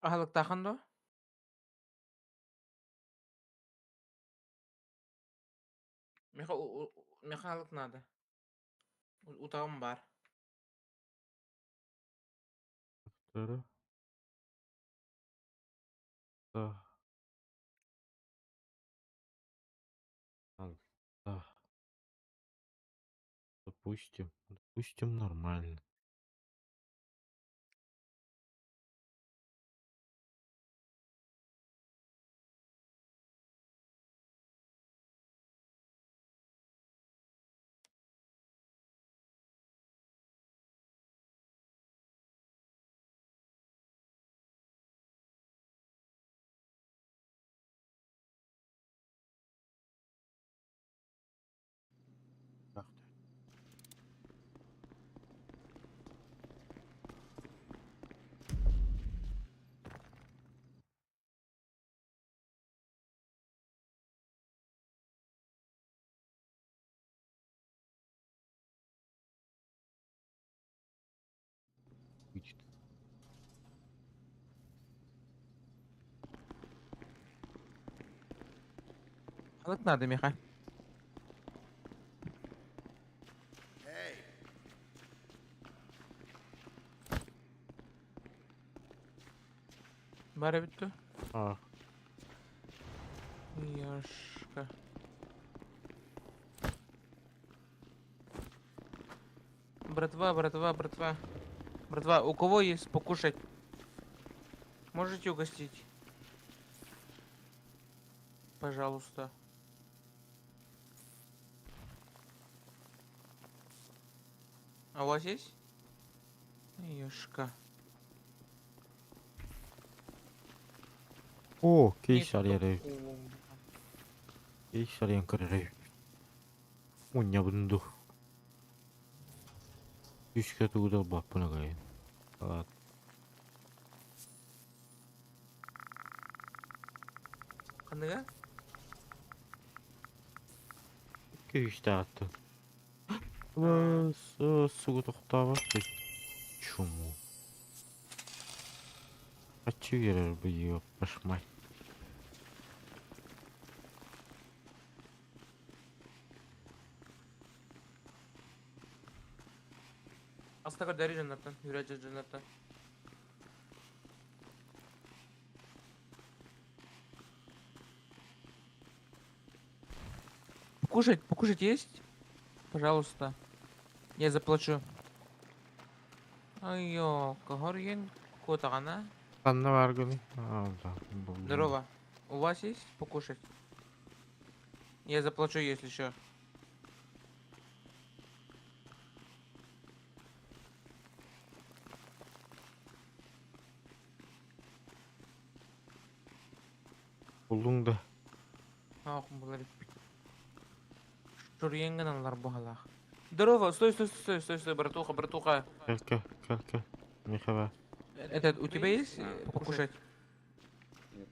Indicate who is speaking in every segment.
Speaker 1: Аһылыктааххын дуо? Миэхэ миэхэ аһылык наада. Утаҕым баар.
Speaker 2: Да. Да. Допустим. Допустим, нормально. Будет.
Speaker 1: Аһылык наада миэхэ. Баар эбит дуо?
Speaker 2: А,
Speaker 1: Яшка. Братва, братва, братва. Братва, у кого есть покушать? Можете угостить? Пожалуйста. А у вас есть? Яшка.
Speaker 2: О,
Speaker 1: Нет,
Speaker 2: кейс арыйар. Кейс арыйан көрөрөй. Мунньабын дуу. Үскэ тугу да ылбаппын агайын. Ладно.
Speaker 1: Ханныга?
Speaker 2: Күүстээх Сугу тохтообот чуму. Аччы биэрэр быйыы башмай.
Speaker 1: Аста көрдөрүү дьоннортон, үрэ дьоннортон. Покушать, покушать есть? Пожалуйста. Я заплачу. Ай, Горген, Котагана.
Speaker 2: Ханна бааргыный? Аа, да, буллум.
Speaker 1: Здорово. У вас есть покушать? Я заплачу, если что.
Speaker 2: Буллуҥ да?
Speaker 1: Ах, Шурьен гыналлар буһалаах. Здорово, стой, стой, стой, стой, стой, братуха, братуха.
Speaker 2: Кэл, кэл, кэл, кэл. Миэхэ баар.
Speaker 1: Этот, у тебя есть покушать?
Speaker 3: Нету.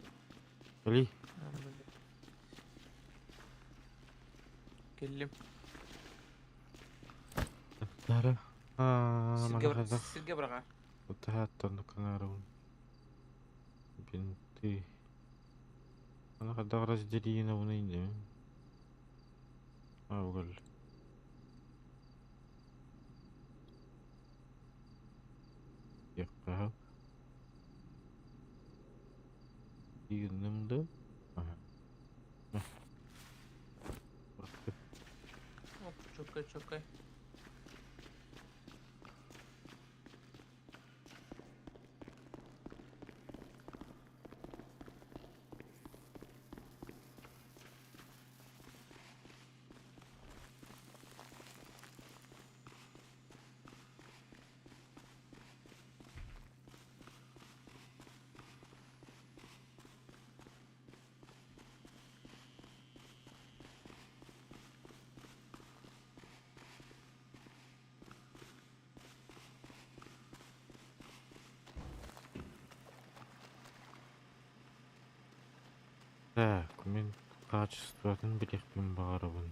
Speaker 2: Кэлий.
Speaker 1: Кэллим.
Speaker 2: Тара. Аа,
Speaker 1: Сиргэ
Speaker 2: маны хайдах
Speaker 1: сиргэ быраҕа.
Speaker 2: Утаһааттан канаарабын. Бинты. Аны хайдах разделение инде. Аа, бугал. Якка. Дигинним да. Ага.
Speaker 1: Оп, чокай, чокай.
Speaker 2: Так, мин качествотын билиэхпин баҕарабын.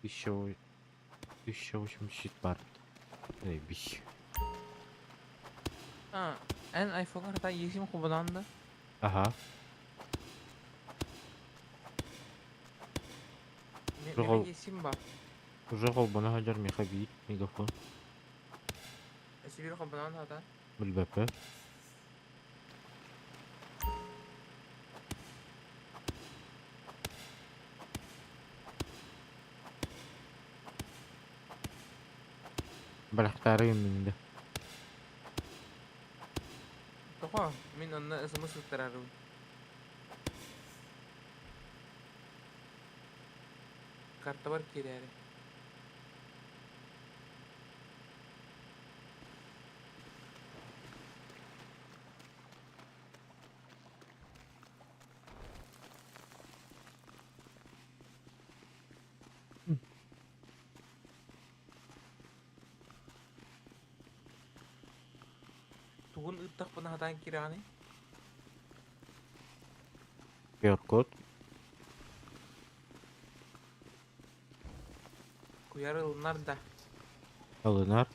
Speaker 2: 1080 баар. Эбиш.
Speaker 1: А, эн айфоҥҥар хата иэсим хобоноон да?
Speaker 2: Аха.
Speaker 1: Миэхэ иэсим баар.
Speaker 2: Уже холбоно сылдьар миэхэ биир мегафон.
Speaker 1: Өссө биир холбоноон хата.
Speaker 2: Билбэппин. Бэлэхтээри гынныҥ да.
Speaker 1: Тоҕо? Мин онно смс ыттарарым. Картабар киирээри. Тугун ыыттахпына сатаан киирэҕиний?
Speaker 2: QR-код.
Speaker 1: Куйар ылынар да.
Speaker 2: Ылынар.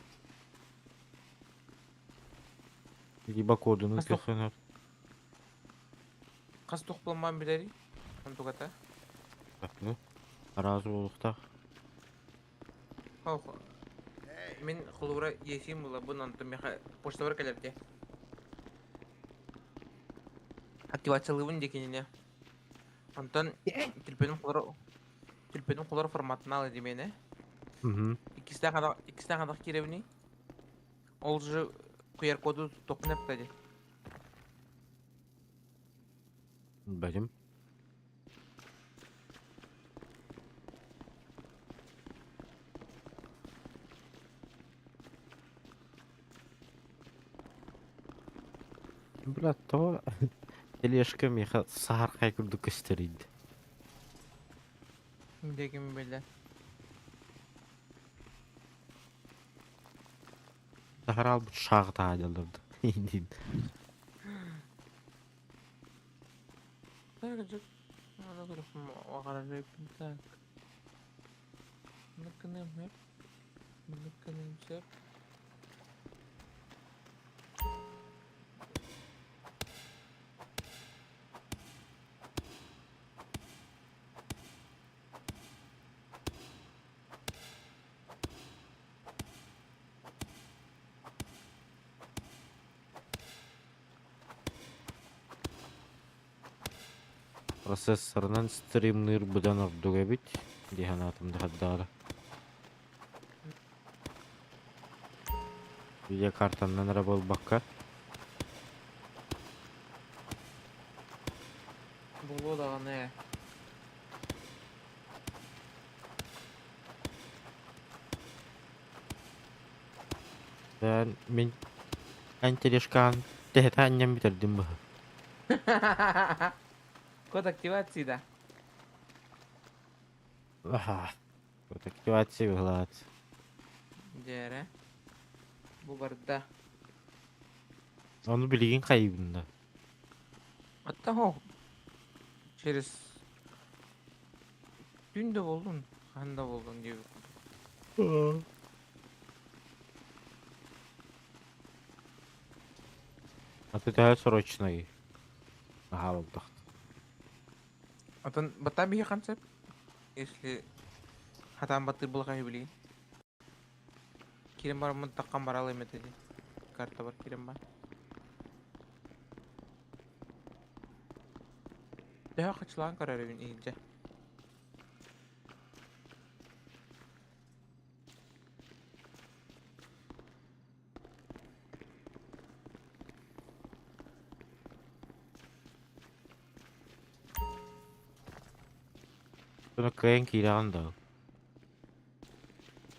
Speaker 2: Либо кодун ыытыаххын.
Speaker 1: Хас туох буолмаан билэрий? Онтуката?
Speaker 2: Араас буолуохтаах.
Speaker 1: Ох, мин холобура иэсиим булабын, онтон миэхэ почтабар кэлэр дии. Активациялыыбын дии кинини. Онтон түлпөнүм холоро форматынан ылы миэнэ. Иккистээх киирэбиний. Ол же QR-коду туохпун эптэ дии.
Speaker 2: Билбэтим. Брат, тоҕо тележка миэхэ саһархай курдук көстөрүйдэ.
Speaker 1: Дэгим билэ.
Speaker 2: Саһараалбыт шааҕытаа дьалларда. Диин.
Speaker 1: Так, так. Маннык гыныам сөп.
Speaker 2: Процессорынан стримныыр быдан ордук эбит дии санаатым да хардаара. Видеокартаннан эрэ буолбакка.
Speaker 1: Буолуо даҕаны ээ.
Speaker 2: Эн мин эн тележкаҕын тэһитэ анньан бүтэрдим быһа.
Speaker 1: Код активации да.
Speaker 2: Аха. Код активации быһылаат.
Speaker 1: Дьээрэ. Бу барда.
Speaker 2: Ону билигин хайыыбын да?
Speaker 1: Оттон через түүн да буоллун, хаһан да буоллун диэбит.
Speaker 2: А ты төһө срочный? Наһаа буолбатах.
Speaker 1: Отон бата биһиэхэ сөп. Если хатаан баттыыр буоллахха билигин. Киирэн бараммын таххан баралыам этэ дии. Картабар киирэн бар. Төһө хачылаан көрөрүбүн иһирдьэ.
Speaker 2: Bunu кыайан киирэҕин да?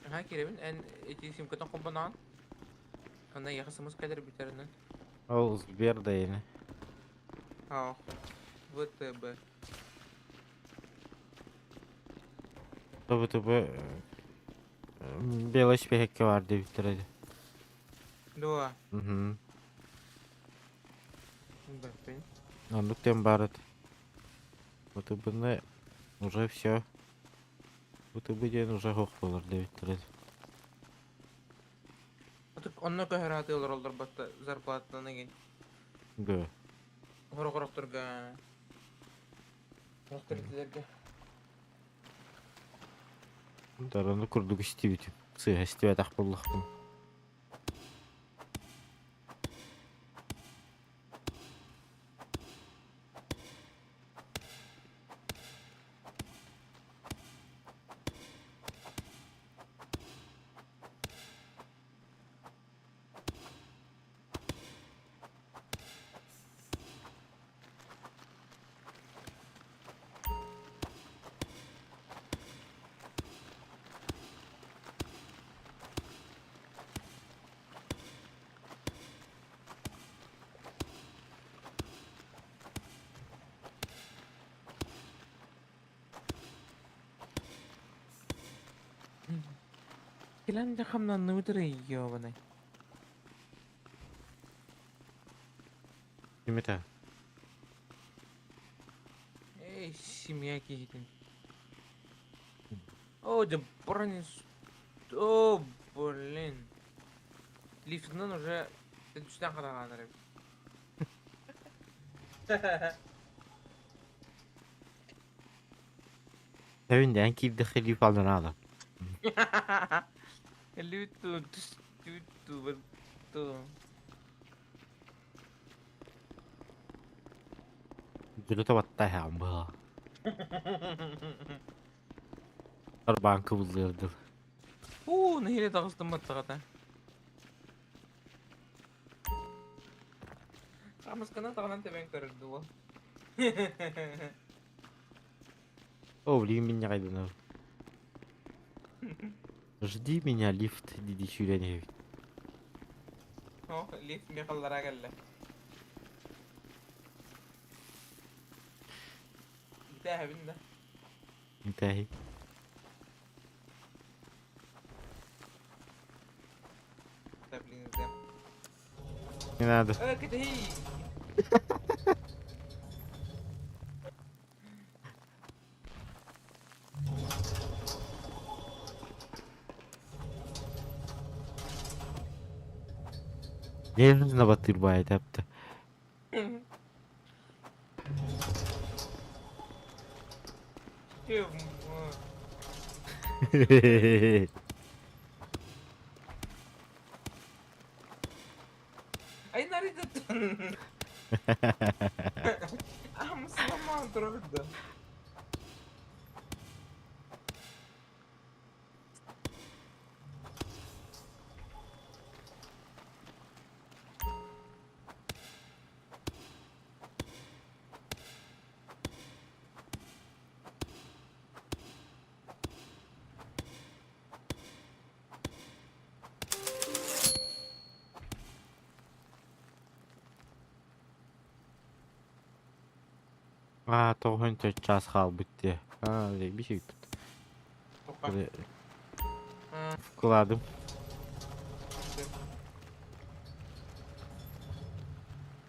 Speaker 1: Аха киирэбин. Эн ити симкатын холбоноҕун. Онно эйиэхэ смс кэлэр бүтэринэн.
Speaker 2: Ол Сбер да ини.
Speaker 1: Ах, ВТБ.
Speaker 2: ВТБ белый спиһэккэ баар диэбиттэрэ дии.
Speaker 1: Дуо?
Speaker 2: Мгм.
Speaker 1: Билбэппин.
Speaker 2: Оннук диэн баар этэ. ВТБ-ны уже все. ВТБ диэн уже суох буолар диэбиттэрэ.
Speaker 1: Онно көһөр аатыылар олорбот зарплатанан игин.
Speaker 2: Да.
Speaker 1: Хорохорохторга. Хорохторга.
Speaker 2: Дараны курдук истибитим. Сыыһа истибэтэх буоллахпын.
Speaker 1: Кэлэн дьэ хамнанныбыт эрэ ёбаный.
Speaker 2: Ким этэ?
Speaker 1: Эй, семья киһитин. О, да бронь... О, блин. Лифтынан уже түстэн хараҕаанар эбит.
Speaker 2: Эбин киирдэххэ лифт алдан
Speaker 1: Люту, түстүту, ту.
Speaker 2: Дьөлөтө баттаа быһа. Арбаан кыбыллыырдыл.
Speaker 1: Уу, нэһилэ таҕыстым баттаҕата. Хамыскана таҕынан тэбэн көрөрдү уол.
Speaker 2: О, блин, меня кайдана. Жди меня, лифт, диди сүүрэн иһэбит.
Speaker 1: О, лифт михаллара кэллэ. Интээһэбин да.
Speaker 2: Интээһи.
Speaker 1: Да, блин, да.
Speaker 2: Не надо.
Speaker 1: Кэтэһий!
Speaker 2: Нервно баттыыр таптı.
Speaker 1: Ай, нарыдаттан. Амсламан турарда.
Speaker 2: Аа, тоҕон час хаалбыт дии. Аа, bir Вкладым.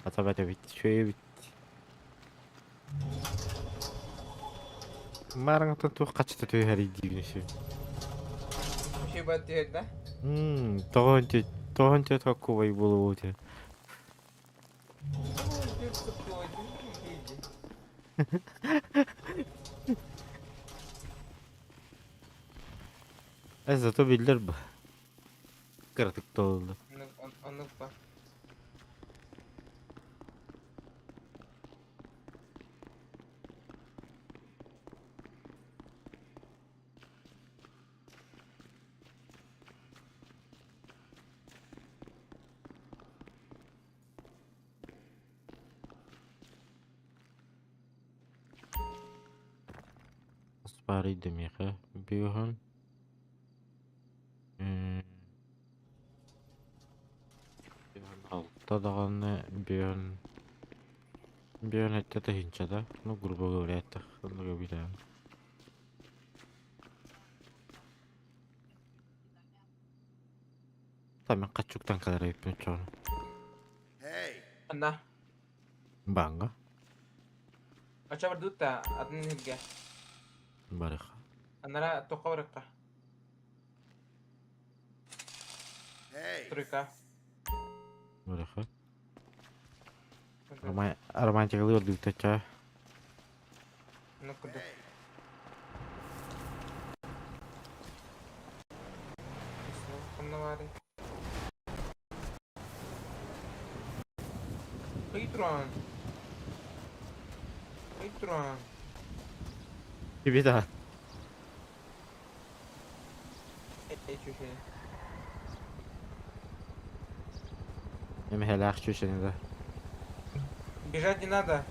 Speaker 2: Атабат эбит, үчүгэй эбит. Маарыҥҥыттан туох хаччыта түһэрий диибин үсү.
Speaker 1: Үчүгэй бат түһэр да?
Speaker 2: Тоҕон такой буолуо этэ. Э, зато биллэр бу. Кыратык толлу.
Speaker 1: Оннук ба.
Speaker 2: Аспарый миэхэ бүһүн. Алта даҕаны бүһүн бүһүн эттэ тыһыынчата. Ну, грубо говоря, это много билэм. Та мен качуктан калар эбиппин оччоҕуна.
Speaker 1: Анна.
Speaker 2: Бааҥҥа
Speaker 1: Оччо бардыбыт да атын иһиргэ.
Speaker 2: Барыха.
Speaker 1: Анара туохха барыахха? Тройка.
Speaker 2: Барыахха. Романтикалыы ордуктачча.
Speaker 1: Ну курдук. Ханна баарый? Ый туран. Ый туран.
Speaker 2: Беда.
Speaker 1: Эй, чүчүнэ.
Speaker 2: Эмэһэлээх чүчэни да.
Speaker 1: Бежать не надо,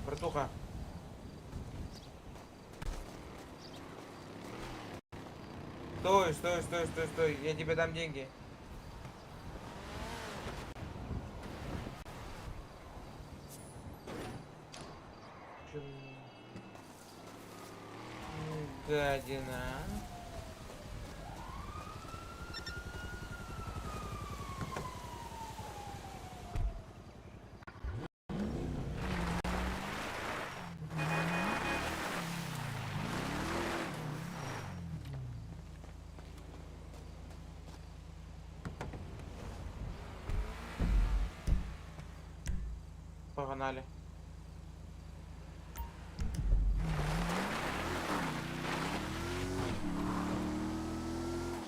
Speaker 1: братуха. Стой, стой, стой, стой, стой. Я тебе дам деньги. Чё, гадина. Погнали.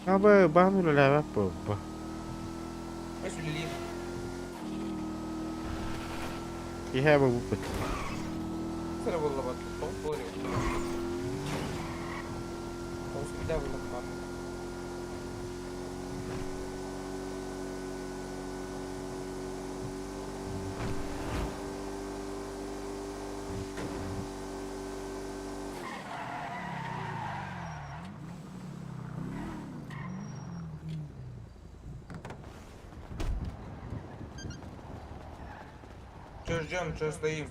Speaker 2: Аба баан үлэлээбэт буолба.
Speaker 1: Өс үлэлиир.
Speaker 2: Киһи буолбуппут.
Speaker 1: Сыра буолла тоҕус буолар Тоҕус киһи буолла баар. Че ждем, че стоим?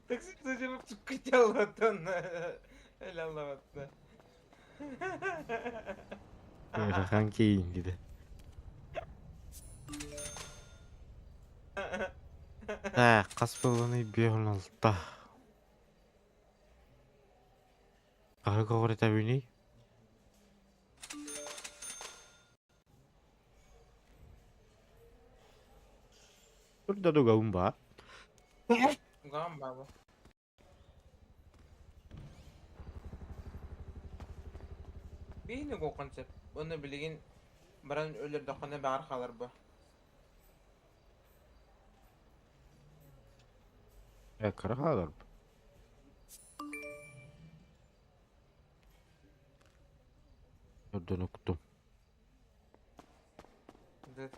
Speaker 1: Такси зачем кутяллатан? Элаллаватта.
Speaker 2: Ыарахан киин диде. Так, хас буолланый 56. Хаһы көҕүрэтэбиний? Турда дугабын баар.
Speaker 1: Гам баба. Биһини куоххан сөп. Уонна билигин баран өлөрдөххүнэ баҕар хаалар буо.
Speaker 2: Э, кыра хаалар. Өрдөн уктум.
Speaker 1: Дыт.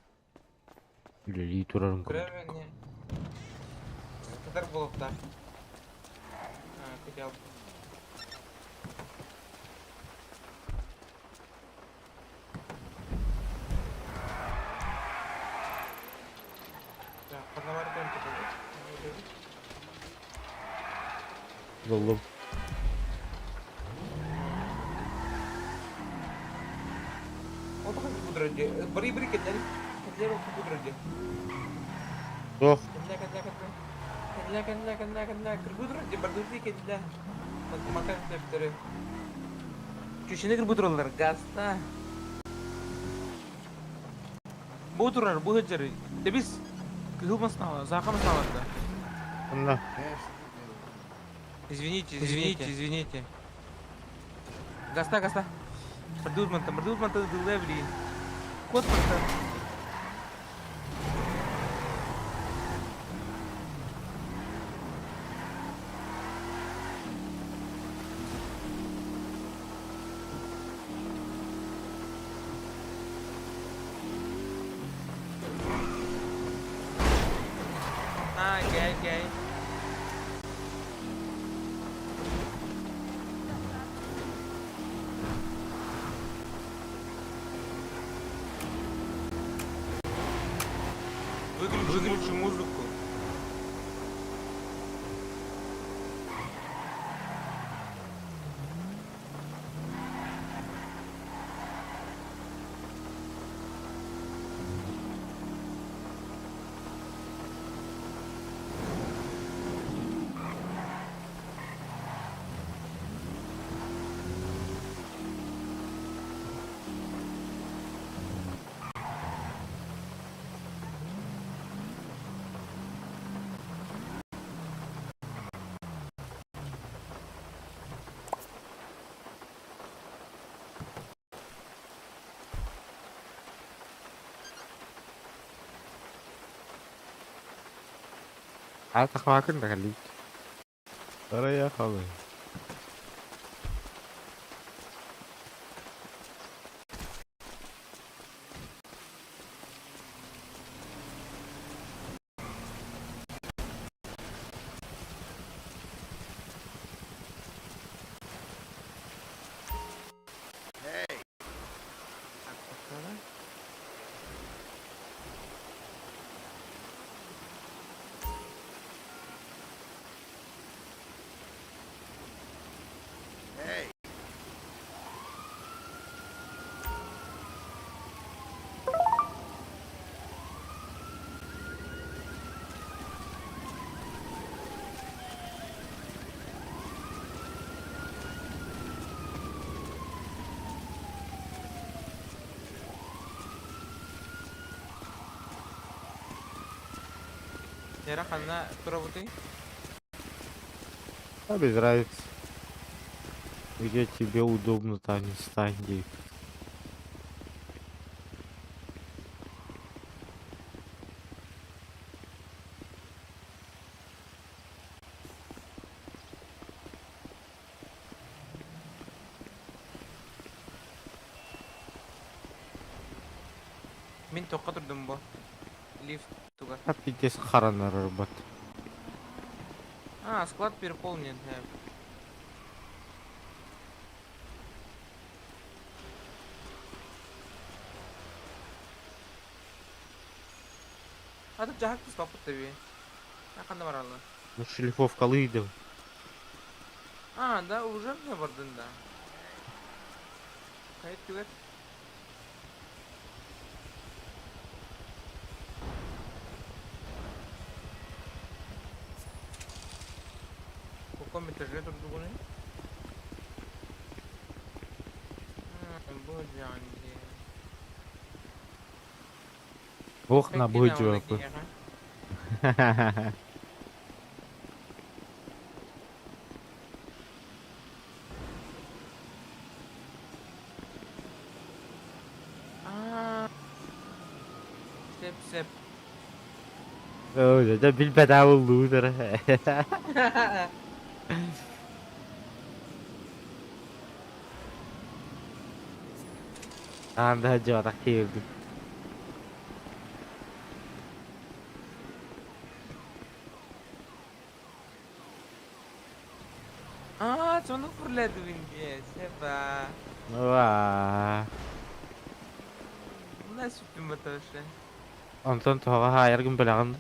Speaker 2: Үлэлии турарын
Speaker 1: Кыра
Speaker 2: курдук.
Speaker 1: не Кытар буолуохтаах. А, хотел. Так, ханна
Speaker 2: Буллум.
Speaker 1: Ол тоҕо кудра дии. Бары-бары кэллэр. Кэллэр ол кудра дии.
Speaker 2: Суох.
Speaker 1: Кэллэ, кэллэ, кэллэ. Кэллэ, кэллэ, кэллэ, кэллэ. Кыргыдыр дии, бардыы кэллэ. Макан төптөрү. Чүчүнэ кырбыдыраллар, гаста. Бу турар, бу сылдьар. Тэбис кыһыл массыына, сааха массыыналарда.
Speaker 2: Онно.
Speaker 1: Извините, извините, извините. Гаста, гаста. Бардыыр мантан, бардыыр мантан ытыллыа билигин. Куот мантан. А, окей, окей. Выключи, выключи музыку.
Speaker 2: Атахвакын да кэллибит. Проехали.
Speaker 1: Эрэ ханна турабытый?
Speaker 2: А без разницы. Где тебе удобно, там и стань, где.
Speaker 1: Мин туохха турдум бу? Лифт туга.
Speaker 2: А пиздец харанар бат.
Speaker 1: А, склад переполнен. А тут дьаһак туспаппыт да Ханна бараллар?
Speaker 2: Ну шлифовкалыйдым.
Speaker 1: А, да, уже мне бардын да. Кайт түгэр. Каком этаже турдугуный? Бу дьаан
Speaker 2: Ох, на быдьуапы.
Speaker 1: Сеп сеп.
Speaker 2: Ой, да билбэт лузер. Анда жуатак киирдим.
Speaker 1: Аа, сону фурлэдүгүн дии. Себа.
Speaker 2: Уа.
Speaker 1: Мына сүттүм баташы.
Speaker 2: Онтон тоҕо хаайаргын билэҕин?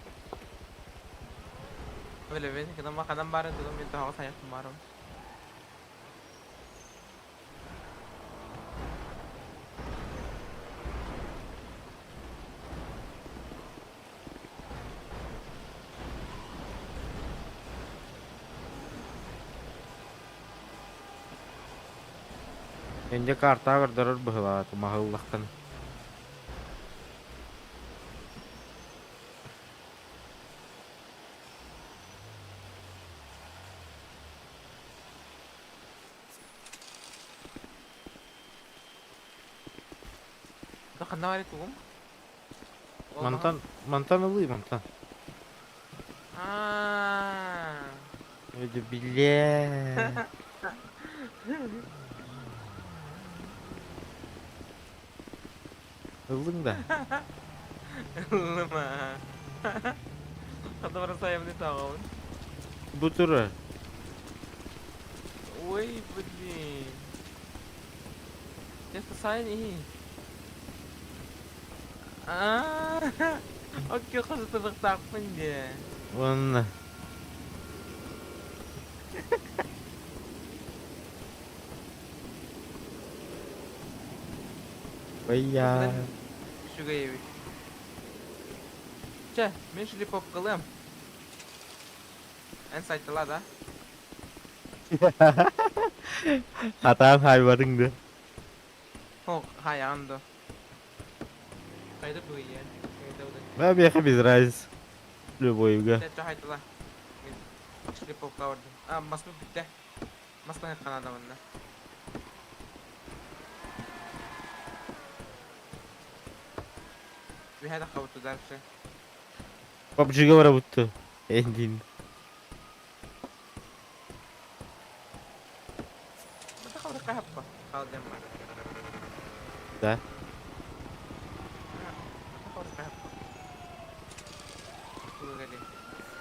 Speaker 1: Билэбин, кынан ханан баарын тутум мен тоҕо сайахпын барым.
Speaker 2: Инде карта көрдөрөр быһылаат маһыллахтан.
Speaker 1: Ханна баар тугум?
Speaker 2: Мантан, мантан ылыы, мантан.
Speaker 1: Аа.
Speaker 2: Öyle бile. Ыллыҥ да.
Speaker 1: Ыллыма. Ханна бара сайымны тааҕабын.
Speaker 2: Бу турар.
Speaker 1: Ой, блин. Just sign in. Аа. Окей, хосутулуктаахпын дии.
Speaker 2: Уонна. Быйа.
Speaker 1: Үчүгэй эбит. Чэ, мин шлиповкалыам. Эн сайтала да?
Speaker 2: Хатаан хаайбатыҥ да.
Speaker 1: О, хайаан да. Хайда быйа. Хайда
Speaker 2: Да, миэхэ без разницы. Любойга.
Speaker 1: Чэ, хайтала. Мин шлиповка бардым. А, маспы бүттэ. Маспы ханада манна. Үһэ да хабытты дальше.
Speaker 2: PUBG-га барабытты. Эндин. Да.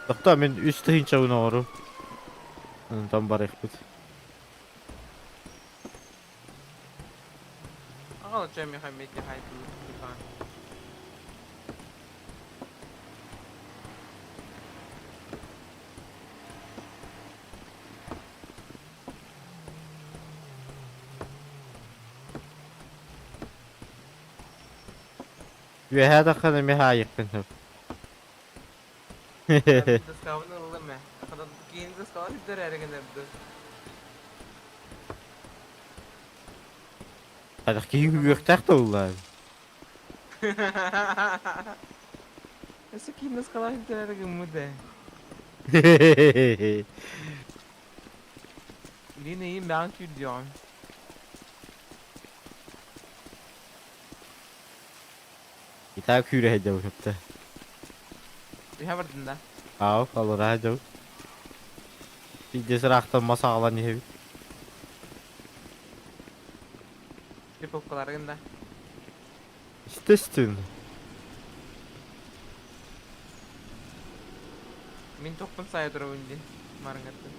Speaker 2: Тохтоо мин үс тыһыынчабын оҥорум. Онтон барыахпыт. Үөһээ таххан эмиэ хаайыахпын сөп. Хайдах киһи үөхтээх да буоллаа.
Speaker 1: Өссө киин наскалаах илдьэрээри гыммыт ээ. Мин эйиин бэҕэҥ күүрдүөҕүм.
Speaker 2: Итаа күүрэ сылдьабын кытта.
Speaker 1: Үһэ бардын да?
Speaker 2: Аау, аллараа сылдьабын. Пиздец ыраахтан мас аҕалан иһэбит.
Speaker 1: Триповкаларгын да?
Speaker 2: Естественно.
Speaker 1: Мин тохпун сайа турабын дии марыҥҥаттан.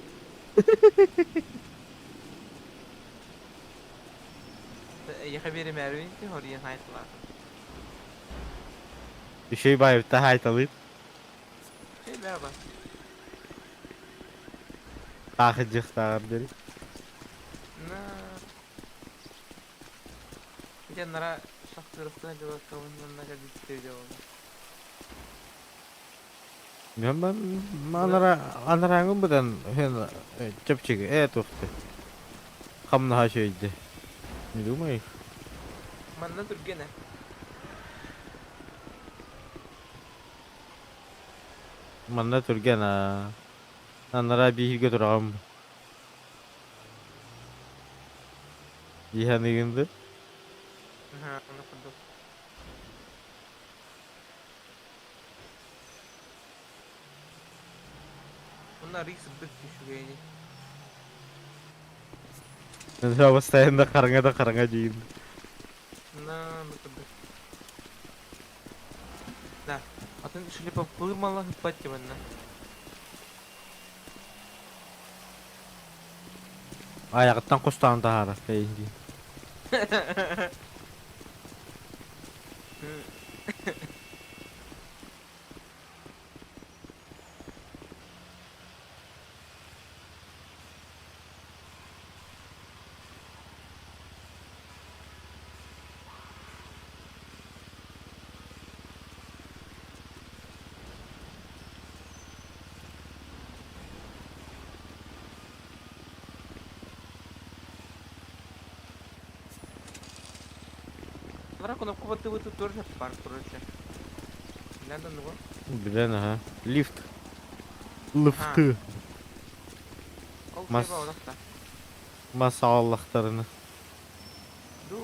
Speaker 1: Эйиэхэ биэримээрибин ти хоруйан хаайталаатым.
Speaker 2: Үчүгэй баайбытта хаайталыыр.
Speaker 1: Эй бэҕэ.
Speaker 2: Таахыдьыахтааҕар диэри.
Speaker 1: На. Дьоннора шахтырыктан дьыбаккабын манна кэлбиттэр дьолуна.
Speaker 2: Анара анарааҥҥын быдан чэпчэки ээ туохты хамнаһа үчүгэйдэ. Не думаешь?
Speaker 1: Манна түргэнэ.
Speaker 2: Манна түргэн аа. Анараа бииргэ тураҕым. Дии саныыгын да?
Speaker 1: Аны курдук. Онно арый сырдык үчүгэйи.
Speaker 2: Постоянно хараҥа да хараҥа диин.
Speaker 1: На, ну курдук. Да. Атын шлепоплы мала хыппат манна.
Speaker 2: Аяҕыттан кустаан таһаарар дии.
Speaker 1: Лара кнопку баттыбыты тоже бар, короче. Билэн оннугу?
Speaker 2: Билэн аха. Лифт. Лифты.
Speaker 1: Ол
Speaker 2: Мас.
Speaker 1: хайба олохта.
Speaker 2: Мас ааллахтарына.
Speaker 1: Ду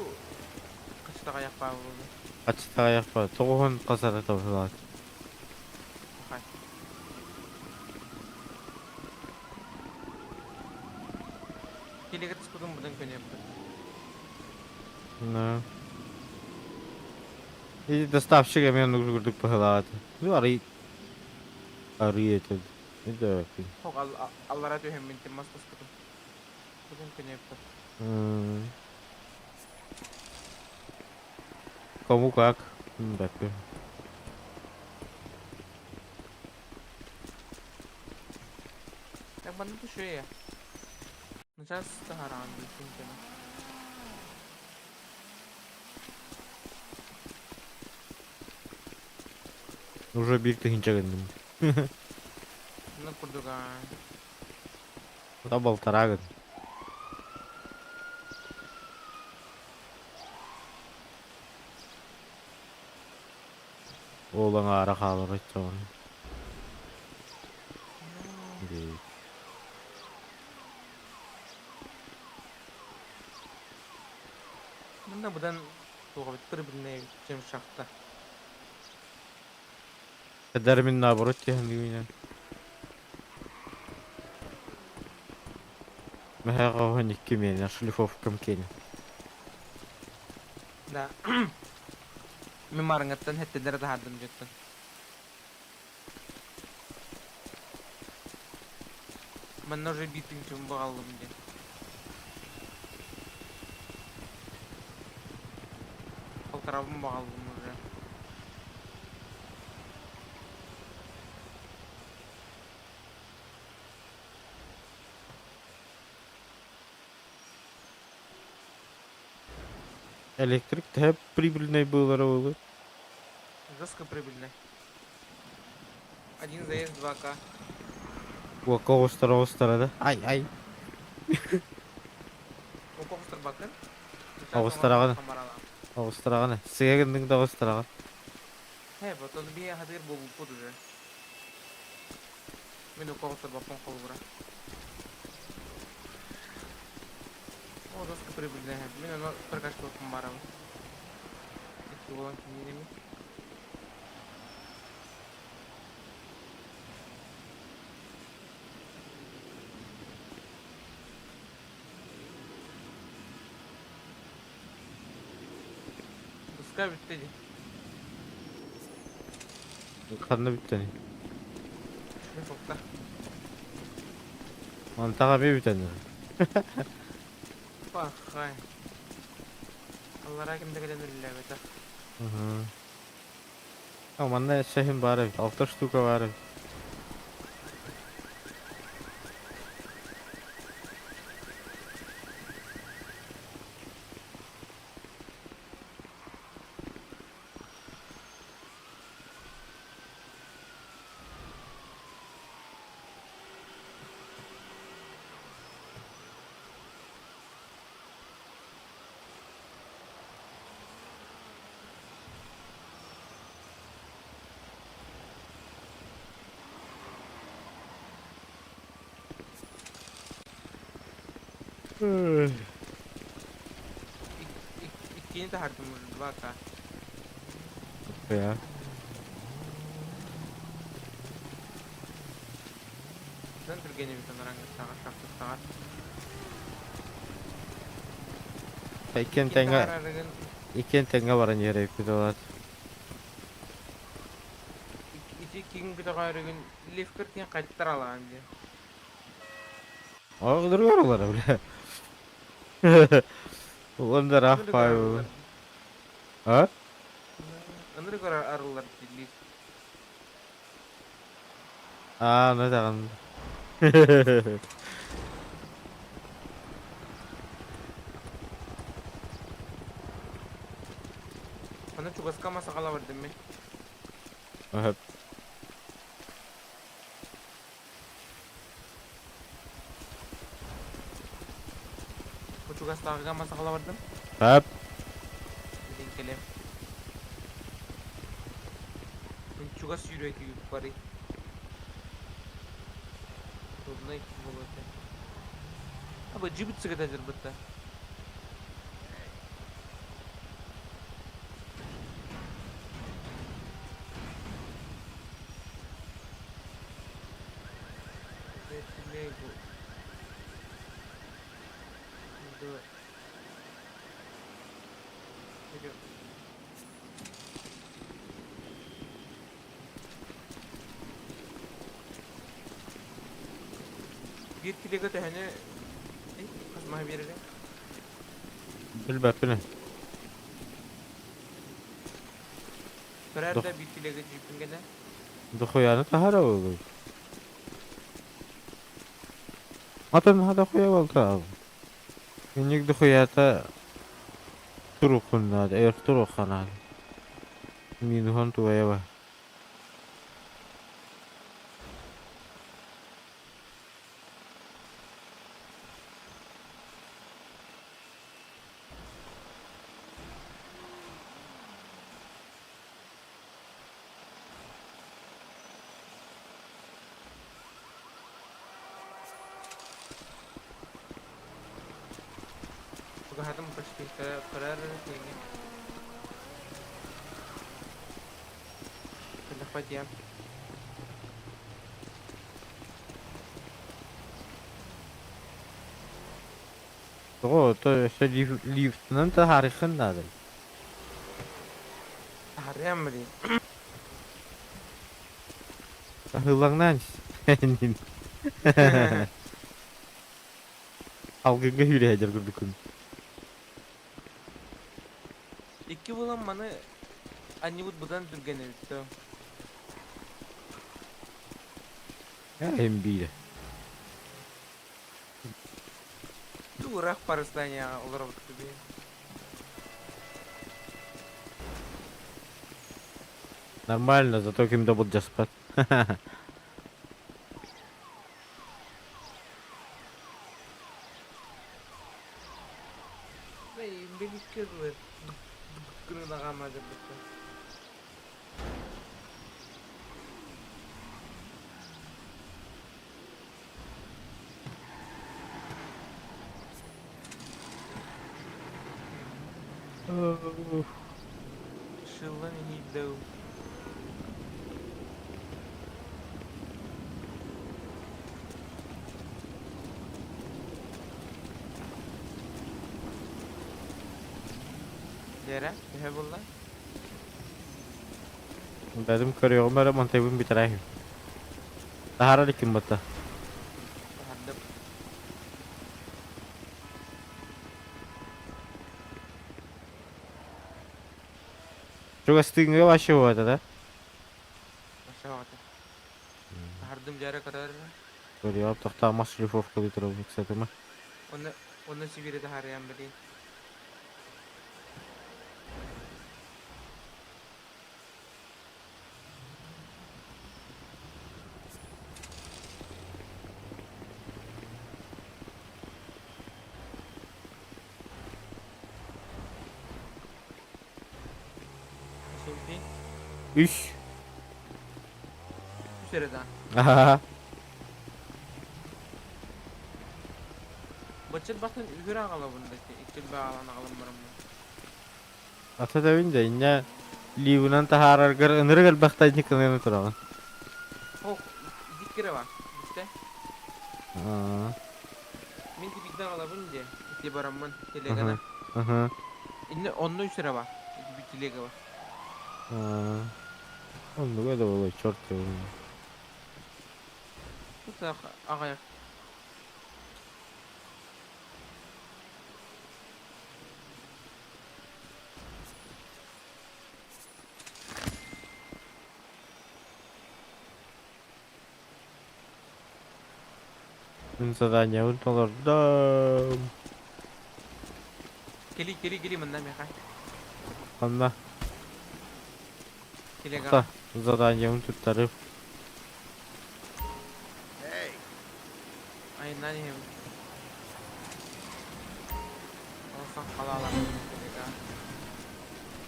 Speaker 1: качтаҕайахпаа буолу.
Speaker 2: Аччытаҕайахпа тоҕуһун хасара табылаат.
Speaker 1: Хай. Килигэ түспүтүн быдан көнүөппүт.
Speaker 2: Ну. И доставщик эмиэ оннук курдук быһыылаата. Ну арый арый этэ. Да.
Speaker 1: Хок аллара түһэммин мас таспытым. Быдан көнүөппүт.
Speaker 2: Кому как. Бэккэ.
Speaker 1: Так манна түшүө. Начаас таһараан дийтин кэнэ.
Speaker 2: Уже биир тыһыынча гынным.
Speaker 1: Ну курдук аа.
Speaker 2: Да балтараа гын. Ол аҥаара хаалар оччоҕуна. Дии.
Speaker 1: Мында быдан туох эбит прибыльный чем шахта.
Speaker 2: Эдэр мин наоборот тиһэн дигинэн. Мэһэҕэ 12 миэнэ шлифовкам киэнэ.
Speaker 1: Да. Мин маарыҥҥаттан хэттэллэри таһаардым дьиэттэн. Манна уже биир тыынчым баҕаллым диэн. Полторабын баҕаллым уже.
Speaker 2: Электрик төһө прибыльнай буолара буолуой?
Speaker 1: Жестко прибыльный. Один заезд 2К.
Speaker 2: Уокка оҕустара оҕустара да. Ай ай.
Speaker 1: Уокка оҕустарбаккын.
Speaker 2: Оҕустараҕын. Оҕустараҕын. Сыа гынныҥ да оҕустараҕын.
Speaker 1: Э, потом биһи хатыыр буолбуппут уже. Мин уокка оҕустарбаппын холобура. О, жестко прибыльная. Мин ону прокачкалаппын барабын. Икки буолан кинини Пускай бүттэ дии.
Speaker 2: Ханна бүттэний?
Speaker 1: Мин суохта.
Speaker 2: Мантаҕа эмиэ бүтэн
Speaker 1: Пахай. Аллараа ким да кэлэн үлэлээбэтэх.
Speaker 2: Уһу. Манна өссө баар эбит, алта штука баар эбит.
Speaker 1: Иккини таһардым уже 2К.
Speaker 2: Я.
Speaker 1: Дьон түргэн эбит анараҥҥыттааҕар шахтаттааҕар.
Speaker 2: Иккиэн тэҥҥэ иккиэн тэҥҥэ баран иһэр эбиппит олаат.
Speaker 1: Ити киҥ көтөҕөөрүгүн лифкер диэн хайдах алаан диэн.
Speaker 2: Оҕолоругар олоро бля. Уонна ыраах паайбы. А?
Speaker 1: Ынырык арыллар дии лифт.
Speaker 2: Аа, ну даҕан.
Speaker 1: Аны чугаска масаҕала бардым мин.
Speaker 2: Өһөп.
Speaker 1: Бу чугастааҕыга масаҕала бардым.
Speaker 2: Хөп.
Speaker 1: Билин кэлиэм. Мин чугас сүүрэ күүп барый. Трудно буолуо этэ. Аба джибит сыгыта дьарбытта. Телегу. Два. Вперед. Биир килигэ төһөнү хас маһы биэрэрий?
Speaker 2: Билбэппин.
Speaker 1: Көрөр да биир килигэ джиппин гэнэ.
Speaker 2: Дохуяны таһара буолуй. Атын дохуя болта. Инник дохуята турукун наада, эр туруохха наада. Минуһун туайаба.
Speaker 1: Угаһатым почти көрөр тиэҥҥэ. Кэллэхпэ диэн.
Speaker 2: Тоҕо то өссө лифтынан таһаарыаххын наада.
Speaker 1: Таһаарыам блин.
Speaker 2: Аһыылаҥнаан Алгыҥҥа сүүрэ сылдьар курдуккун.
Speaker 1: Икки булан маны анньыбыт быдан түргэн эбит доо.
Speaker 2: Эм биирэ.
Speaker 1: Туурах парыстанияҕа олоробут түбү.
Speaker 2: Нормально, зато ким да былдьаспат.
Speaker 1: Бэбиккэ дылы гынынаҕаама дьарбыттар. Шыллан иһийдэу. Дьэрэ, төһө булла?
Speaker 2: Бэдим көрүөҕүм эрэ монтайбын бүтэрээһин. Таһаарар иккин батта.
Speaker 1: Таһардым.
Speaker 2: Чугастыыҥҥа вообще буолбата да?
Speaker 1: Вообще оҕото. Таһардым дьэрэ көрөр.
Speaker 2: Көрүөҕүм тохтоомос шлифовкалыы турабын ыксатыма.
Speaker 1: Онно онно Сибири таһаарыам билин. Şimdi
Speaker 2: Үс.
Speaker 1: Үс эрэ да.
Speaker 2: Аха.
Speaker 1: Баччат бастан үгүр аҕалабын да иккил баҕалаан аҕалан бараммын.
Speaker 2: Ата тэбин да инньэ лиибынан таһаараргар ынырык элбэх тайникыныны тураҕын.
Speaker 1: Ох, диккире бар. Бистэ.
Speaker 2: Аа.
Speaker 1: Мин тибигден аҕалабын дии. Ити бараммын телеганы.
Speaker 2: Аха.
Speaker 1: Инне онно үс эрэ бар. Ити телега бар.
Speaker 2: Аа. Оннуга да буолуо, черт его знает.
Speaker 1: Тут аҕайах.
Speaker 2: Мин заданиебын толордум.
Speaker 1: Кели, кели, кели мында меха.
Speaker 2: Ханна?
Speaker 1: Телега.
Speaker 2: Заданиебын туттарып.
Speaker 1: Айынан иһим. Олсон халаалар телега.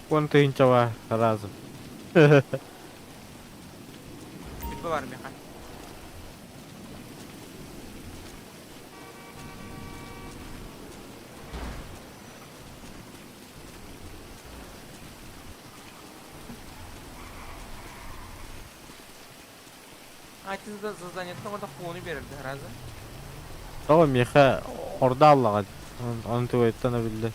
Speaker 2: Уон тыһыынчаба разом.
Speaker 1: Сүрбэ бар меха. А ти заданиетын ода хуону берерdi разы.
Speaker 2: Тоҕо миэхэ орда аллаҕа ону тугуйуттан эбиллэ.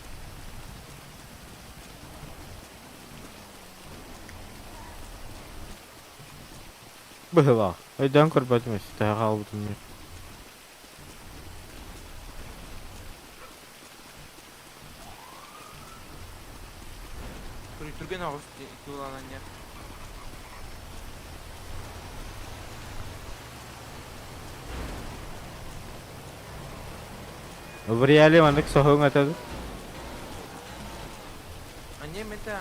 Speaker 2: Быһыылаах. Өйдөөн көрбөтүм өссө төһө хаалбытын мин.
Speaker 1: Түргэн оҕус тууланан
Speaker 2: В реале маннык соһуҥ этэ
Speaker 1: Аньем это.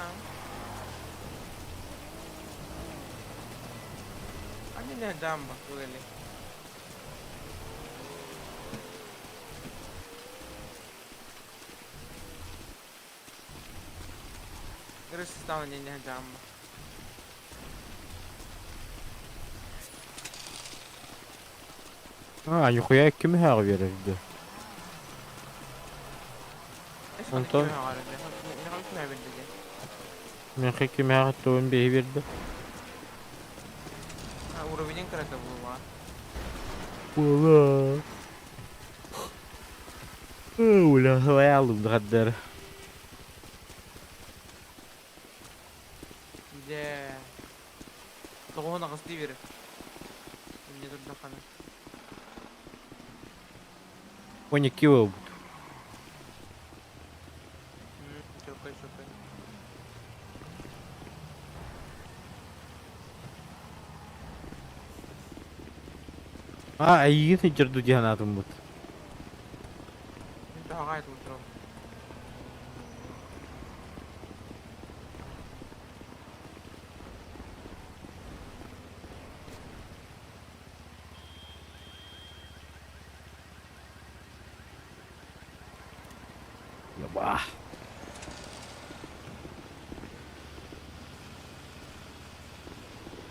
Speaker 1: Анье дамба улели. Рыстан не дамба.
Speaker 2: А, нихуя ким һээҕи биэрэрдэ. Онтон миэхэ ким һээҕи тугун биэһи биэрдэ.
Speaker 1: Уровень кырата буолуоҕа.
Speaker 2: Буола. Бля, алым хаддар.
Speaker 1: Дьэ. Тоҕуһун аҕыстыы биэрэр. Инньэ турдаххына.
Speaker 2: 12 буолбут.
Speaker 1: Чөкөй, чөкөй.
Speaker 2: А, эйигин сылдьар дуу дии санаатым бут.
Speaker 1: Мин тоһоҕо айтым турабын.
Speaker 2: Яба.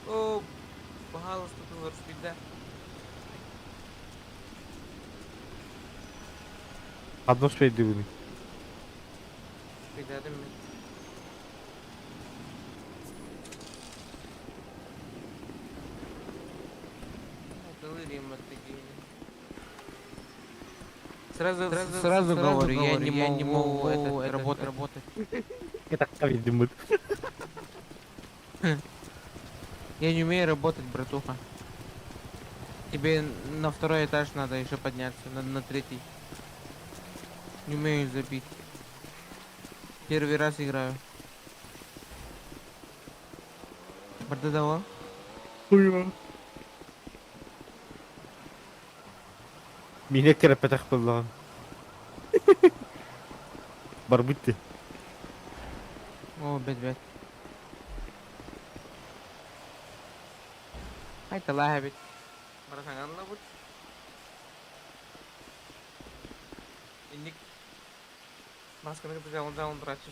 Speaker 1: О, пожалуйста, ты распида.
Speaker 2: Ханна успейдыбыный?
Speaker 1: Спидадым мин. Сразу, сразу, сразу говорю, я не могу этот, работать. работать.
Speaker 2: Кытакка билдим
Speaker 1: Я не умею работать, братуха. Тебе на второй этаж надо еще подняться, на третий. Не умею забить. Первый раз играю. Барда
Speaker 2: Миинэ кэрэппэтэх буоллаҕым. Барбыт дии.
Speaker 1: О, бэт бэт. Айталаах эбит. Бара саҥаллабыт. Инник масканы кытта дьаҥыл турааччы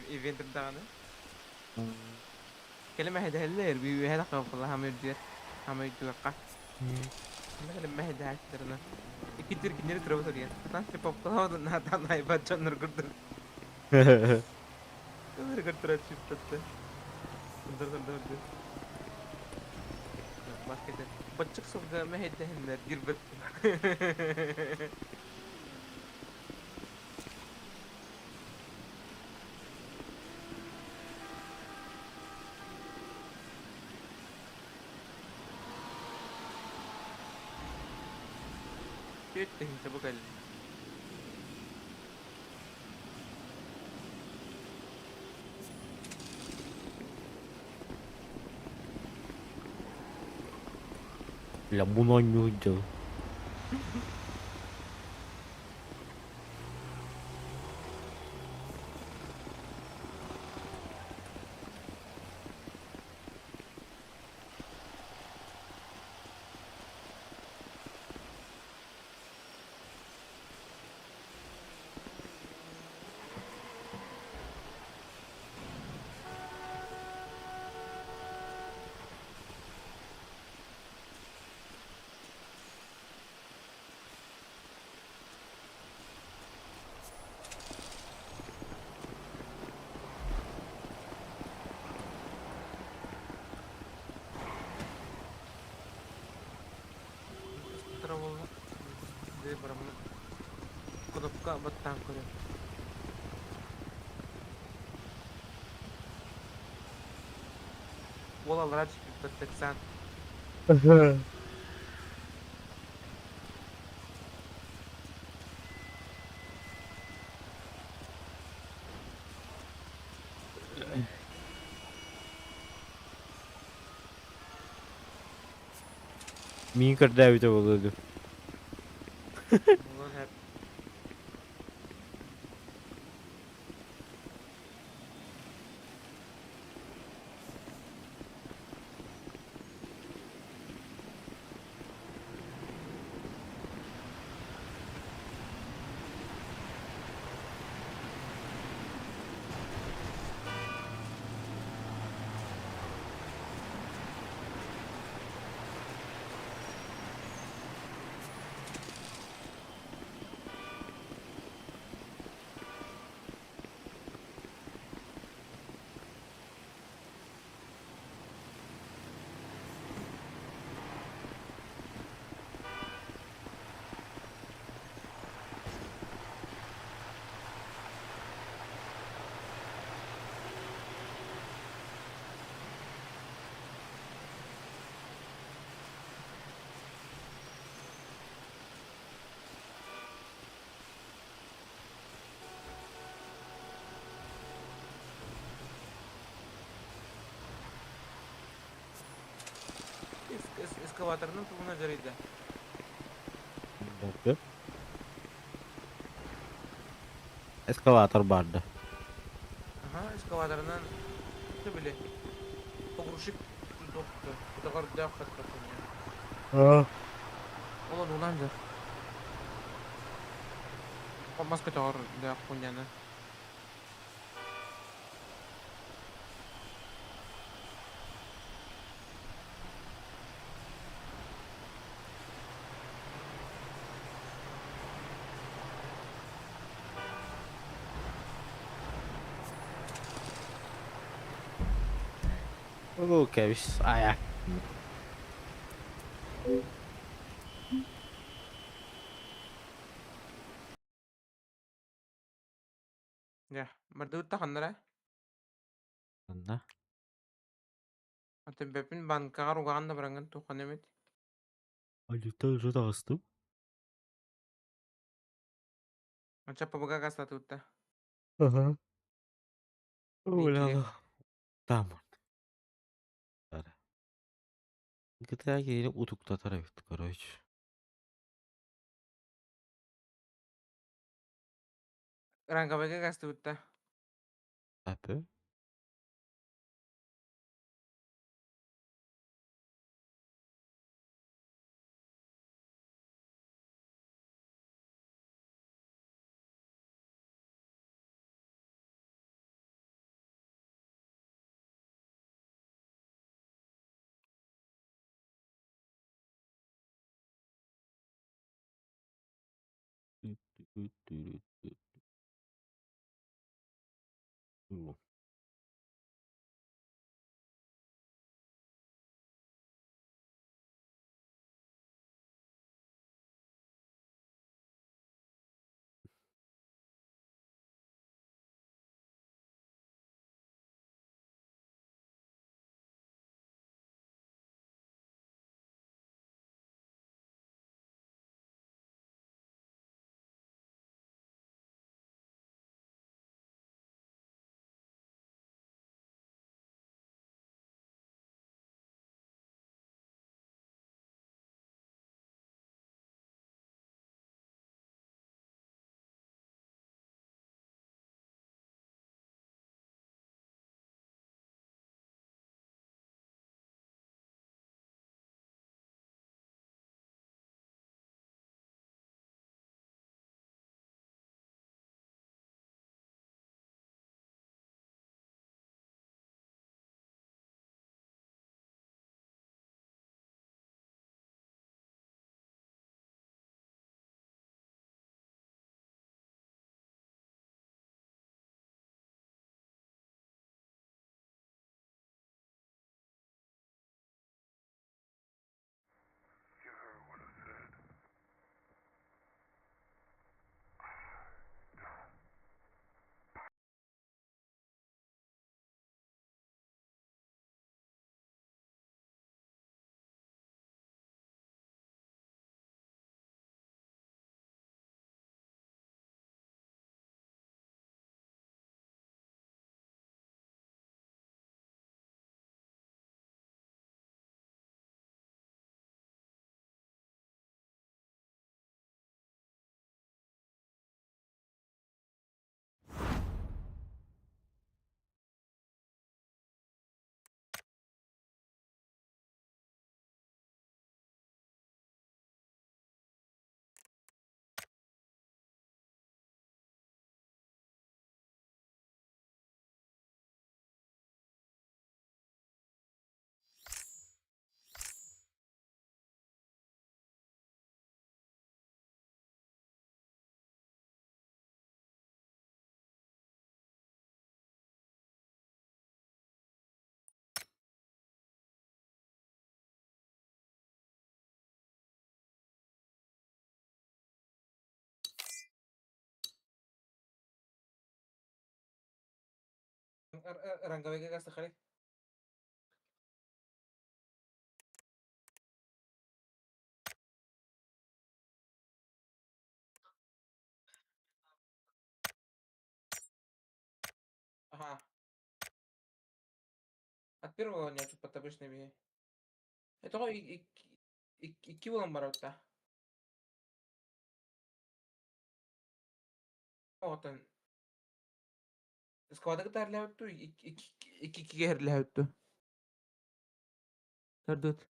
Speaker 1: Ивент даҕаны. Кэлэ мэһэйдэһэллэр, үөһэ тахсыбаппалар хаама үрдүгэр, хаама үрдүгэххэ. Кэлэ мэһэйдэһээччилэринэ. Икки тир кинилэри турабыт суруйан. Сатаан слеповкалаабат наатаан айбат дьоннор курдук. Ылырыгар турар сүппэттэ. Сылдыр сылдыр сылдыр. Бас кэтэр. Баччык сылга мэһэйдэһиннэр диирбэт. Түөрт тыһыынча бу кэллэ.
Speaker 2: Бля, буну оонньуу сылдьабын.
Speaker 1: Буолла. Бараммын. Кнопка баттаан көрөм. Уол аллараа түспүппэр тексан.
Speaker 2: Миин көрдөөбүтэ буолуо дуу.
Speaker 1: Буолуон сөп. Экскаваторынан тугунан дьарыйда?
Speaker 2: Бэркэ. Эскаватор баар да?
Speaker 1: Аха, эскаваторынан ты били погрузчик туох көтөҕөрдөөх хатта
Speaker 2: Аа.
Speaker 1: Ол онуунан дьар. Мас көтөҕөрдөөх хуйняны.
Speaker 2: Оо, кэбис, айа.
Speaker 1: Дьэ, бардыбыт да ханна эрэ?
Speaker 2: Ханна?
Speaker 1: Оттон бэппин банкаҕар угаҕын да бараҥҥын туоххун эмит.
Speaker 2: Алита уже таҕыстым.
Speaker 1: Оччо ПБГ гастатыытта.
Speaker 2: Ага.
Speaker 1: Биикили.
Speaker 2: Оля, там. GTA киһини утуктатар эбит, короче.
Speaker 1: Ранговыйга гастыбытта.
Speaker 2: Апы?
Speaker 1: Ранговыйга гастахали. Ага. От первого не под обычный бей. Это Икки буолан барбыта. Оттон сквада кытта эрэлээбит дуу, икки иккигэ эрэлээбит дуу? Төрдүт.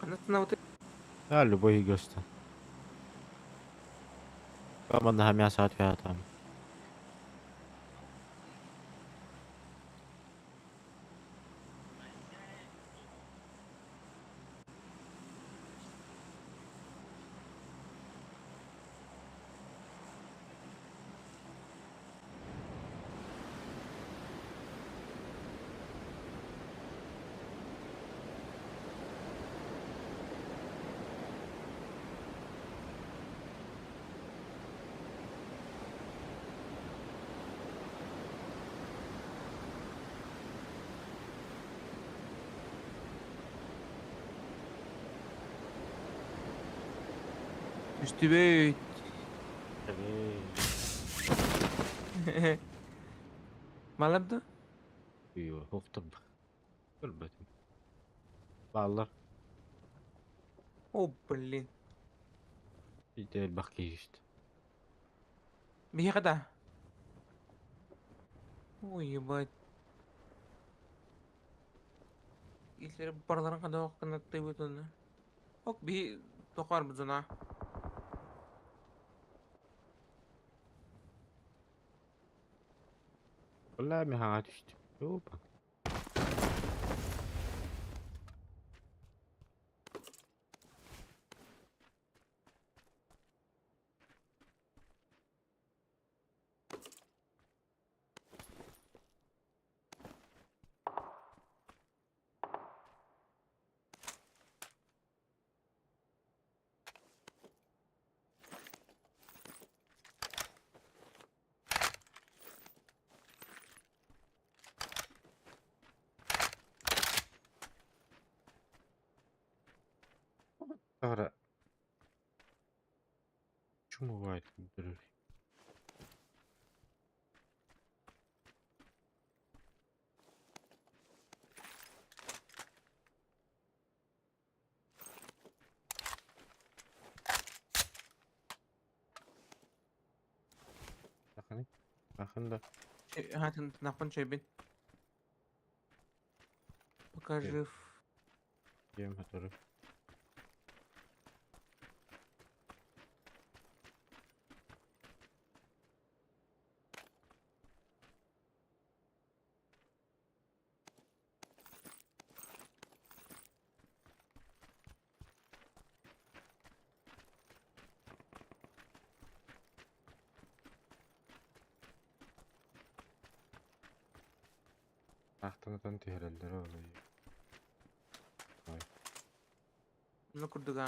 Speaker 1: Ханна
Speaker 2: Да, любой игры-то. Команда мясо ответа.
Speaker 1: Түстүбүт. Малар да?
Speaker 2: Yok, Көрбөтүм. Бааллар.
Speaker 1: О, блин.
Speaker 2: Ити элбэх киһи истэ.
Speaker 1: Биһиэхэ да? Ой, ебать. Илэр барыларын хадах гынаттыыбыт уонна. Ок, биһи тохоор бузуна.
Speaker 2: Бля, мин хаҥа түстүм. Опа. Шумовая көрдөрөр. Ахын Ахын да.
Speaker 1: Нахпын чөйбүн. Пока жив.
Speaker 2: Дем который. Ахтанатан түһэрэллэрэ ол Ой.
Speaker 1: Ну курдуга.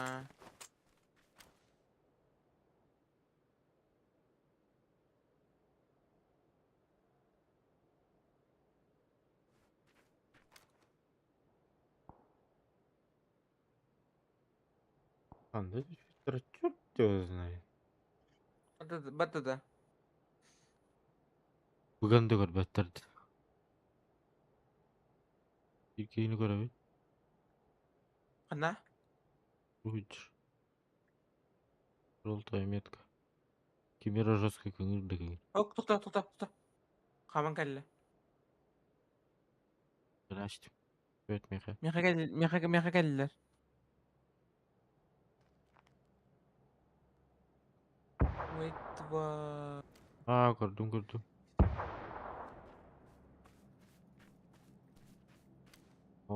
Speaker 2: Анда черт его знает.
Speaker 1: Баттада.
Speaker 2: Бүгін де көрбөттөрдү. Иккини көрөбүт.
Speaker 1: Она?
Speaker 2: Уч. Желтая метка. Кимера жесткая көңүл да көңүл.
Speaker 1: Ок, тоқта, тоқта, тоқта. Хаман кэллэ.
Speaker 2: Здрасте. Привет, Миха.
Speaker 1: Миха кэл, миха, миха кэллилэр. Wait, what?
Speaker 2: Аа, көрдүм, көрдүм.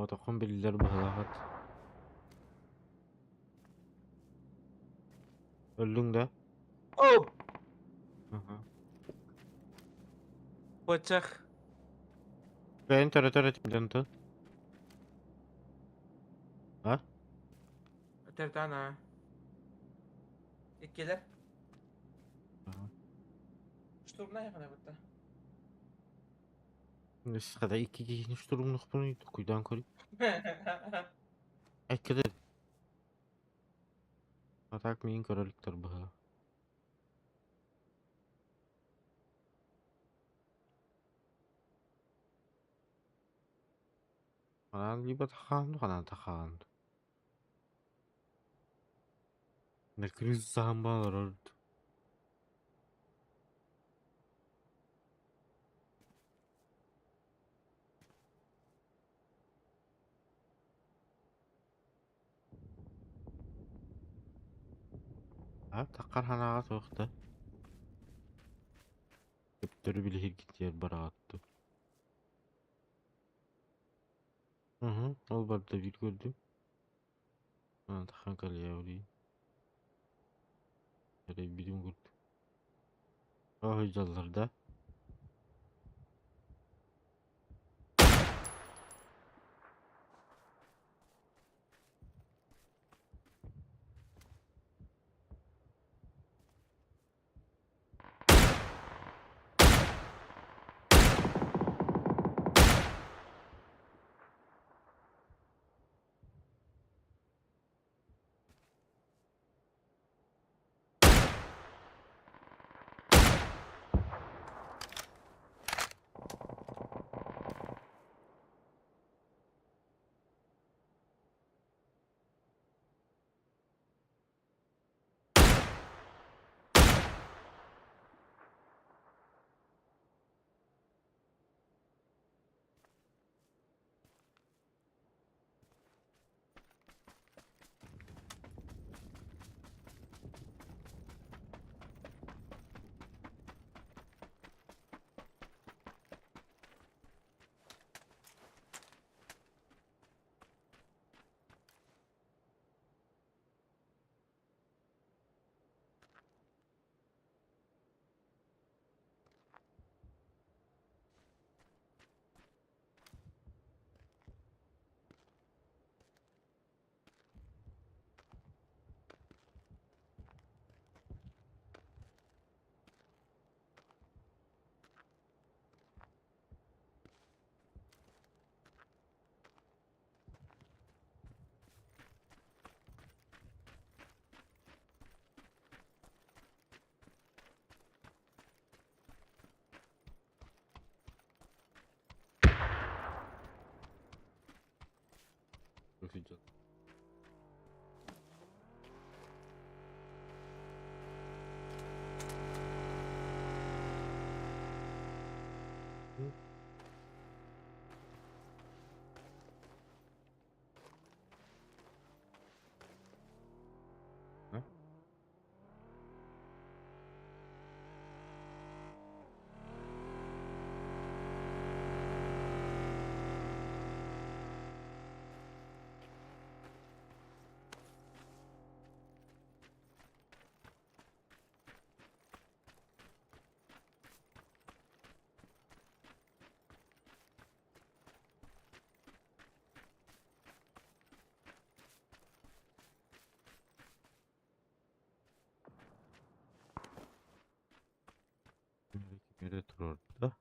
Speaker 2: Отохон биллэр быһылаҕыт. Өллүҥ да?
Speaker 1: О!
Speaker 2: Аха.
Speaker 1: Бачах.
Speaker 2: Бэйэн төрөтөр этим дьонтон. А?
Speaker 1: Тертана. Иккилер.
Speaker 2: Аха.
Speaker 1: Штурмна яхана бутта.
Speaker 2: Хата икки киһини штурмнухпун куйдаан көрүй. Эккеде. А так миин көрөлүктөр быһа. Ханаан либо тахаан, ханаан тахаан. На крыс сахан баалар А таққар ханаға соқты. Көптөрү билиһиргитиэр бараҕатты. Угу, ол барда биир көрдүм. Тахан калиябри. Эрэ билим көрдүм. Оһойдоллар да. Кимире туруорда.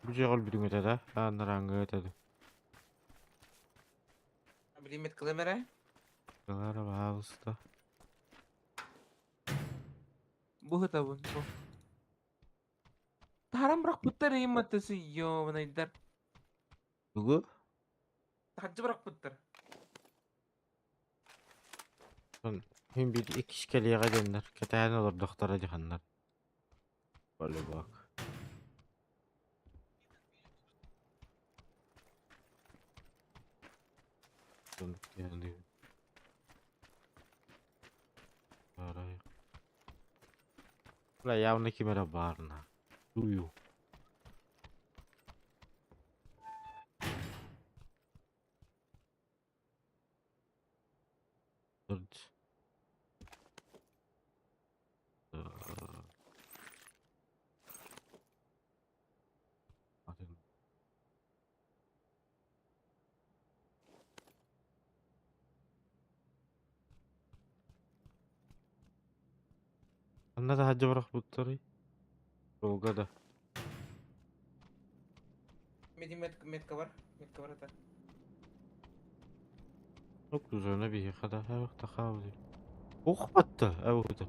Speaker 2: Бу дьиэҕэ өлбүтүҥ этэ да, ааннарааҥҥы этэ да.
Speaker 1: Билиммит кылым эрэ.
Speaker 2: Кылара баһаалыста.
Speaker 1: Бу ытабын, бу. Таһаран бырахпыттар ыйымматтасы ёбанайдар.
Speaker 2: Тугу?
Speaker 1: Таһырдьа бырахпыттар.
Speaker 2: Мин биир иккис кэлиэҕэ диэннэр, кэтээн олордохторо дьаһаннар. Полюбак. Бля, явно ким эрэ баар на. Дую. Төрт. Атын. Ханна таһырдьа бырахпыттарый? Долга да.
Speaker 1: Метка бар. Метка бар это.
Speaker 2: Зона биһиэхэ да тахаабыт. Ух батта, эбэхтэ.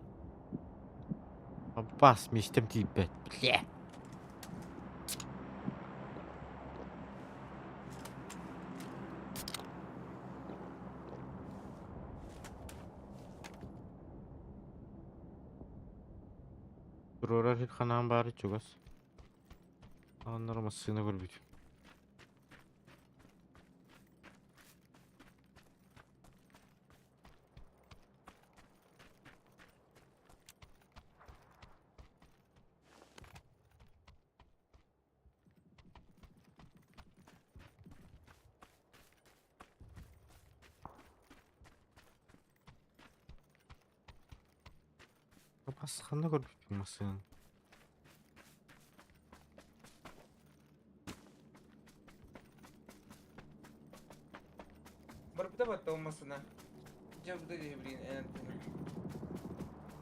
Speaker 2: Бас миэстэм тиийбэт. Бля. Туруорар сир ханаан баары чугас. Ааннара массыына көрбүтүм. Бас ханна көрбүппүн массыынаны?
Speaker 1: Барбыта батта ол массыына. Дьэ блин,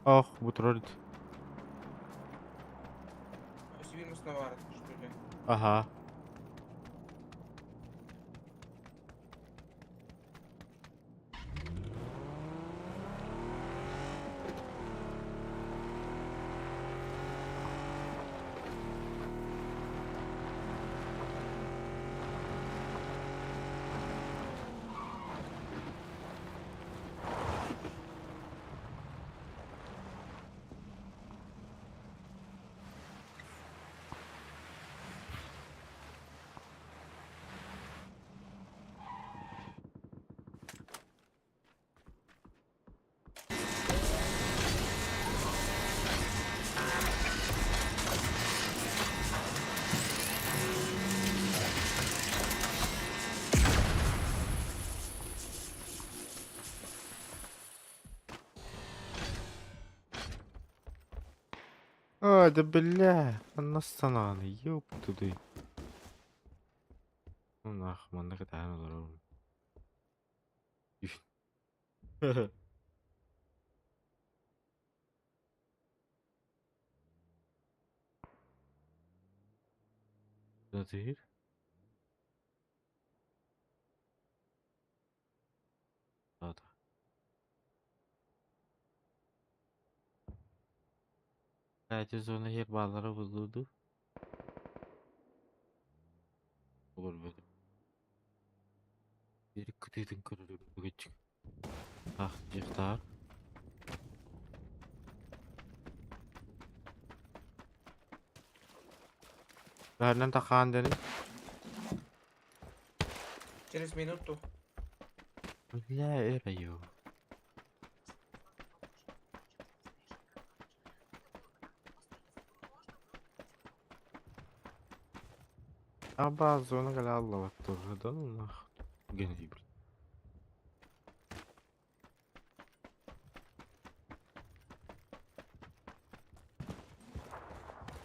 Speaker 2: Ох, бутерброд.
Speaker 1: Сибирь навар, что ли?
Speaker 2: Ага. А, да бля, аннастанааны, ёптуды. Ну нах, манна кэтээн олоробун. Затыыр. Да. Эти зона иһэр бааллара буолуо дуу? Көрбөтүм. Биир кытыытын көрөрүм бүгүччү. Ах, дьахтар. Бәрінен таққан дені.
Speaker 1: Через минуту.
Speaker 2: Бля, эрэ Аба зона галалла тоже, да ну нах. Гений, блин.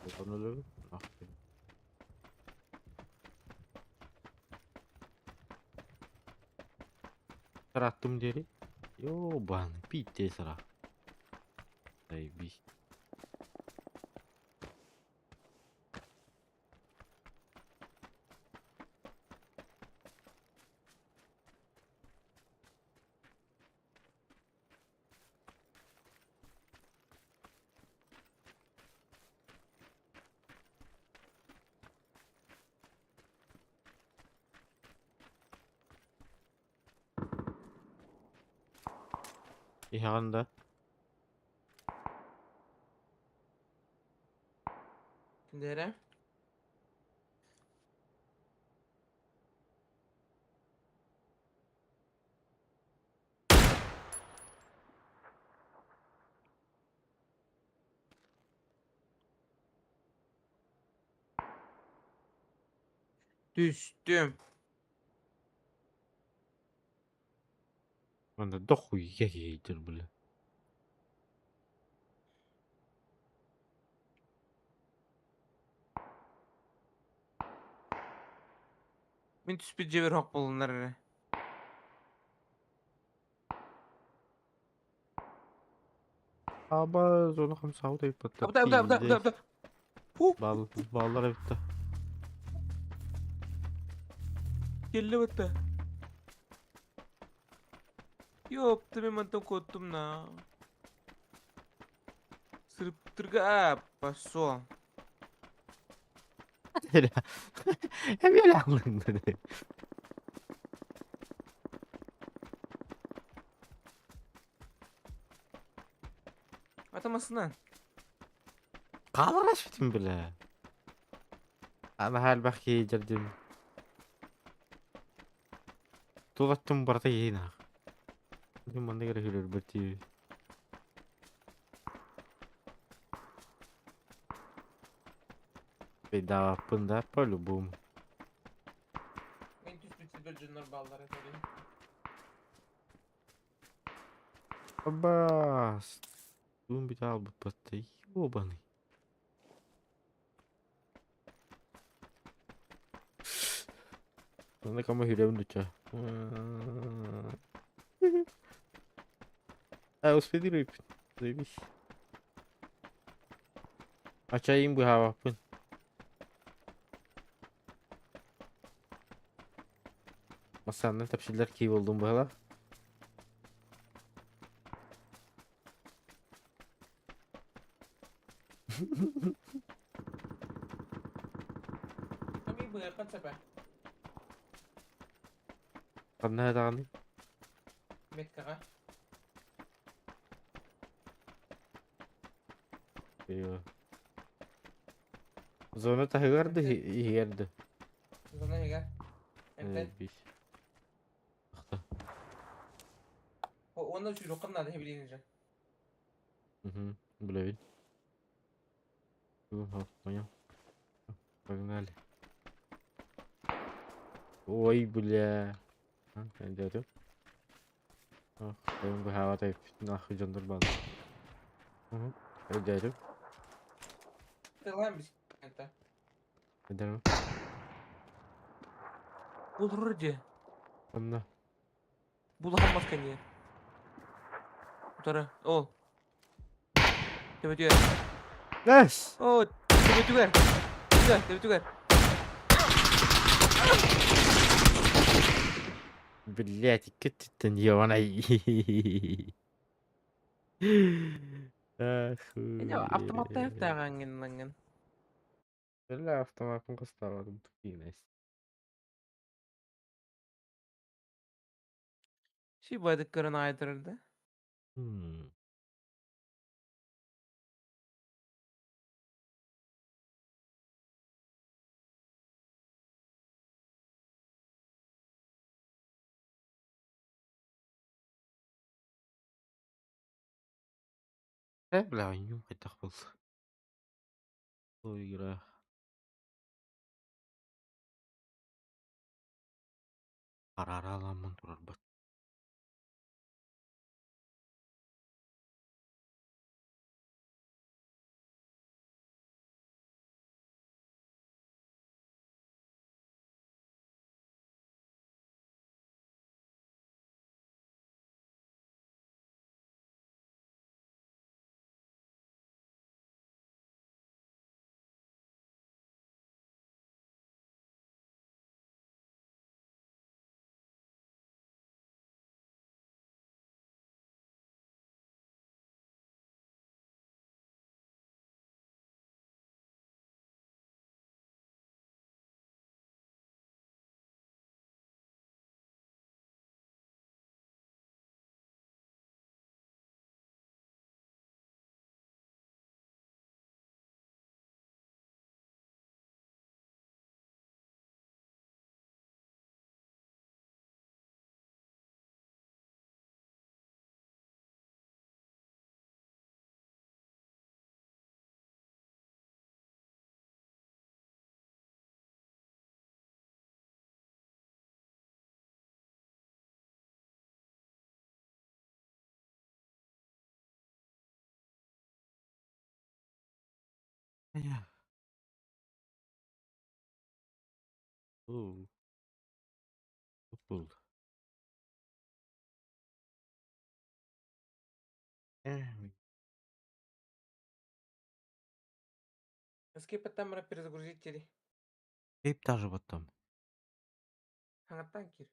Speaker 2: Kullanılır. Нахуй. Тараттым дери. Ёбаный, пиздец ра. Заебись. Иһэҕин да?
Speaker 1: Дere. Түстүм.
Speaker 2: Манна дохуя киһитэр, бля.
Speaker 1: Мин түспүт дьиэбэр суох буоллуннар эрэ.
Speaker 2: Аба зона хамсаабыт эбиппаттар.
Speaker 1: Абда абда абда абда абда. Фу.
Speaker 2: Бал, баллар эбитте.
Speaker 1: Кэллэ батта. Ёпта, мин мантан куоттум на. Сырыптырга пошел.
Speaker 2: Эмиэ аллыҥ.
Speaker 1: Атамасына.
Speaker 2: Хаалар эспитим, бля. Ана элбэх киһи дьэрдим. Тулаттым барыта киһи. Манна кэрэ хүрэрбэт. Пейдааппын да по-любому.
Speaker 1: Мин түспүт сирбэр дьоннор бааллар этэрин.
Speaker 2: Абас. Туун бит албыппат, ёбаный. Манна кама хүрөбүн дуча. А, успели. Заебись. Ачайым быһаабаппын. Масаннан тапсиллар кии болдум быһала.
Speaker 1: Ами быһыаххын сөп.
Speaker 2: Ханна даҕаны?
Speaker 1: Меткаҕа.
Speaker 2: Эйо. Зона таһыгар да иһигэр да?
Speaker 1: Зона иһигэр. Эмтэн.
Speaker 2: Заебись. Ахта.
Speaker 1: Уонна сүүрүөххүн наада билигин же.
Speaker 2: Угу. Блядь. Ага, понял. Погнали. Ой, бля. А, дядю. Ох, быһаабат нахуй дьоннор баар. Угу. Дядю.
Speaker 1: Тылаан бис. Это.
Speaker 2: Эдерм.
Speaker 1: Булрur дии.
Speaker 2: Онно.
Speaker 1: Булахан масканье. Утары. Ол. Төбөтүгэр.
Speaker 2: Yes!
Speaker 1: О, төбөтүгэр. Төбөтүгэр, төбөтүгэр.
Speaker 2: Блять, икки ёбаный.
Speaker 1: Эне автоматтаахтааҕаҥҥын лаҥҥын.
Speaker 2: Бля, автоматын кыстаабатым тупинес.
Speaker 1: Ши бадык көрөн аайдырды.
Speaker 2: Бля, нюм хайдах был. Ой, игра. Арааламмын турарбат. Уу, Был.
Speaker 1: Скип там перезагрузить или?
Speaker 2: Кейп даже потом.
Speaker 1: Саҥаттан киир.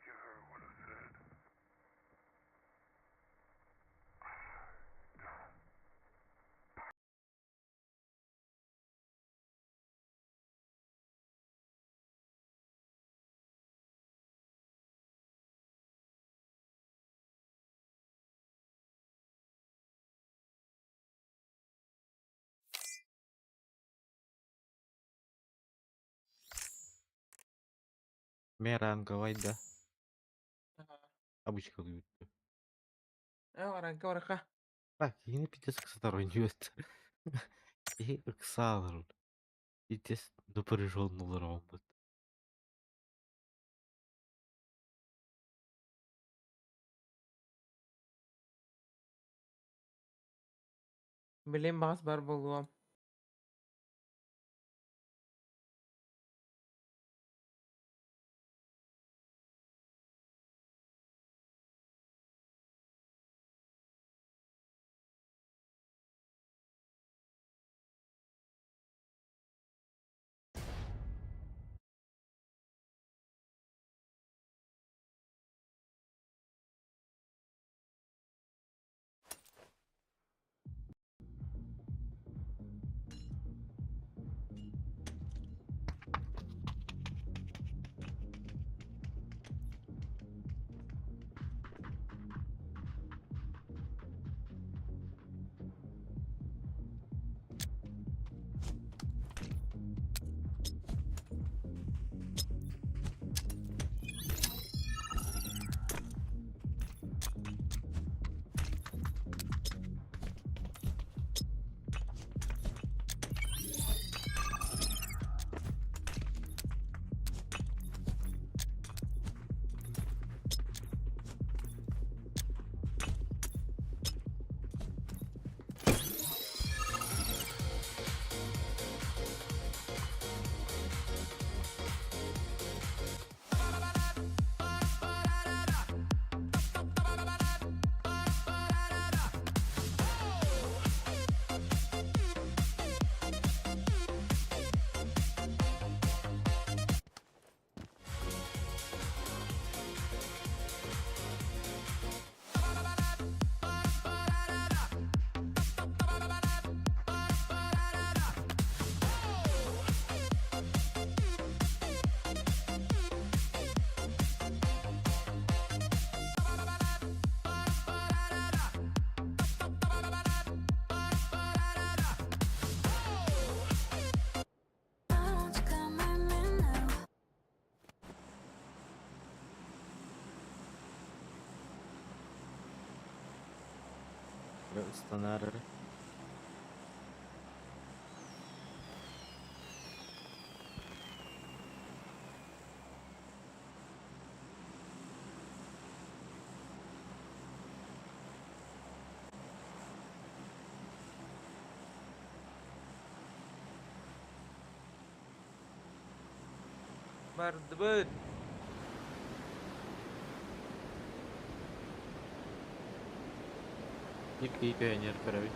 Speaker 4: You heard what I said.
Speaker 2: Меранговай, да.
Speaker 1: Ага.
Speaker 2: Обычка будет.
Speaker 1: Э, барака.
Speaker 2: Так, кини пиздец ыксатар ойнует. И ыксалар. Пиздец напряженный робот.
Speaker 1: Билим баҕас бар буолуом.
Speaker 5: Why don't you come with me now?
Speaker 2: Станар.
Speaker 1: Бардыбыт.
Speaker 2: Биир киһи түһэн иһэр көрөбүн.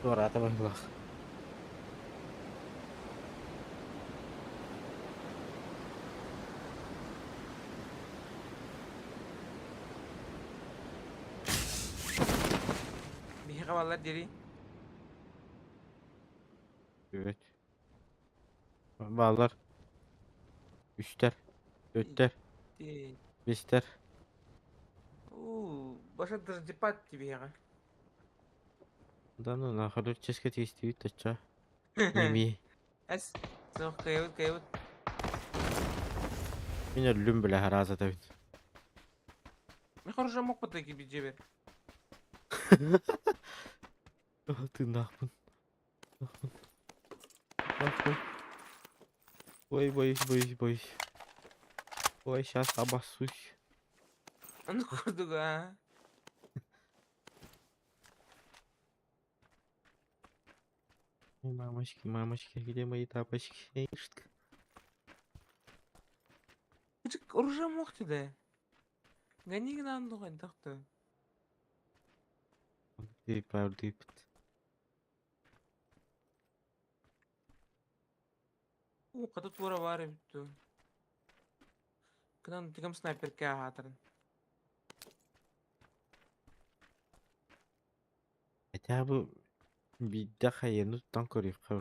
Speaker 2: Туораата быһыылаах.
Speaker 1: Биһиэхэ баллар диэри.
Speaker 2: Evet. Бааллар. Үстэр. Үттэр.
Speaker 1: Ити.
Speaker 2: Бистэр.
Speaker 1: Уу, баша дождепад биһиэхэ.
Speaker 2: Да ну нахуй ческа тиистибит тачча. Неми.
Speaker 1: Эс, суох кыайбыт кыайбыт.
Speaker 2: Мин өллүм бile хараазатабын.
Speaker 1: Мин хорошо мокпут киирбит дьиэбэр.
Speaker 2: Тыыннаахпын. Тыыннаахпын. Ой, боюсь, боюсь, боюсь. Ой, сейчас обоссусь.
Speaker 1: Ону курдук аа.
Speaker 2: Ой, мамочки, мамочки, где мои тапочки? Эй, что?
Speaker 1: Кычык оружие мох да. Гони нам духай тахты.
Speaker 2: Deyip deyip.
Speaker 1: Уу, хата туора баар эбит дуу. Кынан тигам снайперка аһаатарын.
Speaker 2: Хотя бы биирдэ хайыны туттан көрүөххэ.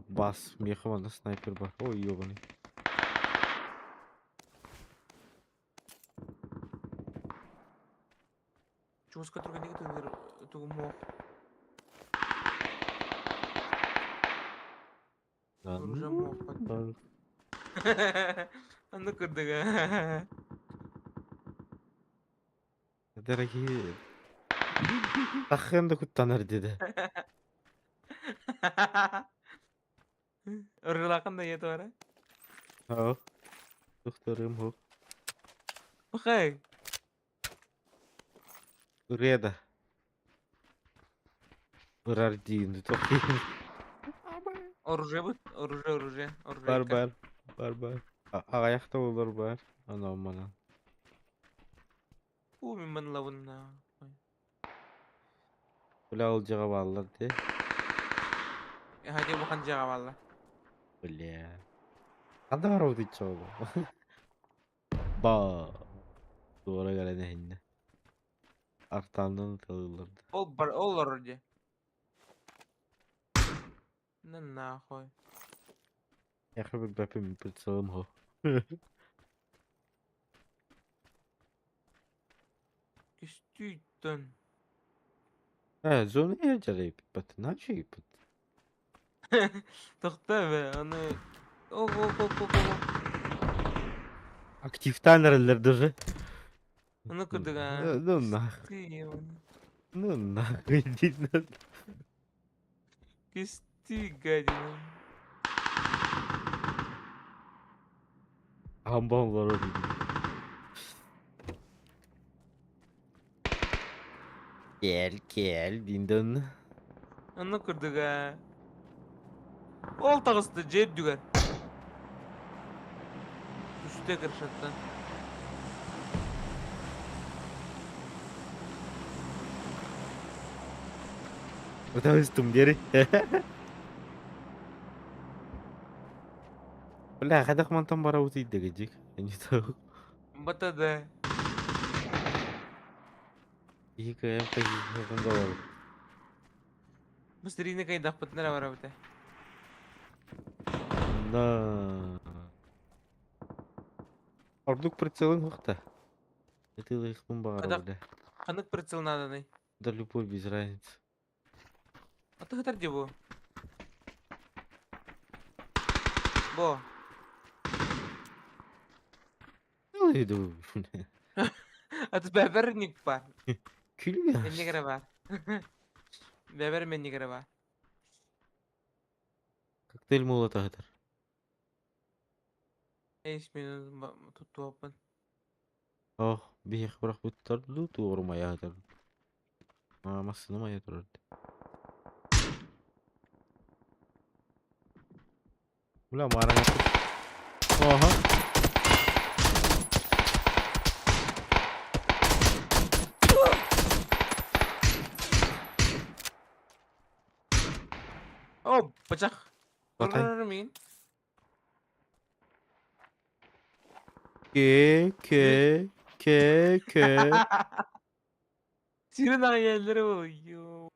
Speaker 2: Бас, миэхэ манна снайпер бар. Ой, ёбаный.
Speaker 1: Чугуска турган тыгыр тугум мох.
Speaker 2: Да
Speaker 1: Оружие
Speaker 2: ну,
Speaker 1: мохпат.
Speaker 2: да.
Speaker 1: Аны курдук аа.
Speaker 2: Дорогие. Тахын да куттанар деді.
Speaker 1: Ырылакын да ете бара.
Speaker 2: Ау. Докторым хоп.
Speaker 1: Бахай.
Speaker 2: Ырыа Ырар диин тохтин.
Speaker 1: Оружие бут, оружие, оружие,
Speaker 2: Бар
Speaker 1: оружейка.
Speaker 2: бар. Бар бар. Аяқта олар бар. Анау манан.
Speaker 1: Уу, мин манлабын.
Speaker 2: Бля ол жаға балалар де.
Speaker 1: Хади бухан жаға балла.
Speaker 2: Бля. Қанда бар ол дейді ол. Ба. Duvara gelen ehinne. Artandan atılırdı.
Speaker 1: Ол бар, ол оружие. На нахуй.
Speaker 2: Яхы bir бәпім прицелым хо.
Speaker 1: Күстүйтөн.
Speaker 2: Ә, зоны жарайып бат. Начи бат.
Speaker 1: Тохта бе, аны Ох, ох, ох, ох, ох.
Speaker 2: Активтан эрелер даже.
Speaker 1: Аны курдук аа.
Speaker 2: Ну нах. Ну нахуй иди на.
Speaker 1: Күстүй гадина.
Speaker 2: Амбамлар ол. Кел, кел, диндон.
Speaker 1: Аны курдук аа. Ол таҕыста дьиэ үрдүгэр. Үстэ крышаттан.
Speaker 2: Өтөстүм диэри. Бля, хайдах мантан барабыт дегежик. Не то.
Speaker 1: Бата да.
Speaker 2: Екі бар.
Speaker 1: Быстрее кайдахпытына барабыт.
Speaker 2: Да. Ордук прицелын хохта. Это их бара,
Speaker 1: Хайдах
Speaker 2: бля.
Speaker 1: ханнык прицел нааданы?
Speaker 2: Да любой без разницы.
Speaker 1: А ты хатар дии бу. Бо.
Speaker 2: Ну иду.
Speaker 1: А ты бэбэрник бар.
Speaker 2: Күлү
Speaker 1: Эннигere бар. Бэбэр меннигere бар.
Speaker 2: Коктейль молотов.
Speaker 1: Эйс минут туттуоппун.
Speaker 2: Ох, биһиэх бырахпыттар дуу туорумайаатар. Массыына майа турар. Бля, маарыҥҥа Ага.
Speaker 1: О, бачах.
Speaker 2: Батай.
Speaker 1: Мин.
Speaker 2: К, К, К, К.
Speaker 1: Сирен аҕай ол. Ё.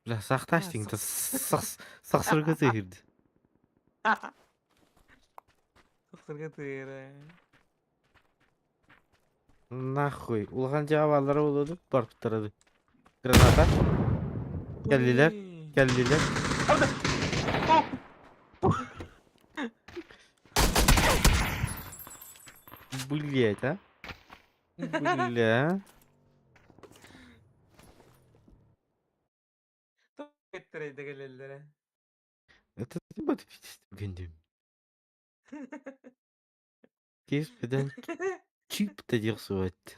Speaker 2: Бля, сахташтың да сахсырга тыырды.
Speaker 1: Сахсырга тыыра.
Speaker 2: Нахуй. Улахан жаабалары болду, барып Граната. Келдилер, келдилер. Блять, а? Бля.
Speaker 1: Кеттирейде.
Speaker 2: Это типа гендим. Кеспеден чип тадирсуат.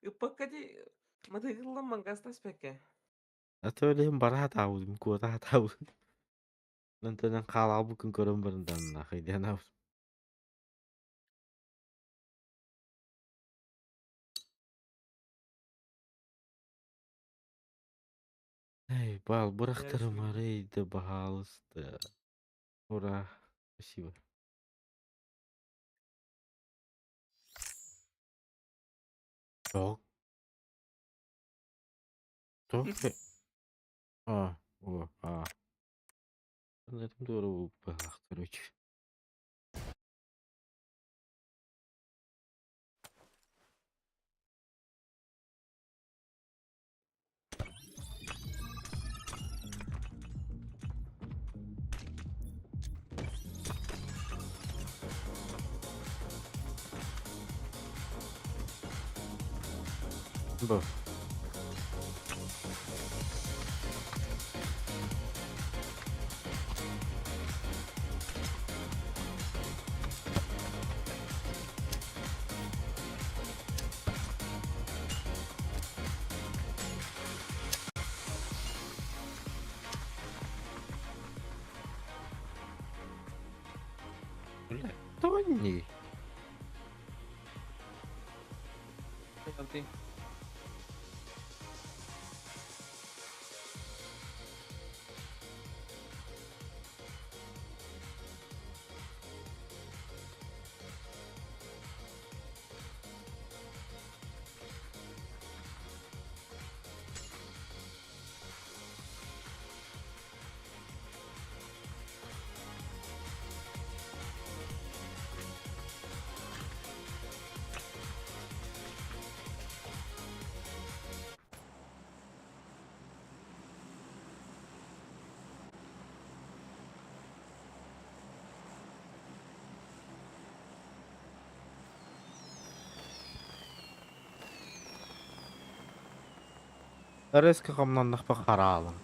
Speaker 1: Иппаккати матыгыллан мангастас пекке.
Speaker 2: А то элем бараат аудым, куотаат аудым. Нантанан хаалаабы күн көрөн барындан нахуй диэн аудым. Эй, бал, бырахтарым арейді, баһаалыста. Ура, спасибо. Так. Так. А, о, а. На этом здорово бах, короче. Баф. Бля, Тони.
Speaker 1: Ты.
Speaker 2: Резко хамнаннахпа хараалан.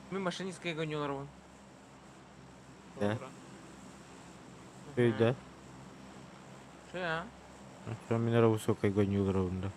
Speaker 1: Ми машинистка гонюларбын.
Speaker 2: Да. Өйдө.
Speaker 1: Что я?
Speaker 2: Что минера высокой гонюларбын да.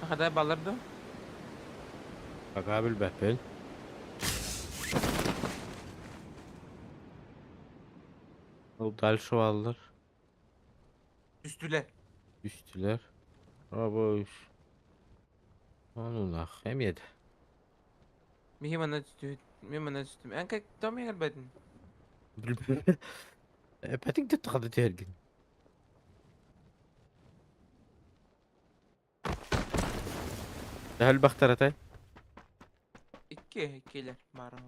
Speaker 1: Хада балырды.
Speaker 2: Пока билбэппин. Ол дальше баллар.
Speaker 1: Үстүлер.
Speaker 2: Үстүлэр. Абыш. Ону нах эмиэд.
Speaker 1: Михи мана түстү. Мен мана түстүм. Эн как том егер.
Speaker 2: Эпэтиң де тахады тергин. Дәл бахтаратай.
Speaker 1: Икки иккилер бары.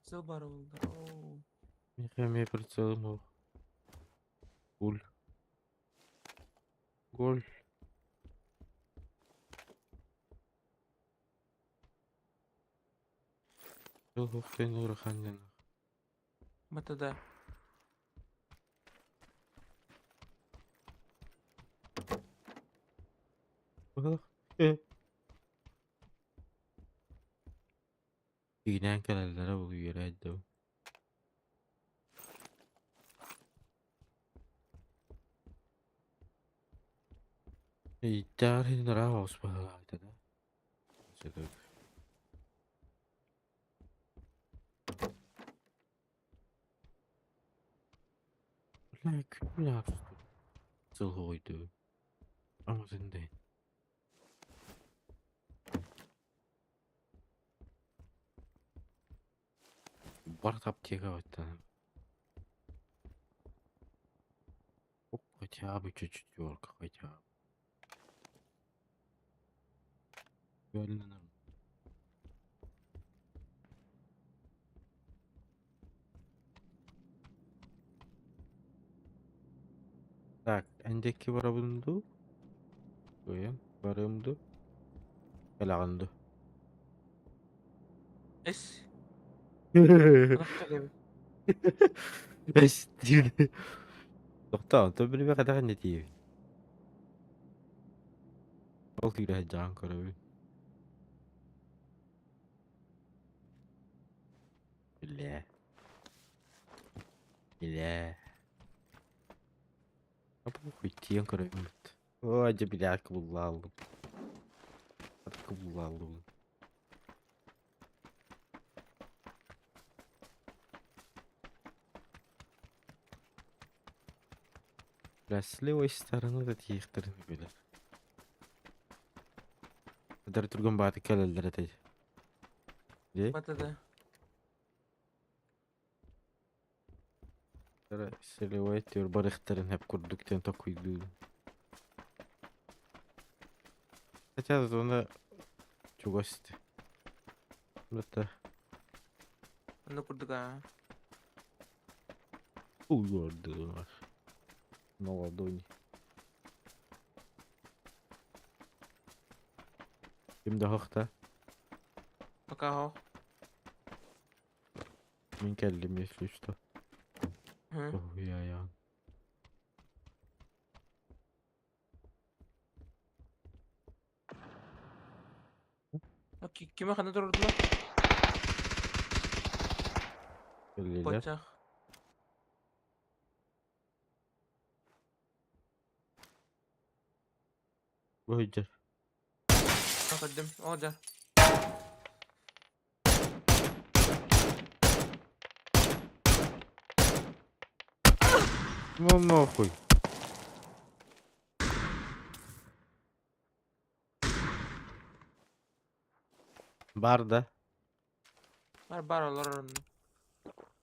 Speaker 1: Прицел баар буолла. Оо.
Speaker 2: Миэхэ эмиэ прицелым суох. Гуль. Голь. Суох диэн ыарахан диэн.
Speaker 1: МТД.
Speaker 2: Киинээн кэлэллэрэ ол үөрэ дуу. Ииттэҕэр иһин ыраах оҕус быһыылаах да. Бля, күн Сыл хоҕуйдуу. Аматын да Барыта аптека баттанан. Хотя бы чуть-чуть четверка, хотя бы. Реально Так, эндекки барабын дуу? Кыайан, барыам дуу? Кэлэҕин дуу?
Speaker 1: Эс. Анах кэлэбин.
Speaker 2: Эс диир. Тохтоо, онтон билбэ хайдах инньэ тиийэбин? Ол киирэ сылдьаҕын көрөбүн. Билээ. Билээ. Похуй, тиийэн көрөбүн. Ой, дьэ билээ кыбыллааллым. Кыбыллааллым. Бля, с левой стороны да тиийиэхтэрин билэр. Эдэр түргэн бааты кэлэллэр этэй. Дии?
Speaker 1: МТД.
Speaker 2: Силевой түөр барыхтарын хэп курдук диэн токуйдуубун. Хотя зона чугас Это
Speaker 1: Онно курдук аа.
Speaker 2: Угордылар. На ладони. Ким да хохта?
Speaker 1: Пока хо.
Speaker 2: Мин кэллим, если что.
Speaker 1: Мгм.
Speaker 2: Ой,
Speaker 1: Кими ханна турдулар?
Speaker 2: Кэллилэр.
Speaker 1: Бачах.
Speaker 2: Бу сылдьар.
Speaker 1: Көрдүм. О, дьэ.
Speaker 2: Ну нахуй. Бар да.
Speaker 1: Бар бар олорор онно.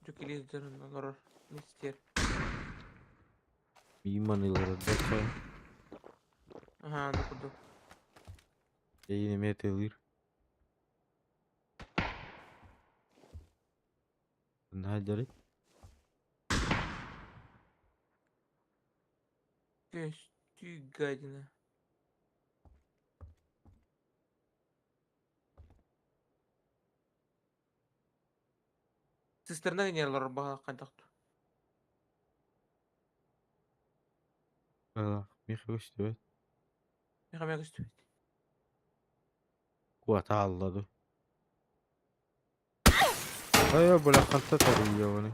Speaker 1: Дьүкилиир дьон олорор. Мистер.
Speaker 2: Миим аныылара да чай.
Speaker 1: Аха, аны курдук.
Speaker 2: Эйин эмиэ тыалыыр. Наһаа дьарый.
Speaker 1: Көстүү гадина. Цистерна генералар баха хайдах
Speaker 2: Миэхэ көстүбэт.
Speaker 1: Миэхэ эмиэ көстүбэт.
Speaker 2: Куота хаалла дуу. Айа бля ханта тарыйыаҕыный.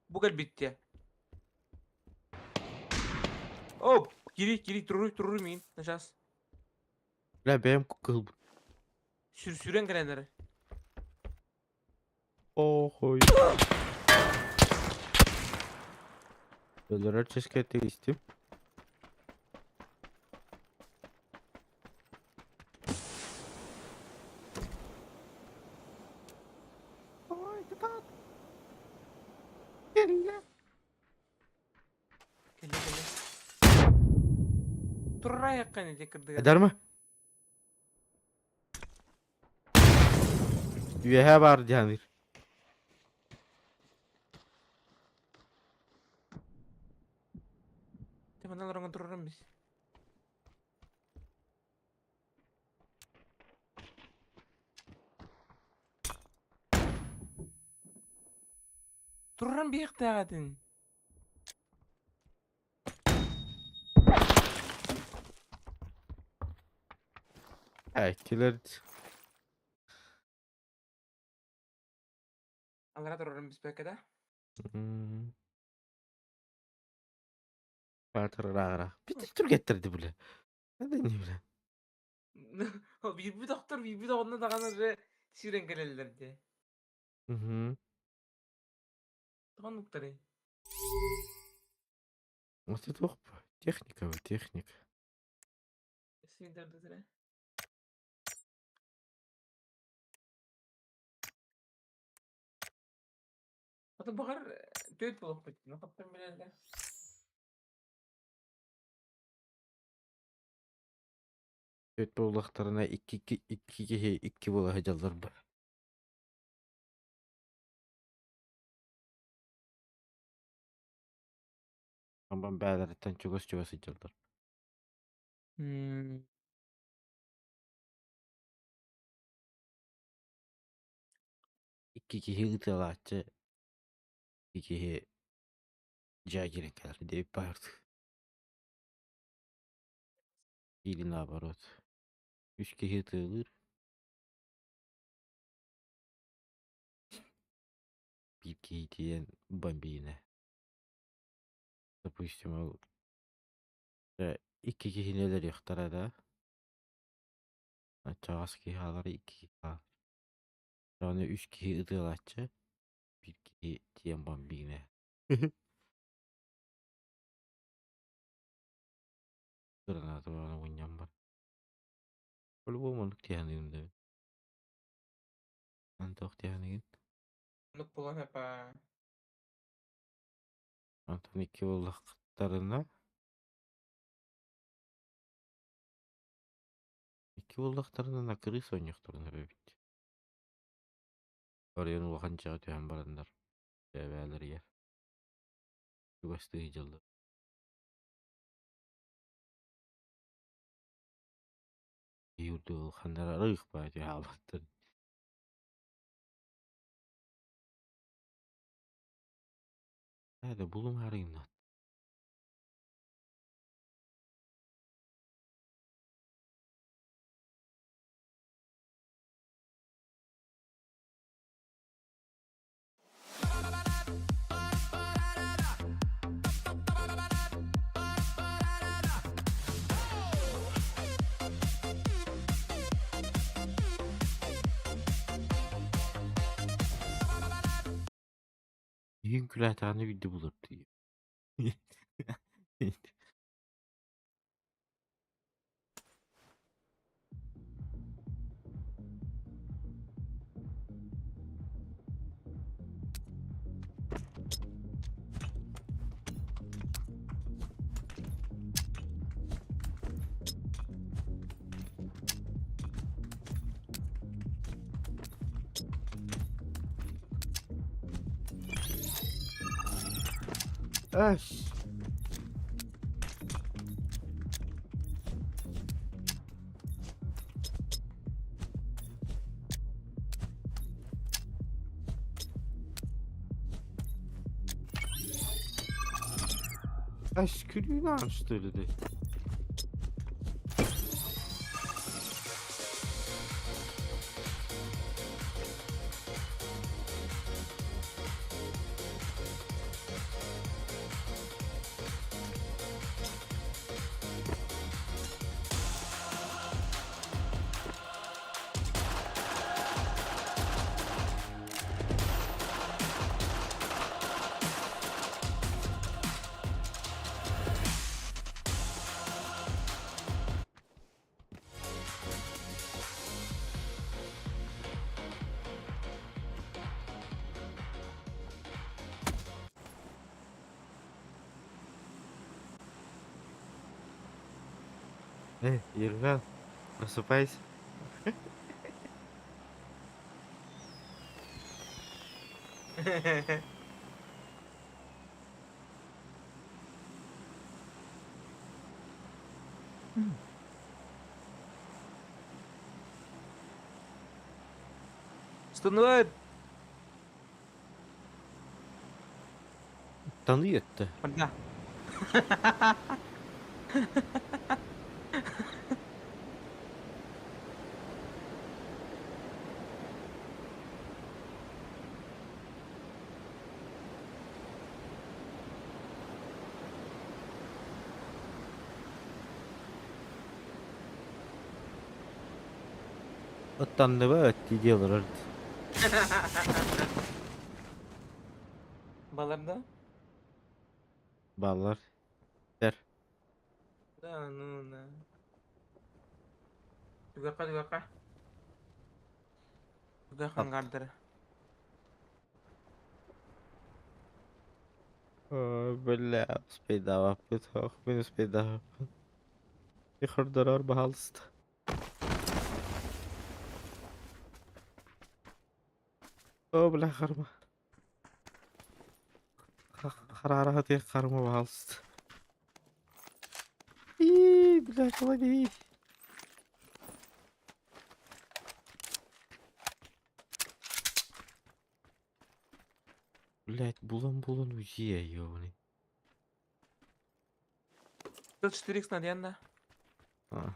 Speaker 1: Бу кэлбиттэ. О, кири, кири, туруй, туруй миин, сейчас.
Speaker 2: Бля бэйэм кыһылбын.
Speaker 1: Сүр сүрэн кэлэн эрэ.
Speaker 2: Охой. Өлөрөр чэскэ тигистим. Ой, кытаат. Кэллэ.
Speaker 1: Кэллэ кэллэ. Турар ити кырдыга.
Speaker 2: Эдэр ме? Үөһэ баар дианыр.
Speaker 1: Манна олорон турарым бис. Турарым биэхтээх этин.
Speaker 2: Эккилэр
Speaker 1: Аллара турарым биспэккэ да.
Speaker 2: Баатыр Бит түргэттэрди бile. Не бile.
Speaker 1: Биирбит охтор, биирбит оҕонно даҕаны уже сүүрэн кэлэллэр дии. Тоҕо оннуктарый?
Speaker 2: Вот это техника, техника.
Speaker 1: Сүүрдэрдилэр. Ото баҕар түөрт буолуохпут, хаптан билэллэр.
Speaker 2: Түөрт буоллахтарына икки икки киһи икки буола сылдьаллар бу. Амбан бээлэриттэн чугас-чугас сылдьаллар. Икки киһи ытыалааччы, икки киһи дьиэ киирэн кэлэр диэбит баҕарбыт. Или наоборот. Үс киһи ытыалыыр. Биир киһи тиийэн бомбина. Допустим, ол икки киһини өлөрүөхтэрэ да, оччоҕо киһи хаалар, икки киһи хаалар. Аны үс киһи ытыалааччы, биир киһи тиийэн бомбина. Граната баҕана мунньан бар. По-любому оннук тиэхэнигин да. Антох тиэхэнигин.
Speaker 1: Оннук буолан эпа.
Speaker 2: Онтон икки буоллахтарына икки буоллахтарына накырыы сонньохторуна эбит. Оройун улахан дьиэҕэ түһэн бараннар бэйэлэригэр чугастыы сылдьаллар. Киһи ханна эрэ арыых баа түһэ хаалбыттар. Да булумаарыйымнат. Иһин күлээтэҕинэ биирдэ булар дии. Ас. Ас күлүүнэ что ли? Эй, Ервел, просыпайся.
Speaker 1: Станывает!
Speaker 2: Таныы өттө.
Speaker 1: Барда.
Speaker 2: Ыттанныба дии олорор.
Speaker 1: Баларда?
Speaker 2: Баллар. Тэр.
Speaker 1: Да, ну да. Түгэххэ түгэххэ. Түгэх ангардары.
Speaker 2: Бля, успейдаваппыт, ох, мин успейдаваппын. Ихордорор, баһаалыста. О, бля, харма. Хараара хатыах харма, баһаалыста. И, бля, помоги. Блять, булан-булан уйди, ёбаный.
Speaker 1: 4x на диэн да?
Speaker 2: А.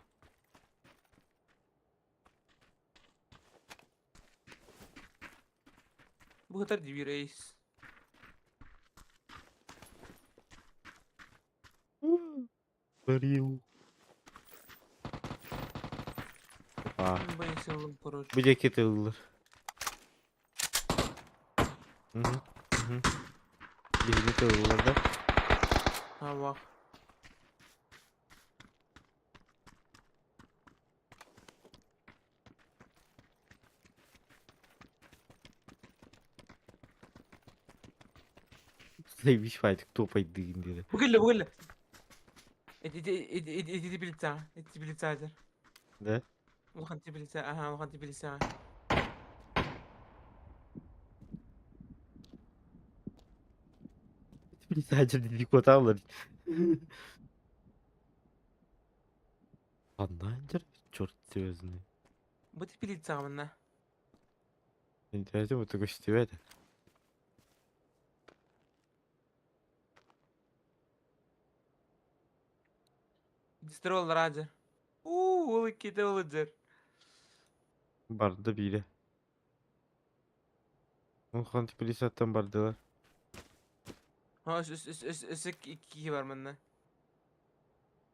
Speaker 1: Бу кытар дибир эйс.
Speaker 2: Барил. А.
Speaker 1: Байсылым, короче.
Speaker 2: Бу диэки тыллар. Мгм, мгм. Биһиги тыллар да?
Speaker 1: Аллах.
Speaker 2: Заебись файтик топайдыгын диэтэ.
Speaker 1: Бу кэллэ, бу кэллэ. Ити ити ити ити ити теплицаҕа, ити теплицаҕа
Speaker 2: Да?
Speaker 1: Улахан теплица, аха, улахан теплицаҕа.
Speaker 2: Теплицаҕа дии куотааллар. Ханнаан дьэр черт его знает.
Speaker 1: Бу теплицаҕа манна.
Speaker 2: Интересно, вот көстүбэт.
Speaker 1: Дистрол радио. Уу, ол иккитэ олодьар.
Speaker 2: Барда биирэ. Улахан теплицаттан бардылар.
Speaker 1: Ha, өссө икки киһи бар манна.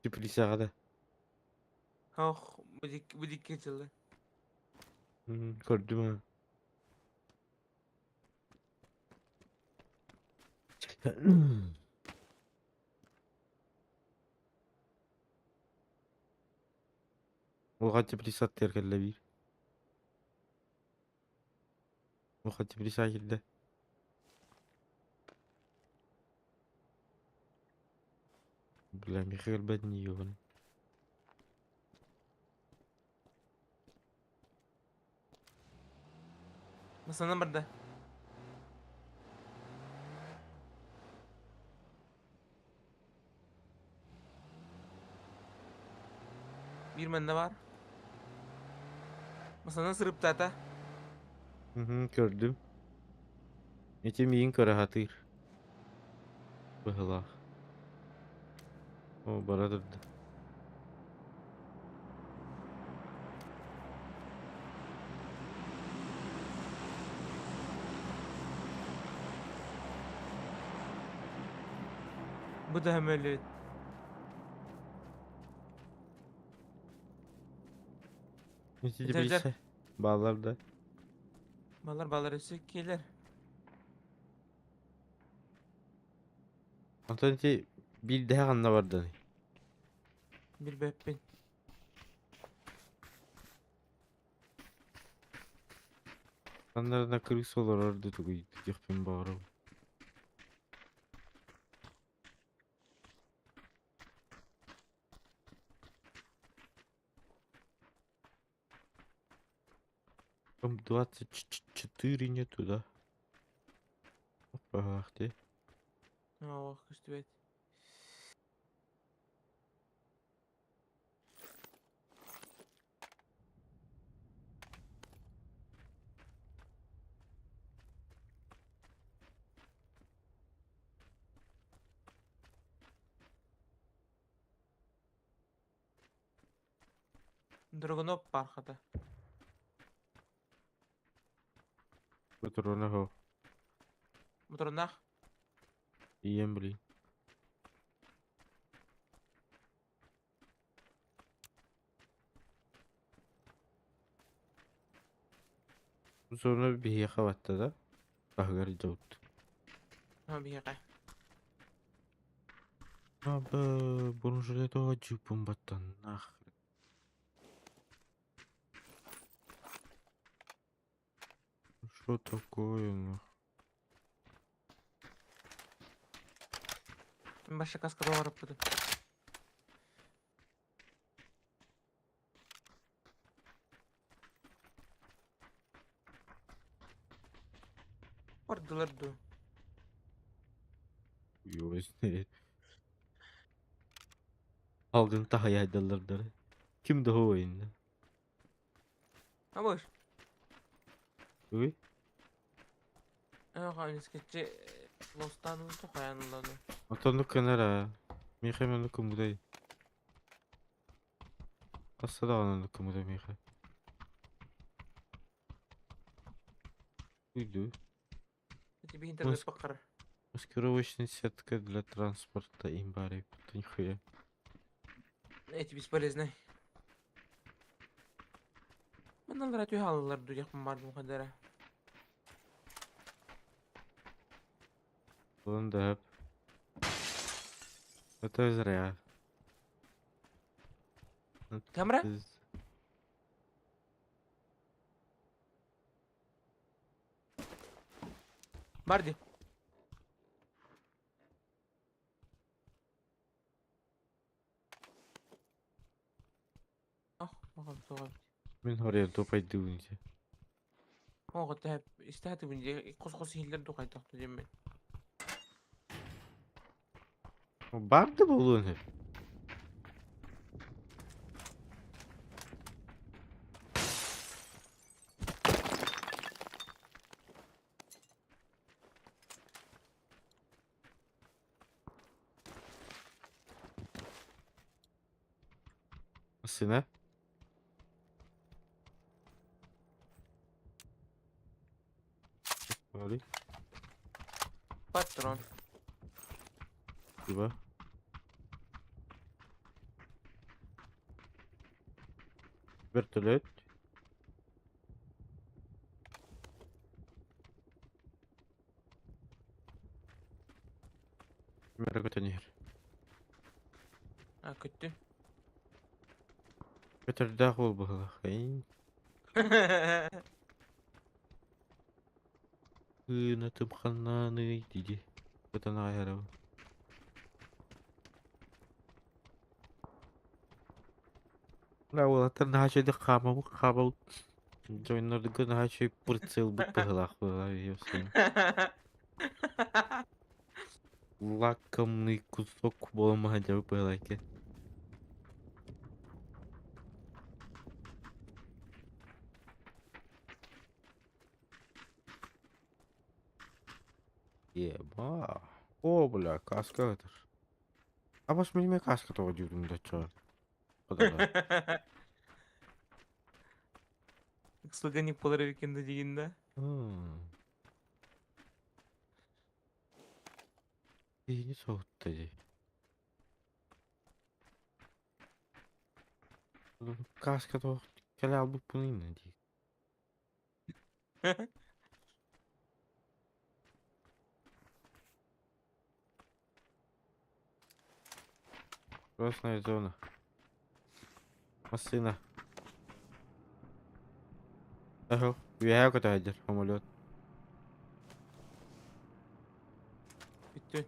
Speaker 2: Теплицаҕа да.
Speaker 1: Ох, бу дикки дьылы.
Speaker 2: Көрдүм аа. Улахан теплица аттыгар кэллэ биир. Улахан теплица киирдэ. Бля, миэхэ кэлбэт ини ёбаный.
Speaker 1: Масанан барда. Биир манна баар. Масанан сырыптаата.
Speaker 2: Көрдүм. Ити миигин көрө сатыыр. Быһыылаах. О, бара турда.
Speaker 1: Бу да өлүт.
Speaker 2: Ити
Speaker 1: Дьэ, дьэ.
Speaker 2: теплица. Бааллар да.
Speaker 1: Балар балар өссө киэлэр.
Speaker 2: Онтон ити биирдэһэ ханна барданый?
Speaker 1: Билбэппин.
Speaker 2: Ханнарына крыса олорор да тугуй диэхпин баҕарабын. Там 24 нету, да? Опа, ах ты.
Speaker 1: Ох, көстүбэт. Драгунов баар хата.
Speaker 2: Патрона хо.
Speaker 1: Мотуруннаах.
Speaker 2: Ийэм блин. Зона биһиэхэ батта да? Таһыгар дьабыт.
Speaker 1: А, биһиэхэ.
Speaker 2: Аба, бронежилет джипом баттан нахрен. Что такое, нах?
Speaker 1: Баша каска доҕоруппутун. Бардылар дуу.
Speaker 2: Его знает. Алгын таһайайдаллар. Ким да ойында.
Speaker 1: Абыш.
Speaker 2: Ой,
Speaker 1: Ха, лостан тухаянланы.
Speaker 2: Отонну кынара. Миха мен кумудай. Кассада кумудай Миха. Уйду.
Speaker 1: Тебе интернет бакар.
Speaker 2: Маскировочная сетка для транспорта имбари. Нихуя.
Speaker 1: Эти бесполезны. Маналар түһаллар дуяк бардым кадара.
Speaker 2: Вон да. Это зря.
Speaker 1: Камера? Барди. Ох, маған соға.
Speaker 2: Мен хория топай дүүнсе.
Speaker 1: Оғы тәп, истәті бүнде қос-қос хиллер дуқайтақты демен.
Speaker 2: Барды болуын хеп. Сына? Вали,
Speaker 1: Патрон.
Speaker 2: Куба. Вертолет. Мере.
Speaker 1: А, күтті.
Speaker 2: Көтөрдөөх ол быһылах. Эй, Ына тымханнааны диди. Көтөн айарабы. Ла уолаттар наһаа хаамабы хаабал. Дьоннордуга наһаа үчүгэй прицел бут быһылаах быһылаах ёсун. Лакомный кусок буоламаһа дьабы быһылаах Еба. О, бля, каска это. А бас мен каска тоҕо дьүүрүм да чоо. Куда
Speaker 1: Слуганик болар екен деген да.
Speaker 2: Бейни соғытты дей. Каска тоҕо кэлэ албыт бунуйна дии. Красная зона. Машина. Ага, үөһээ көтөһөдөр самолет.
Speaker 1: Бүттү.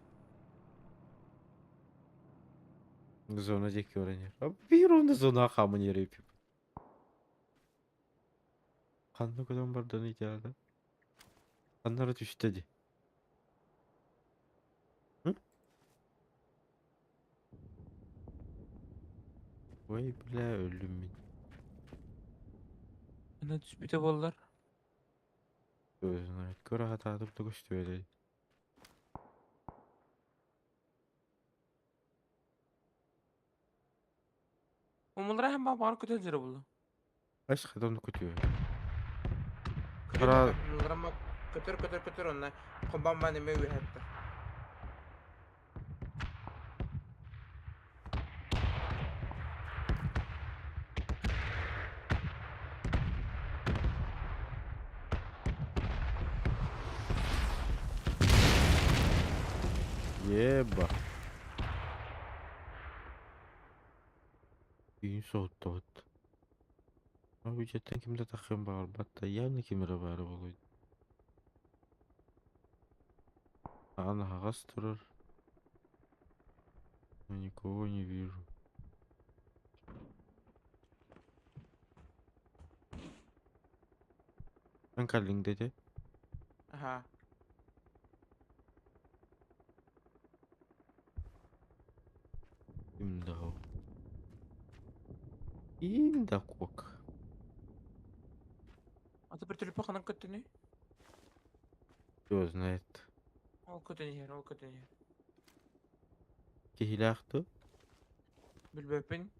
Speaker 2: Зона диэки баран Биир онно зона хааман иэрэ Ханна көтөн бардан итиада. Ханнара түстэ ди. М? Ой, бля, өлдүм мин.
Speaker 1: Ана түспүтэ боллар.
Speaker 2: Өзүн айт. Көрө хатаатып да көстүбэдэй.
Speaker 1: Омулара hem бар көтөн жүрө булду.
Speaker 2: Ас хатан көтүө. Хара
Speaker 1: Көтөр көтөр көтөр онно хомбан эме үөһэттэр.
Speaker 2: Еба. Үйүн соһуттубут. Бюджеттен ким да таххыан баҕарбат да, явно ким эрэ баара буолуо. Аан аһаҕас турар. Но никого не вижу. Эн кэллиҥ дэтэ?
Speaker 1: Аха.
Speaker 2: Ким да ол? Ким да куок.
Speaker 1: Аты бір телефон ханан көттүнүй?
Speaker 2: Кто знает.
Speaker 1: Ол көтөн иһэр, ол көтөн иһэр.
Speaker 2: Киһилээх дуо?
Speaker 1: Билбэппин.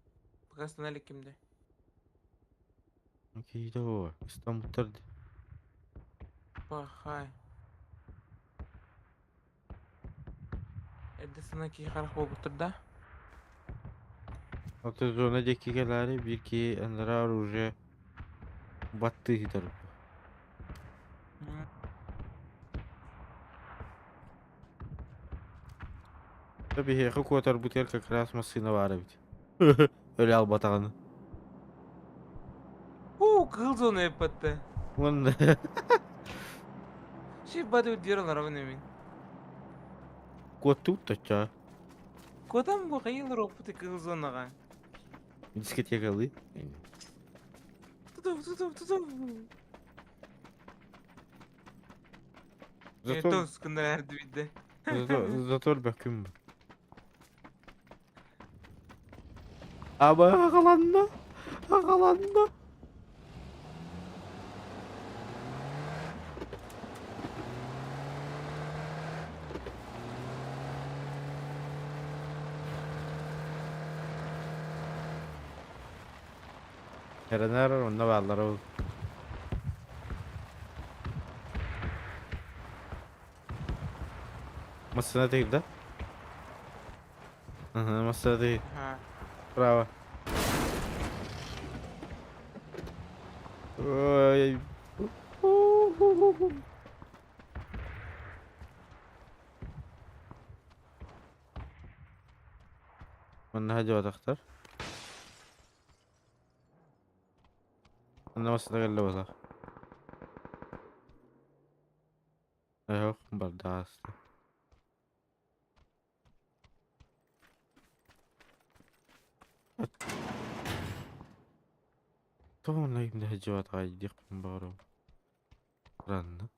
Speaker 1: Пока остановили кимде.
Speaker 2: Киһитэ буо. Ыстаммыттар дии.
Speaker 1: Пахай. Эрдэ сана киһи харах буолбуттар да?
Speaker 2: Аты зона диэки кэлээри биир киһи анараа оружие баттыы сытар. Биһиэхэ куотарбытыгар как раз массыына баар эбит. Өлө албатаҕын.
Speaker 1: Уу, кыһыл зона эппэтте.
Speaker 2: Уонна
Speaker 1: Ши бады диэр олоробун эмин.
Speaker 2: куоттубут точчоо.
Speaker 1: Куотам бу хайылар оппуту кыһыл зонаҕа.
Speaker 2: Дискотекалыы.
Speaker 1: Тутув, тутув, тутув.
Speaker 2: Зато,
Speaker 1: Тоғыз күннер әрді битті.
Speaker 2: зато, зато бөкүм. Аба аҕаланна. Аҕаланна. Эрэнэр онно бааллара ол. Массыына тиийдэ да? Ага, массыына тиийдэ.
Speaker 1: Ага.
Speaker 2: Право. Ой. Манна сылдьыбатахтар. Манна массыына кэллэ буоллар. Эһэх барда ааста. Тоҕо манна ким да сылдьыбатаҕай диэхпин баҕарабын. Ранна.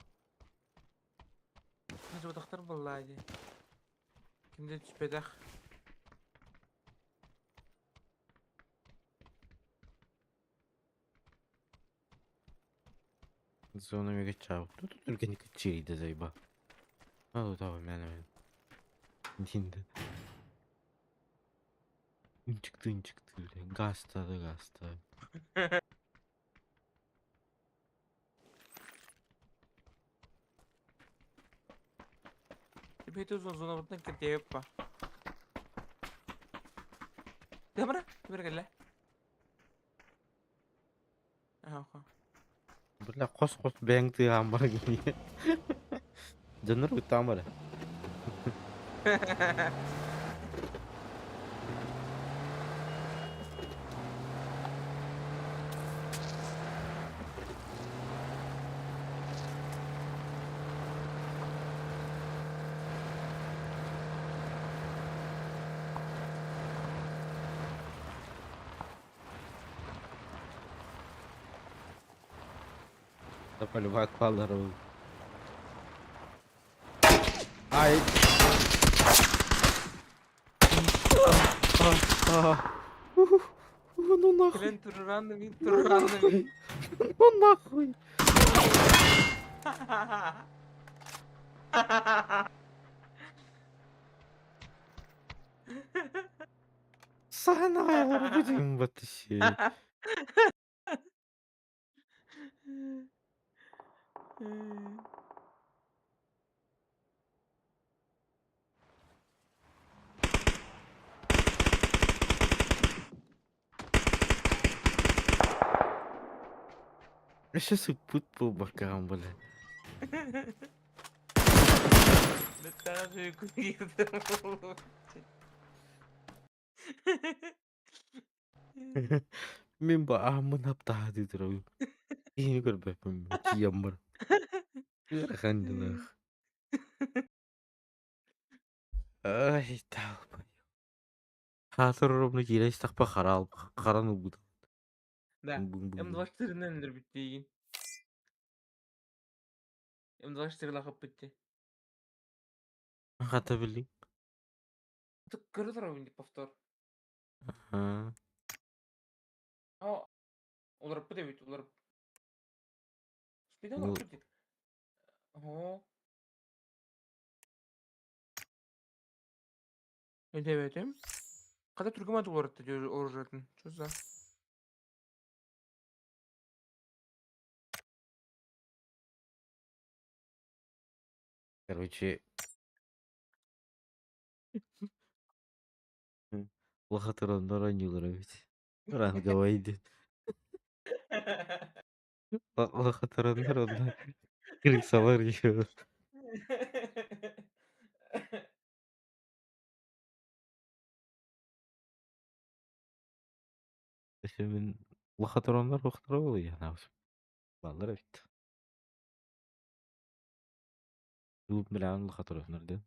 Speaker 1: Сылдьыбатахтар буоллаа дии. Ким да түспэтэх.
Speaker 2: Зона мега чао. Тут түргэнник кыччыйда зайба. Алу тава мен Динде. Ынчыкты ынчыкты. Гастады гаста.
Speaker 1: Эбэтэ зонабытынан киртиэппа. Темир, темир кэллэ. Аха.
Speaker 2: Бля хос-хос бэйэҥ тыаһаан баран Дьоннор куттаан барар. Полюбак палару. Ай. Ну нахуй.
Speaker 1: Кэлэн туруранна мин туруранна мин.
Speaker 2: Ну нахуй. Сана будем вот. Өссө сыппыт буолбаккаҕын бile. Мин бу ааммын хаптаһа турабын. Киһини көрбөппүн тиийэн баран. Ыарахан дьылаах. Ай, таалбай. Хаатыр оромно киирэ истэхпэ хараал харан ылбыт.
Speaker 1: Да, М24-нан өлөрбүттиигин. М24 лахаппытти.
Speaker 2: Хата билиҥ.
Speaker 1: Көрө турабын повтор.
Speaker 2: Аа.
Speaker 1: О, уларыппыт эбит, уларып. Спида уларыппыт. Оо. Өйдөөбөтүм. Хата түргүмэ уларытты оружиетын. Что за?
Speaker 2: Короче, Лохотроннор оонньуулар эбит. Ранговай диэн. Лохотроннор онно крысалар еще. Өссө мин лохотроннор лохотроннор Бааллар эбит. Клуб билэҕин лохотроннор диэн.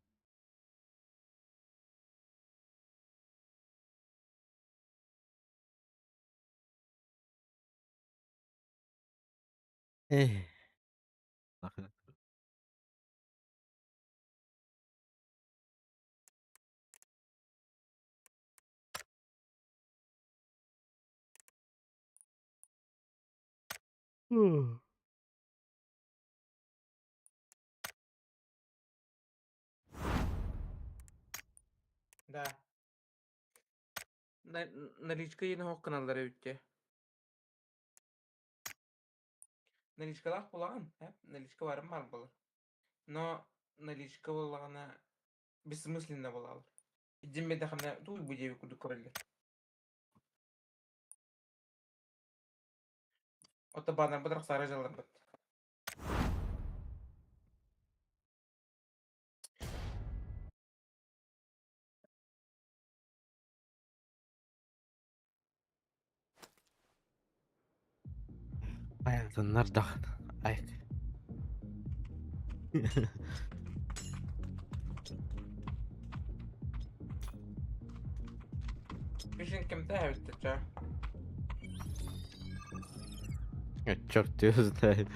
Speaker 2: Эх.
Speaker 1: Да. Наличка диэн оһох гыналлар эбит дии. Наличкалаах буолаҕын, ээ? Наличка барым баар буолар. Но наличка буоллаҕына бессмысленно буолаллар. Дьин бэдэхинэ тугуй бу диэбит курдук көрөллөр. Ото банарбыт арахсаары дьалларбыт.
Speaker 2: Айатыннар даҕаны айк.
Speaker 1: Үсүн кимтэ эбит ча?
Speaker 2: Черт его знает.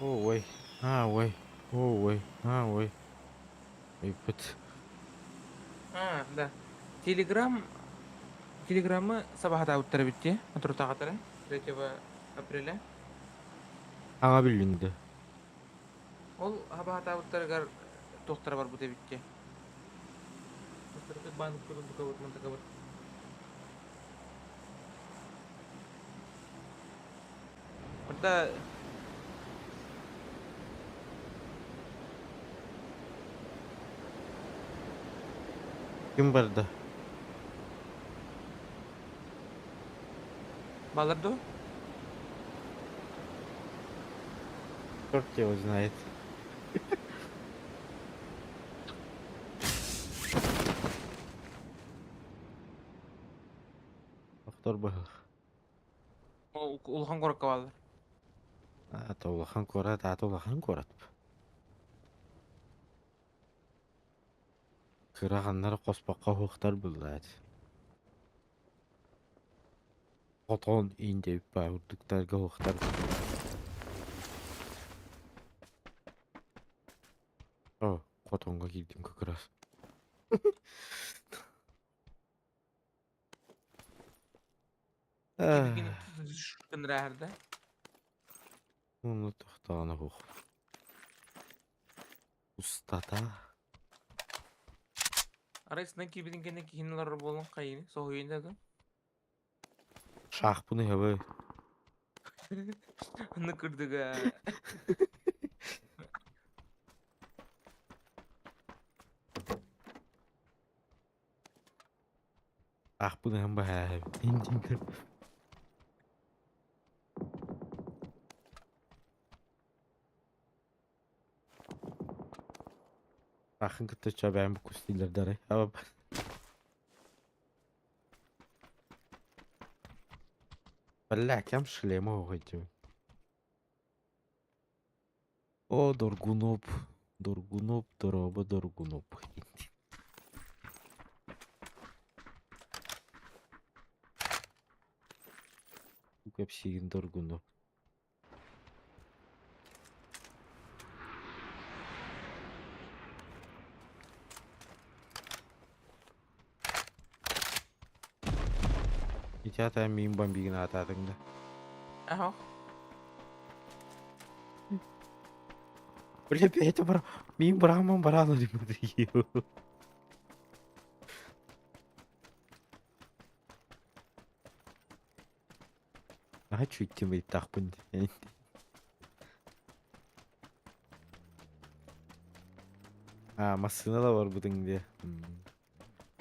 Speaker 2: Ой, а, ой, ой, а, ой. Ыйпыт.
Speaker 1: А, да. Телеграм Телеграммы сабаһатаабыттар эбит дии, соторутааҕытара, 3 апреля.
Speaker 2: Аҕа билинди.
Speaker 1: Ол сабаһатаабыттарыгар Туохтара барбыт эбит дии. Орда
Speaker 2: Ким барда?
Speaker 1: Балар дуо?
Speaker 2: Черт его знает. Охтор быһых.
Speaker 1: Улахан куоракка бааллар.
Speaker 2: Аата улахан куорат, аата улахан куорат. Кыра ханнары хоспоххо уһуктар буллаат. Хотон иин диэбит баа урдуктарга уһуктар. О, хотоҥҥо киирдим как раз.
Speaker 1: Кынырааһырда.
Speaker 2: Уну тохтоон уһух. Устата.
Speaker 1: Арай сынан киирбитин кэннэ киһини олорор буолан хайыны соһуйун да дуу.
Speaker 2: Шаахпын ыһабы.
Speaker 1: Аны кырдыга.
Speaker 2: Аахпын ыһан баһааһабын. Аахын кытта чабээн букустиилэрдэрэ. Бля, кем шлема уходил? О, Доргуноп, Доргуноп, Дороба, Доргуноп. Кэпсиигин Доргуноп. Ити ата миин бомбигин аатаатыҥ да?
Speaker 1: Аһо.
Speaker 2: Бля, бэйэтэ бара миин бырааман бараан Наһаа чуйдим ыйыттахпын А, массыына да барбытыҥ диэ.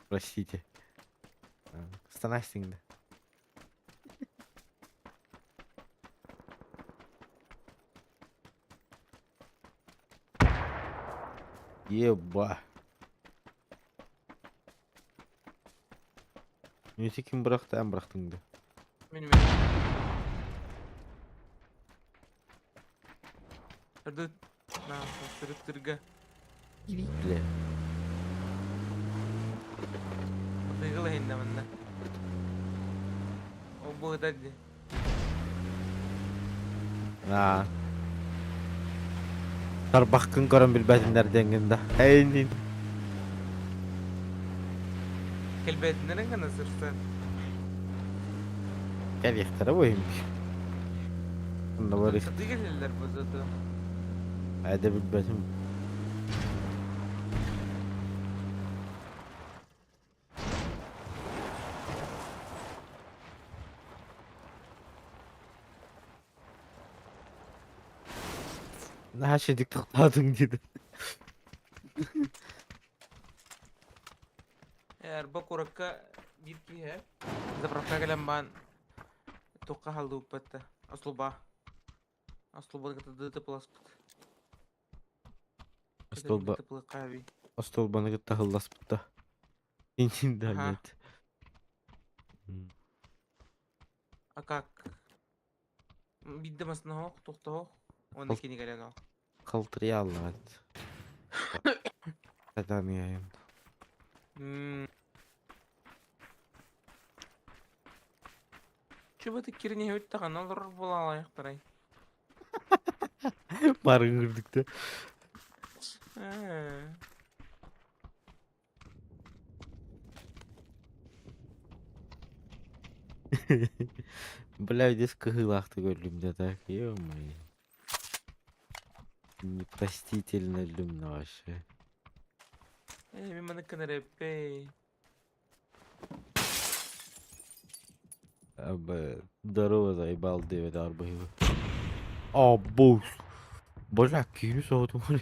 Speaker 2: Простите. Станастиҥ да. Еба. Ньүти ким бырахта, эн бырахтыҥ да.
Speaker 1: Мин мин. Өрдүт. На, сырыттырга.
Speaker 2: Бля.
Speaker 1: Тыгыл иһиннэ манна. Ол быһыта дии.
Speaker 2: Аа. Тарбахкын көрөн билбэтиннэр диэҥҥин да. Эйнин.
Speaker 1: Кэлбэтиннэрин гына сырсан.
Speaker 2: Кэлиэхтэрэ бу иһин. Онно бар
Speaker 1: Сатыы кэлэллэр бу зато.
Speaker 2: Эдэ билбэтим. Наһаа шедик тохтоотуҥ диэтэ.
Speaker 1: Арба куоракка биир киһи заправка кэлэн баан туохха хааллыбыппыт да Ослуба. Ослубаны кытта ДТП-ласпыт.
Speaker 2: Остуолба
Speaker 1: ДТП-лыахха
Speaker 2: остуолбаны кытта һылласпыт да. Интин да
Speaker 1: Аха.
Speaker 2: нет.
Speaker 1: А как? Биирдэ массыына тохтоох уонна кини кэлэн ол.
Speaker 2: Халтырыйааллаҕыт. Сатаныйайым.
Speaker 1: Чубаты кирин иһэбит даҕаны олорор буолаалайахтарай.
Speaker 2: Барыҥ үрдүктэ.
Speaker 1: Ээ.
Speaker 2: Бля, здесь кыһыылаахтык өллүм да так, ё-моё. Непростительно өллүм да вообще.
Speaker 1: Э, мин маны кынареппей.
Speaker 2: Абы, здорово, заебал диэбит арбыһыга. Аббус! Боже, киһини соһутумар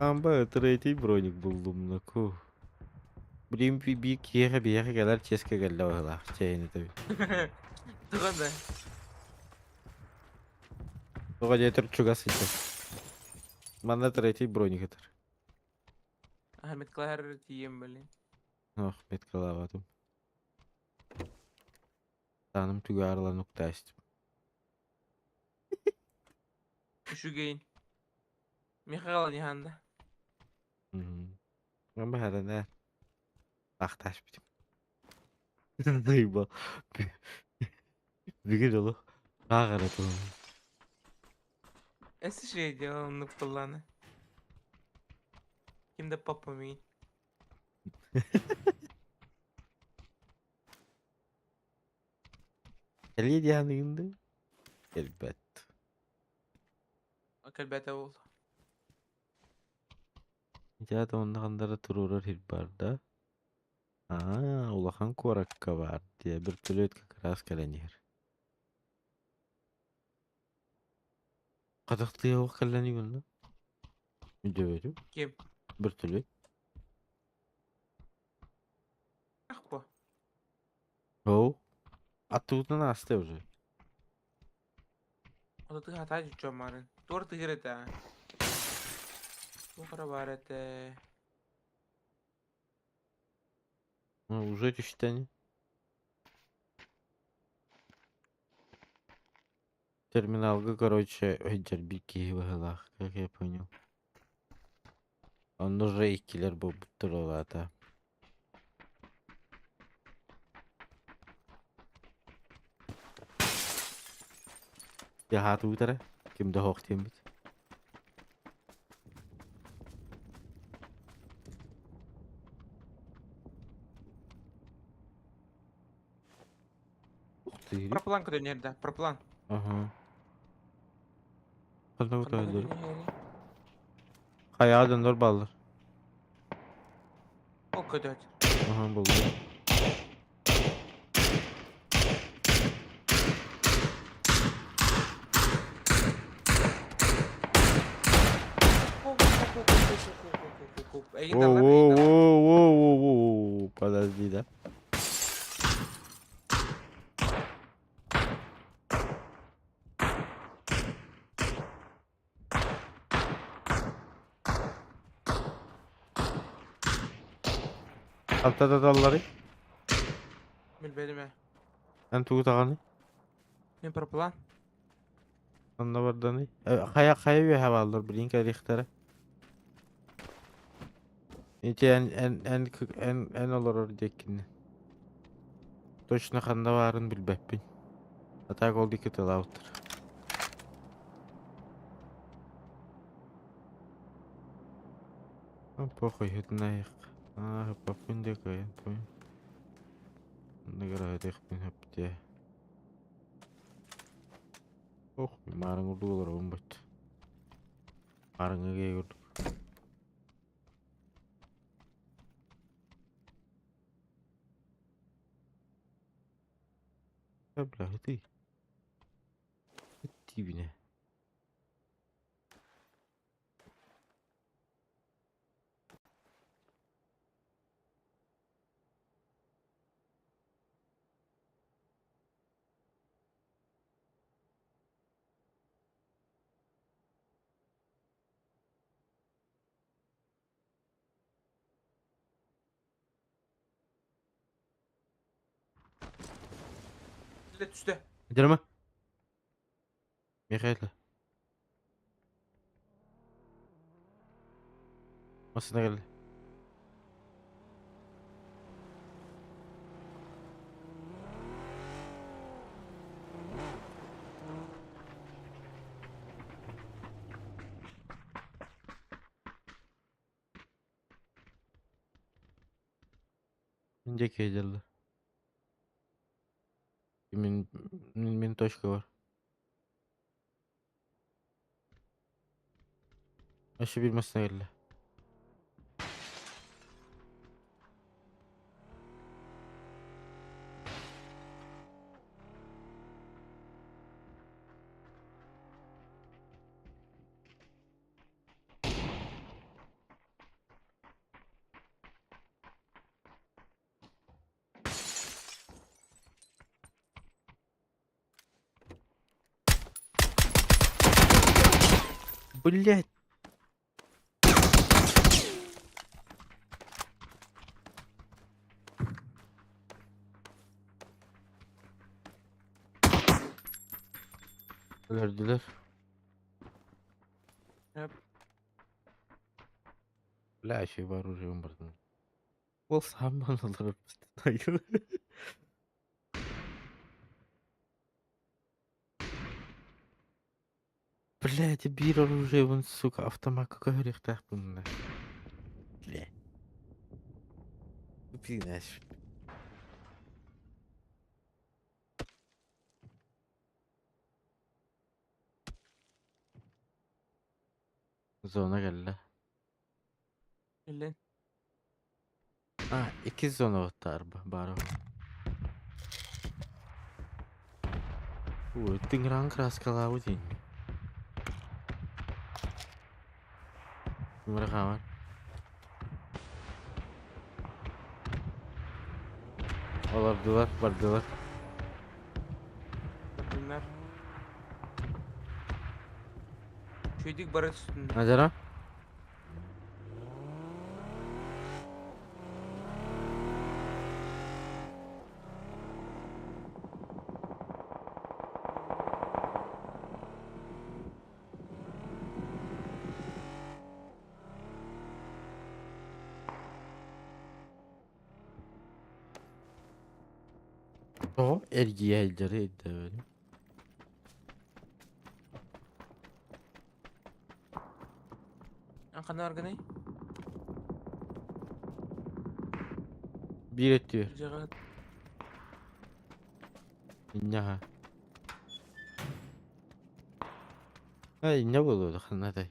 Speaker 2: Амба третий броник буллум наку. Блин, би киэхэ биэхэ кэлэр чиэскэ кэллэ быһылаах чэйин этэбин.
Speaker 1: Туга да.
Speaker 2: Тоҕо диэтэр чугас сылдьар. Манна третий броник этэр.
Speaker 1: Ахмед Клахар тиийэн блин.
Speaker 2: Ох, меткалаабатым. Тааным түгаарылан уктаастым.
Speaker 1: Үчүгэйин. Михаил Ниханда.
Speaker 2: Баһарана ахтаашпытым. Заебал. Бүгүн олох ааҕара туһун.
Speaker 1: Эссе şey diyor оннук буоллаҕына. Ким да папа миигин.
Speaker 2: Кэлиэ диэханыгын дуу? Кэлбэт.
Speaker 1: Кэлбэтэ уол.
Speaker 2: Ити аата онно ханна туруорар сир баар да? Аа, улахан куоракка баар диэ, бөртөлүөт как раз кэлэн иһэр. Хатахтыа уох кэллэний онно? Өйдөөбөтүм.
Speaker 1: Ким?
Speaker 2: Бөртөлүөт.
Speaker 1: Ах бу.
Speaker 2: Оу. Аттыбытынан ааста уже.
Speaker 1: Ото тыһа дьоммарын. Туор тыһыр этэ. Туох эрэ баар этэ.
Speaker 2: Ну, уже түстэн. Терминалга, короче, сылдьар киһи быһыылаах, как я понял. Онно уже иккилэр буолбуттар ол аата. Дьаһаатыбыт эрэ, ким да суох диэммит. Ух ты.
Speaker 1: Проплан көтөн да, проплан.
Speaker 2: Ага. Ханна
Speaker 1: Ханна
Speaker 2: көтөллөр?
Speaker 1: көтөн иһэрий?
Speaker 2: Хайа дьоннор бааллар.
Speaker 1: Ол көтөөт.
Speaker 2: Ага, булдум.
Speaker 1: Эйгин
Speaker 2: Воу,
Speaker 1: таллар,
Speaker 2: воу,
Speaker 1: эйгин таллар.
Speaker 2: воу, воу, воу, воу, подожди, да? Алтататаллары?
Speaker 1: Билбэтим ээ.
Speaker 2: Эн тугу таҕаный?
Speaker 1: Мин проплан.
Speaker 2: Онно барданый? Хайа хайа үөһэ бааллар, блин, кэлиэхтэрэ. Ити эн эн эн эн эн олорор диэккини. Точно ханна баарын билбэппин. А так ол диэки тылаабыттар. А похуй, это А, похуй декай, понял. Наградехпин хөптө. Ох, маарыҥ урдук олоробун бут. Маарыҥҥа курдук. Бля, ты. Тибине.
Speaker 1: Түстэ түстэ.
Speaker 2: Дерма. Михаил. Массыына кэллэ. Мин диэки сылдьаллар. Мин мин, мин точка бар. Өссө биир массыына кэллэ. Блять! Өлөрдүлэр.
Speaker 1: Yep.
Speaker 2: Бля, еще и оружием бардым. Ол саман олорор. Блядь, биир оружиебын, сука, автомакка көһөрүөхтээхпин мына. Бля. Блин, Зона кэллэ.
Speaker 1: Кэллин.
Speaker 2: А, иккис зона баттаар баара. Ой, тыҥыраҕын краскалаабыт ини. Ким эрэ хаамар. Олордулар, бардылар.
Speaker 1: Бардыннар. Үчүгэйдик бара түстүннэр.
Speaker 2: Надяра? Тоҕо эргийэ сылдьары өйдөөбөтүм.
Speaker 1: Эн ханна баргыный?
Speaker 2: Биир өттүгэр.
Speaker 1: Дьиэҕэ
Speaker 2: Инньэ аһа. Э, инньэ буолуо ханна этэй?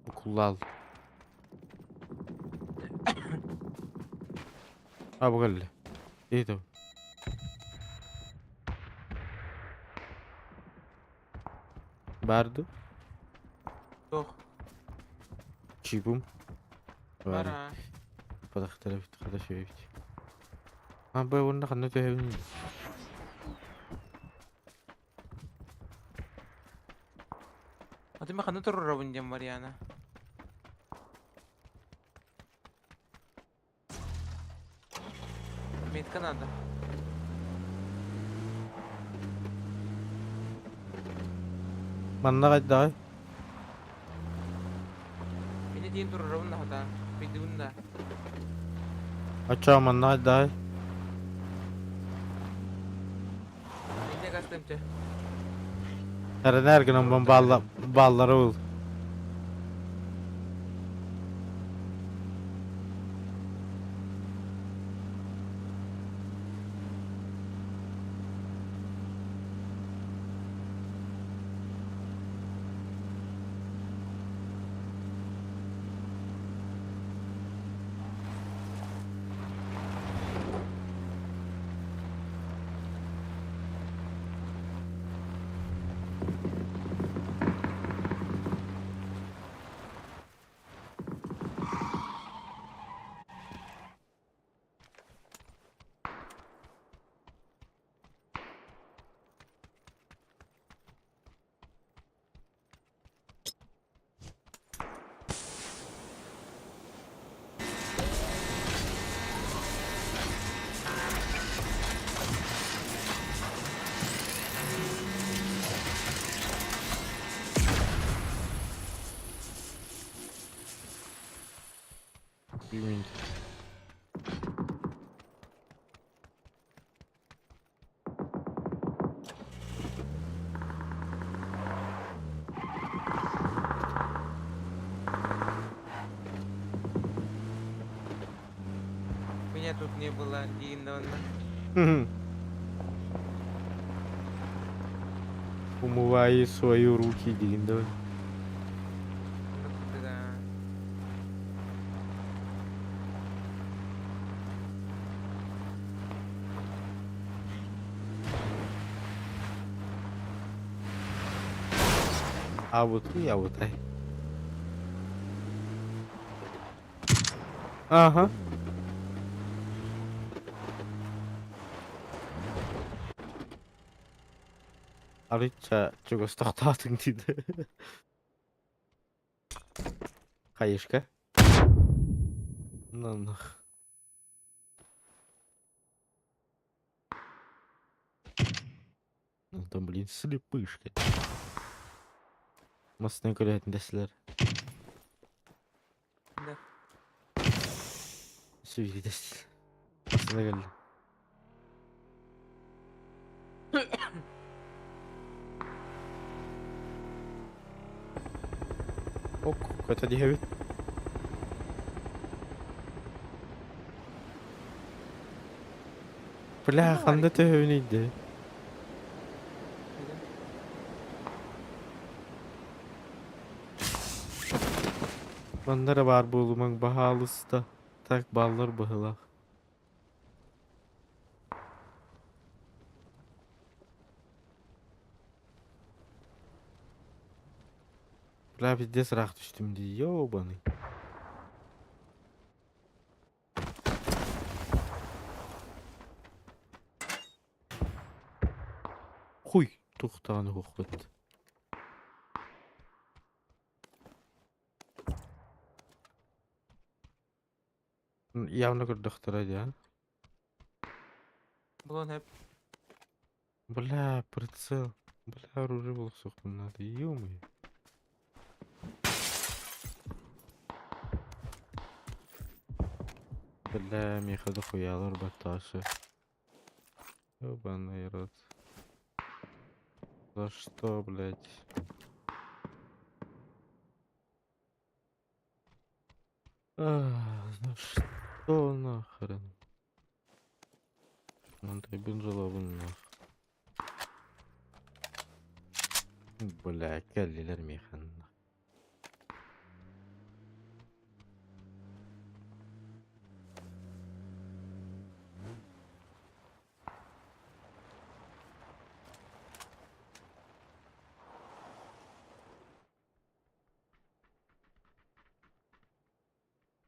Speaker 2: Укуллаал. А, бу кэллэ. Иһит Баар дуу?
Speaker 1: Суох.
Speaker 2: Чипум.
Speaker 1: Бар
Speaker 2: Баар.
Speaker 1: аа.
Speaker 2: Бадахтара эбит, хата үчүгэй эбит. А, бу уонна ханна түһэбин?
Speaker 1: А ты ханна туруорабын диэн Марьяна. Метка надо.
Speaker 2: Манна хайдаҕай?
Speaker 1: Мин этиин туруорабын да хата. Пойдубун да.
Speaker 2: Оччоҕо манна хайдаҕай?
Speaker 1: Инньэ гастым чэ.
Speaker 2: Эрэнээр гынан баалла бааллары ыл. Bir minute.
Speaker 1: Меня тут не было, Дина.
Speaker 2: Умывай свои руки, диэн давай.
Speaker 1: Да.
Speaker 2: Абытый, абытай. Ага. Арыйча чугас тохтоотуҥ диде. Хайышка. Ну нах. Ну там, блин, слепышка. Мастан көрөтүн дэслэр.
Speaker 1: Да.
Speaker 2: Сүүйдэ дэслэр. Мастана кэллэ. Ок, көтө диэбит. Бля, ханна төһөбүн ыйды? Манна эрэ баар буолумаҥ, баһаалыста. Так бааллар быһыылаах. Бля, пиздец ыраах түстүм дии, ёбаный. Хуй, туохтаҕын уһуохпут. Явно көрдөхтөрө дии, а?
Speaker 1: Булан хэп.
Speaker 2: Бля, прицел. Бля, оружие булсуохпун наада, ё-моё. Бля, миэхэ да хуялар баттаасы. Ёбаный рот. За что, блядь? Ах, за что нахрен? Мантайбын жалобын нах. Бля, кэллилэр миэхэ нах.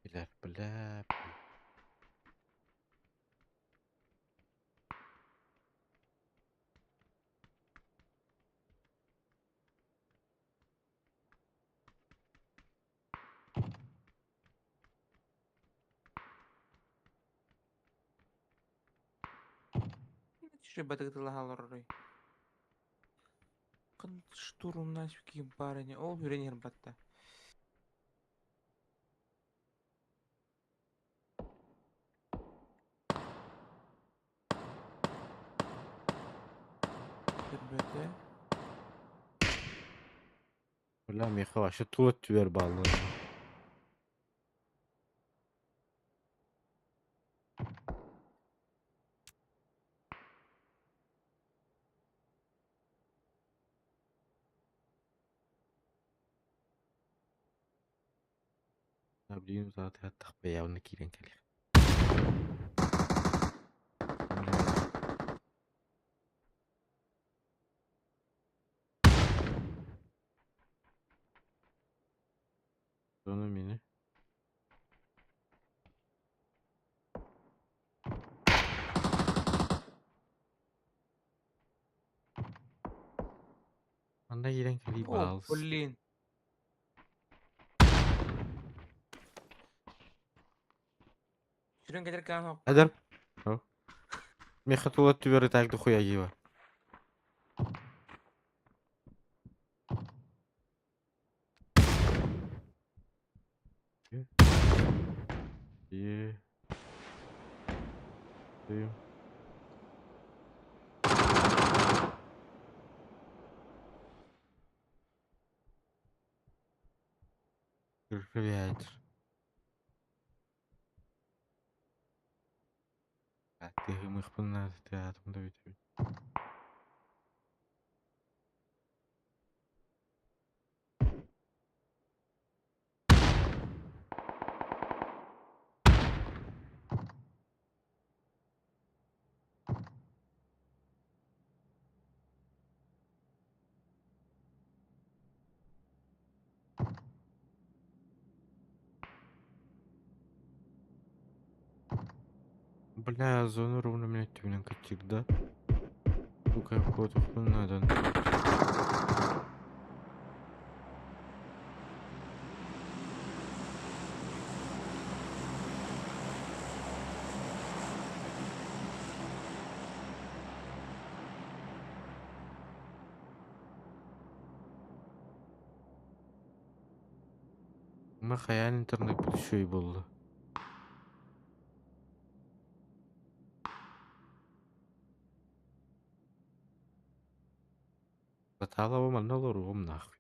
Speaker 2: Билэр, бля.
Speaker 1: Батыгытылаһалорой. Штурмна барыня. Ол хүрен батта. Көрбөтө.
Speaker 2: Бля, миэхэ вообще тула өттүгэр бааллар. Блин, утаатыһаттахпа явно киирэн кэлиэх. Ону мини. Манна киирэн кэлии
Speaker 1: О,
Speaker 2: баалыс.
Speaker 1: блин. Сүрүн кэтэр каан
Speaker 2: Эдэр. Миэхэ тула өттүгэр ытаак дохуя дии Е. Дым. Ветер. Тыгымыхпын театрым да бүтэбит. Бля, зону ровно минөттүбүнэн кыччыырда. Сука, куотуохпун наада. Ма хайаан интернеппит үчүгэй буолла? Баталова манна олоруом нахуй.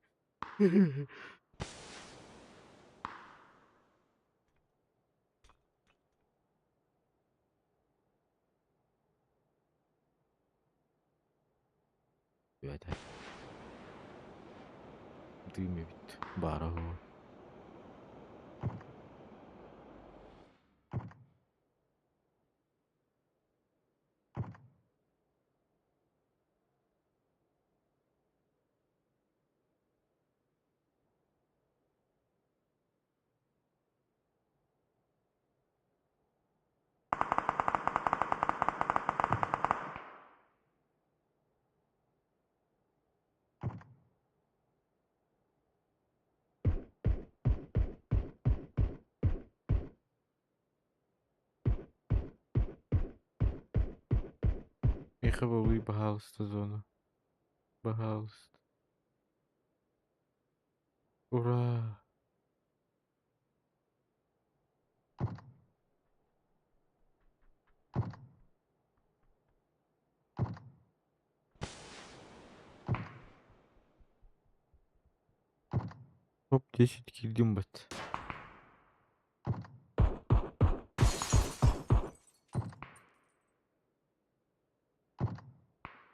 Speaker 2: Үөтэ. Дыым эбит. Баара уһу. Миэхэ буолуй, баһаалыста, зона. Баһаалыста. Ура! Топ-10 киирдим бат.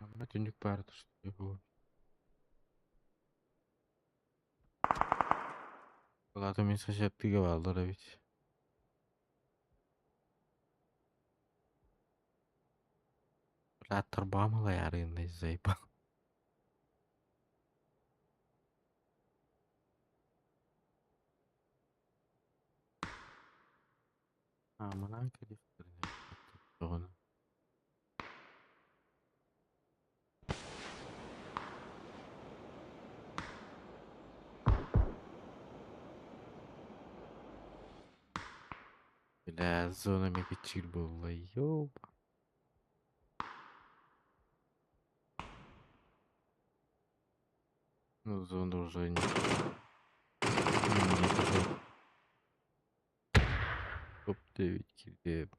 Speaker 2: Манна түннүк баара тустуйа буолуо. Ол аата мин сосеттыга бааллар эбит. Бырааттар баамалайаарыыннай заебал. Ааманаан кэлиэхтэринэ даҕаны. Бля, зона мекечир буолла, ёба. Ну, зона уже не... Не Топ-9 киирдим.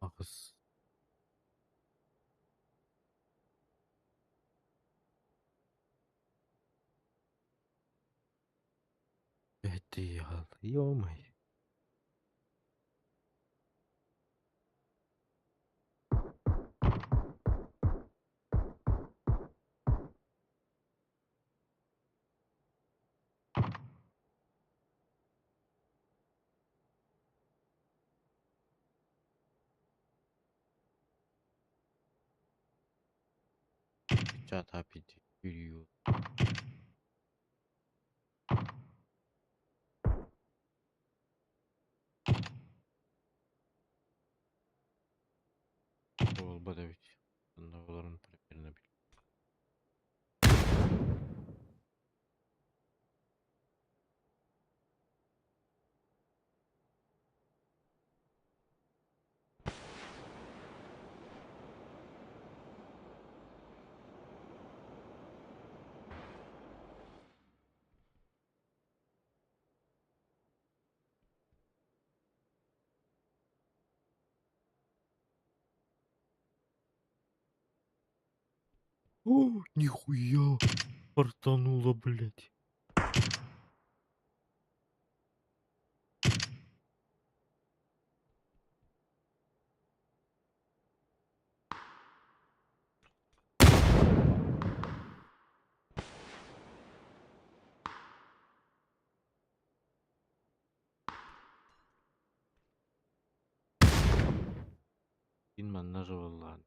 Speaker 2: Аҕыс Эти ё-моё. ChatGPT yürüyor. Буолбат эбит. Онно олорон примерно бил. О, нихуя! Фартануло, блядь. Мин манна жывыллаан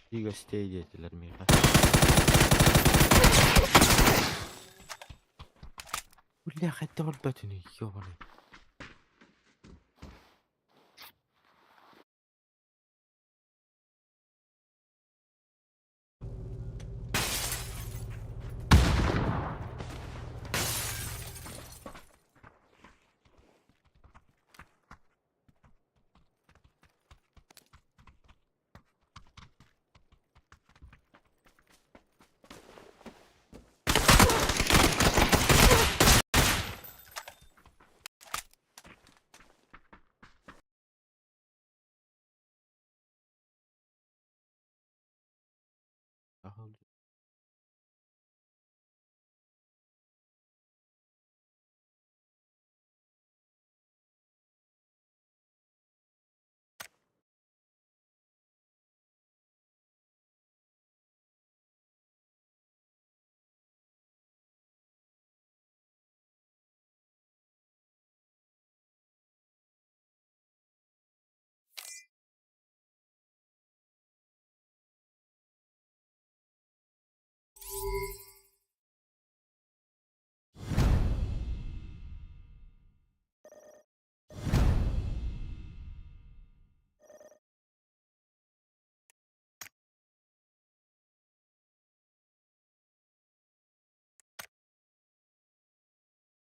Speaker 2: Жди гостей диэтилэр миэхэ. Бля, хайдах өлбөтүнүй, ёбаный.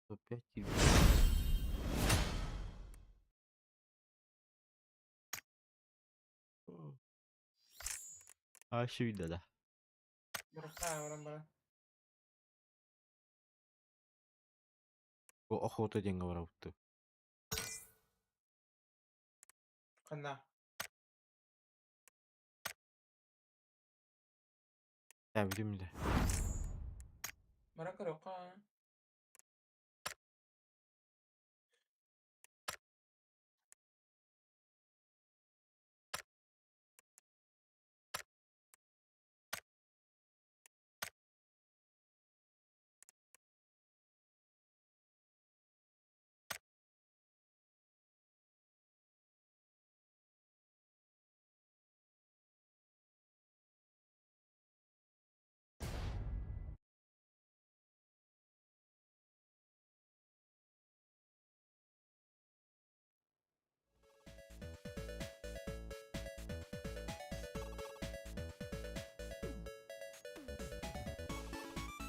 Speaker 2: Опять тебе. А, да.
Speaker 1: Баран.
Speaker 2: Бу охота диэҥҥэ барабыт.
Speaker 1: Ханна.
Speaker 2: Тээбитим да.
Speaker 1: Баран көрүөххэ.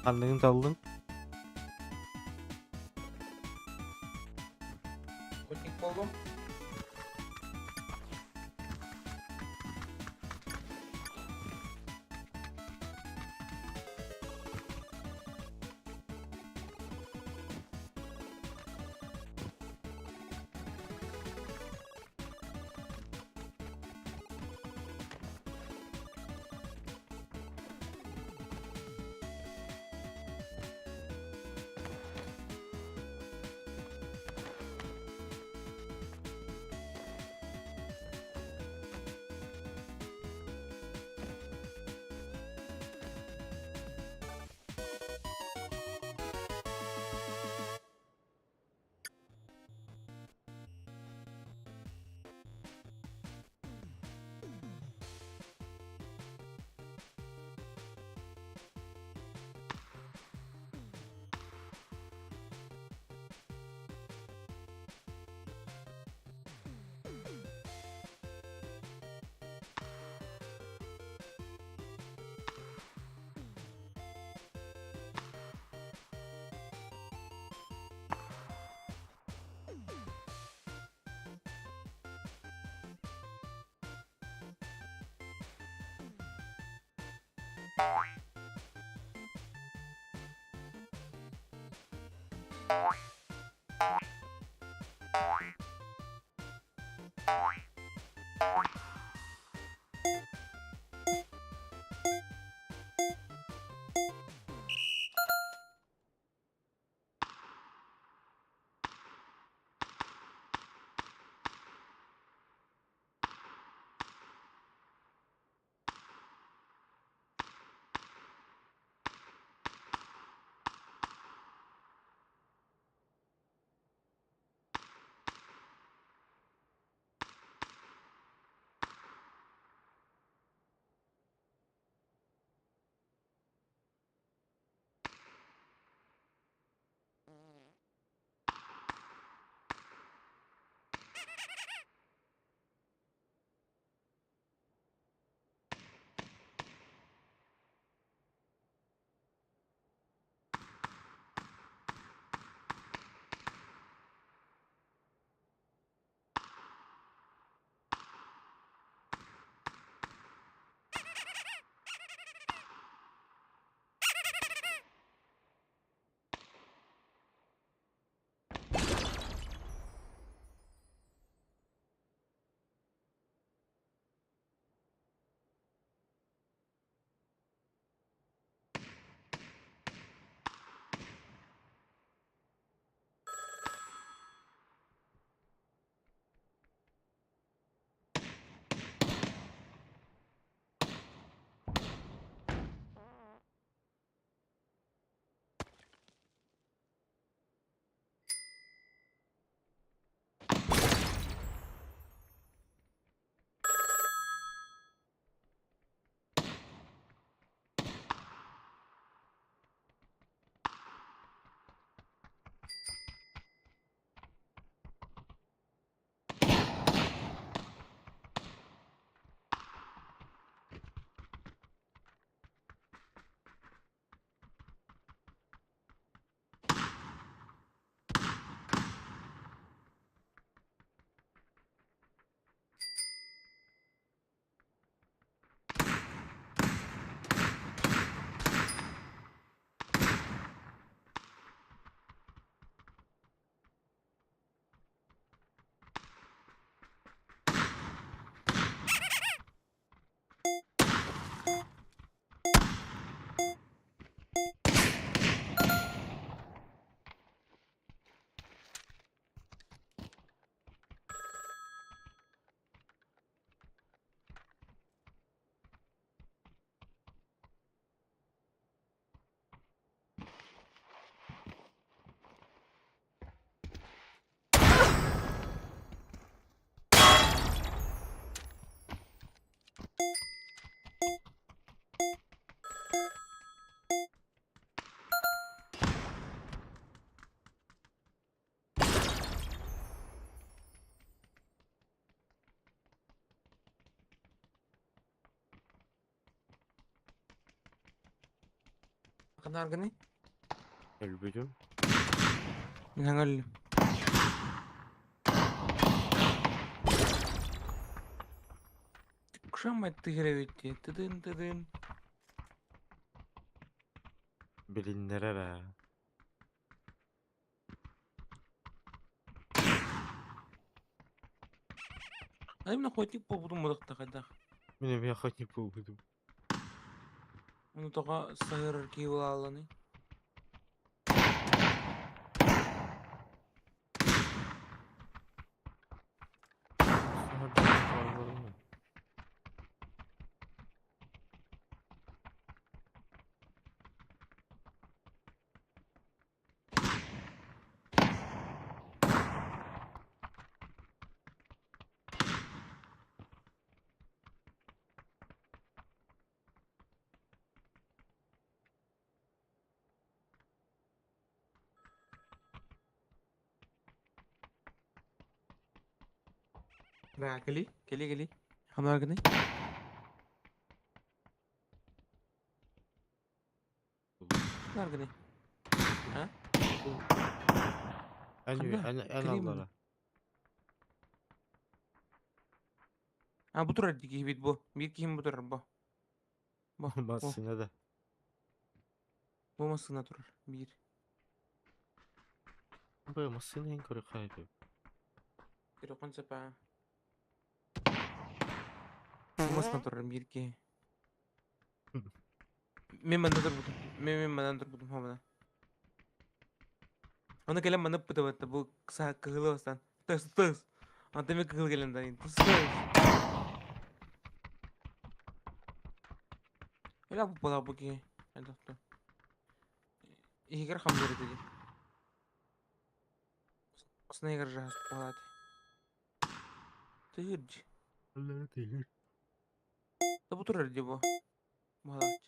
Speaker 2: Ханныгын таллыҥ?
Speaker 1: Охотник буоллум. Ханааргыный?
Speaker 2: Өлбүтүм.
Speaker 1: Мин хаҥа өллүм. Кушамай тыгыра эбит дии. Тыдын тыдын.
Speaker 2: Билиннэрэр аа.
Speaker 1: А именно охотник буолбутум мудахта хайдах.
Speaker 2: Мин эмиэ охотник буолбутум.
Speaker 1: Ону тоҕо саһыарар киһи буолаалланый? Да, кэли, кэли, кэли. Ханааргыный? Ханааргыный? А?
Speaker 2: Эн
Speaker 1: Ханна?
Speaker 2: эн эн
Speaker 1: Кэлиим
Speaker 2: аллара.
Speaker 1: А бу турар дии киһибит бу. Биир киһим бу турар бу. Бу, бу.
Speaker 2: Массыына да.
Speaker 1: Бу массыына турар. Биир.
Speaker 2: Бу массыына эн көрө хайды.
Speaker 1: Көрөххүн сөп аа. Бу массыына турар биир киһи. Мин манна турбутум. Мин манан турбутум хомуна. Ону кэлэн манна ыппытыбатта бу кыһылы бастаан. Тыс тыс. Онтон мен кыһыл кэлэн да тыс тыс. Эля бу була бу киһи. Эдохту. Иһигэр хамныр этэ дии. Осна игер жахас буолаат. Тыыр дии.
Speaker 2: Аллара тыыр.
Speaker 1: Да бу турар дии бу. Буолаат.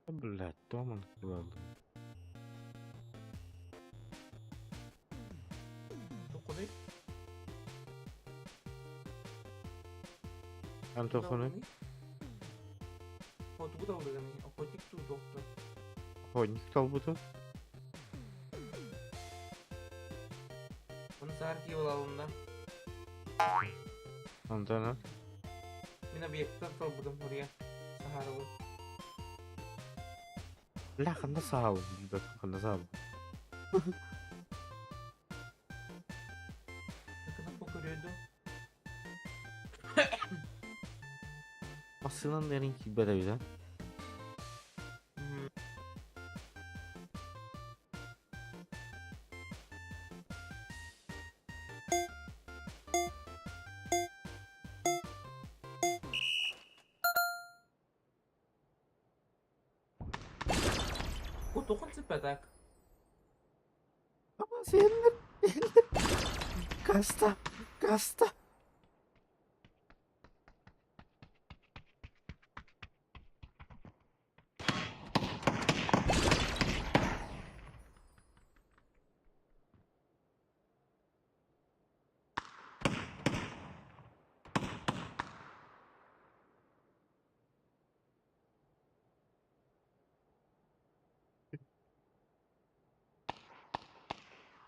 Speaker 2: Блядь, Томан кылаллы.
Speaker 1: Тоххунуй?
Speaker 2: Эн тоххунуй?
Speaker 1: О, тугу таллыгыный? Охотник туу тохту.
Speaker 2: Охотник талбытым.
Speaker 1: Оны саар кии буолалында.
Speaker 2: Онтон а?
Speaker 1: Мин объекттан талбытым хуруйа. Саһарыбын.
Speaker 2: Бля, ханна саалым? Билбэппин ханна саалым.
Speaker 1: Кнопка көрүөдү.
Speaker 2: Массыынан эрин киирбэт эбит а?
Speaker 1: О, тохон сыппатак.
Speaker 2: Ama сиэннэр, Каста, каста.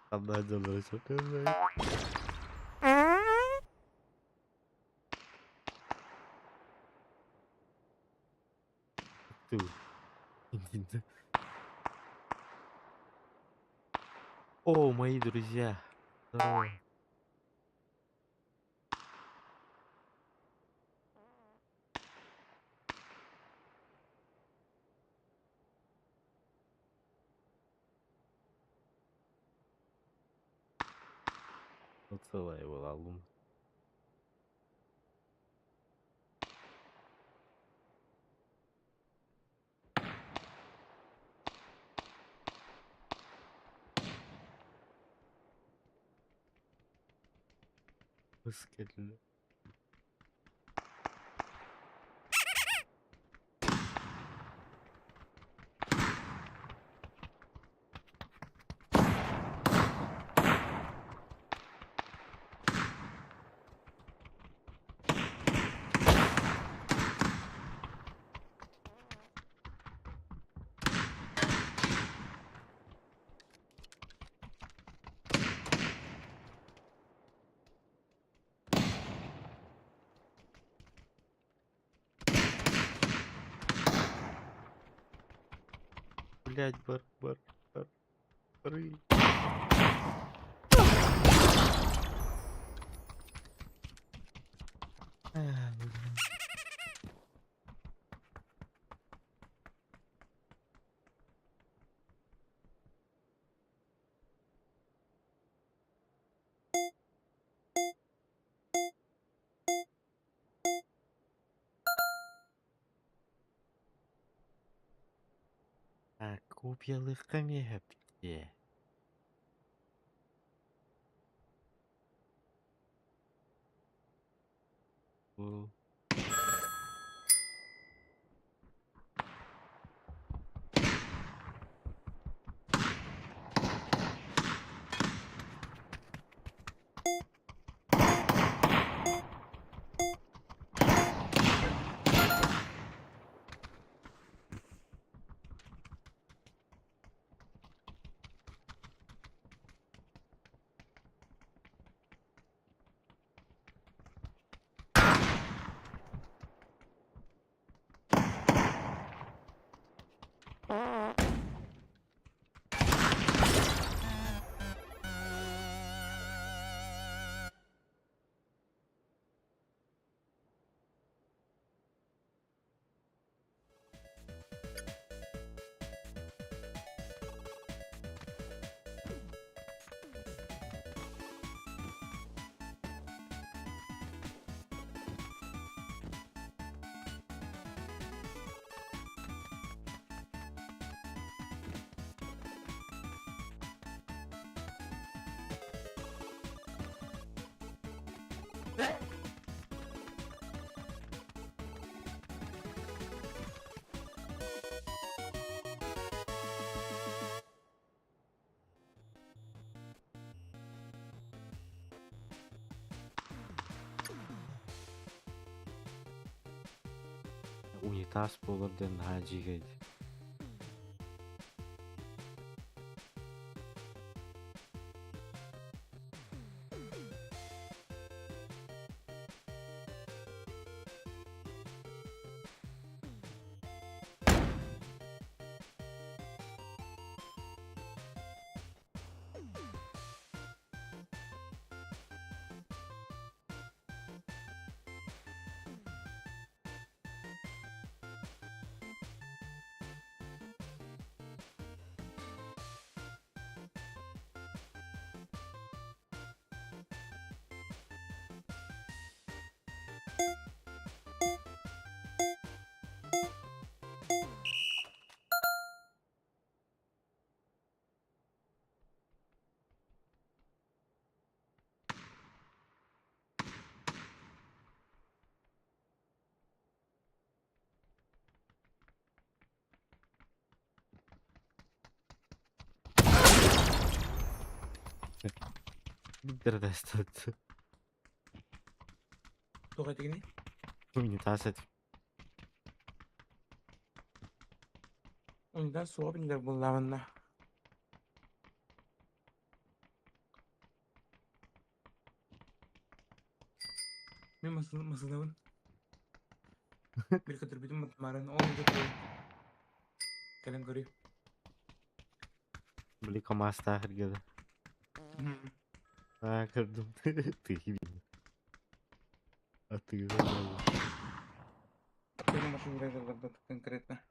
Speaker 2: Ханна дьоннору сатыыллар. Ту. О, мои друзья. Здорово. Целая была лун. Выскочили. Блять, бар, бар, бар, бары. Так, купьялыхка миэхэпте. Бу Унитаз буолар диэн наһаа дьиикэй. Биир
Speaker 1: Туох этигиний?
Speaker 2: Унитаз этим.
Speaker 1: Унитаз суох биллэр буоллаҕына. Мин массыынабын бир көтүрбүтүм марын ол иһин турабын. Кэлэн көрүө.
Speaker 2: Били КамАЗтаах эргэ да. Аа көрдүм. Тыһы бин. Атыыга
Speaker 1: Первый машину врезал конкретно.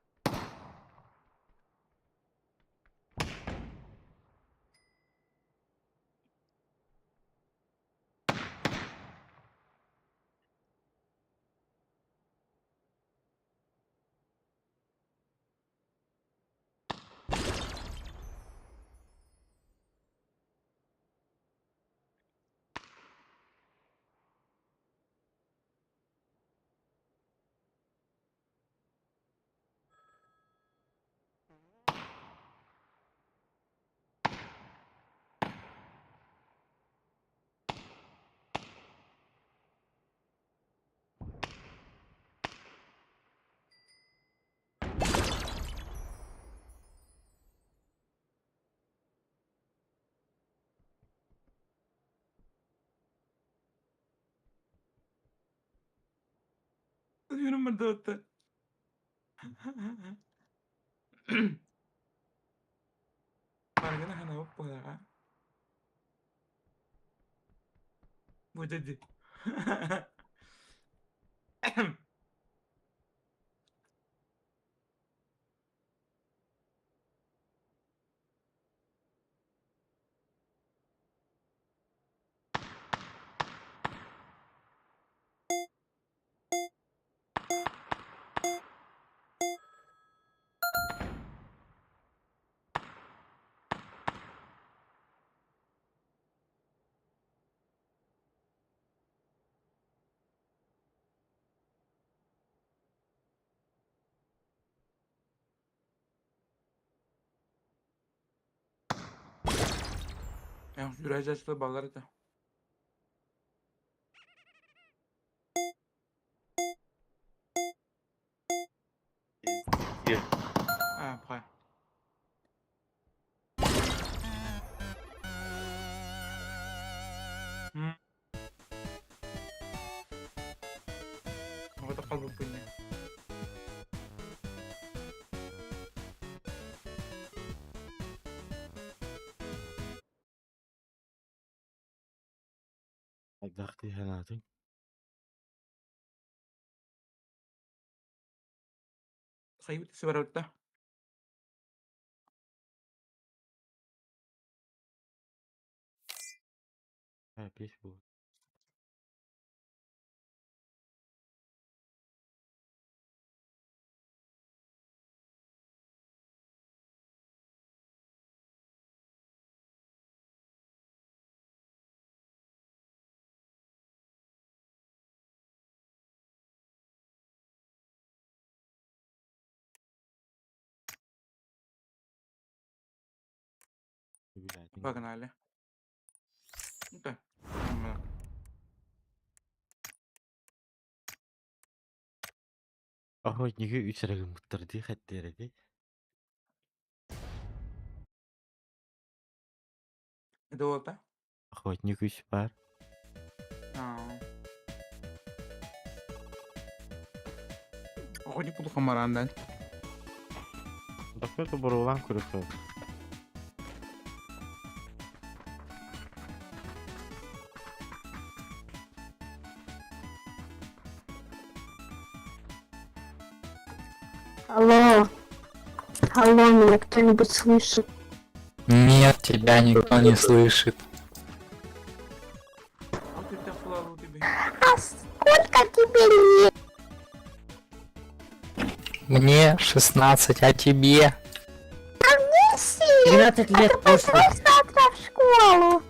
Speaker 1: Yürüm burada. Барыгына ханабып буолаҕа. Бу дии. Юрайжачта балар это. А, après. Оҕото халбыппын дии.
Speaker 2: Хайдах дии санаатыҥ?
Speaker 1: Хайбыт сыбарабытта.
Speaker 2: Пись буолла. Билээтиҥ.
Speaker 1: Погнали. Да.
Speaker 2: Охотнигы үс эрэ гыммыттар дии хэттиэрэ дии.
Speaker 1: Это вот, да?
Speaker 2: Охотник үс баар.
Speaker 1: Охотник буду хамарандан.
Speaker 2: Такой боруулаан көрөккө.
Speaker 6: Алло. Алло, меня кто-нибудь слышит?
Speaker 7: Нет, тебя никто не слышит.
Speaker 6: А сколько тебе лет?
Speaker 7: Мне 16, а тебе?
Speaker 6: Семь.
Speaker 8: 12 лет
Speaker 6: Ты
Speaker 8: после.
Speaker 6: пойдешь завтра в школу?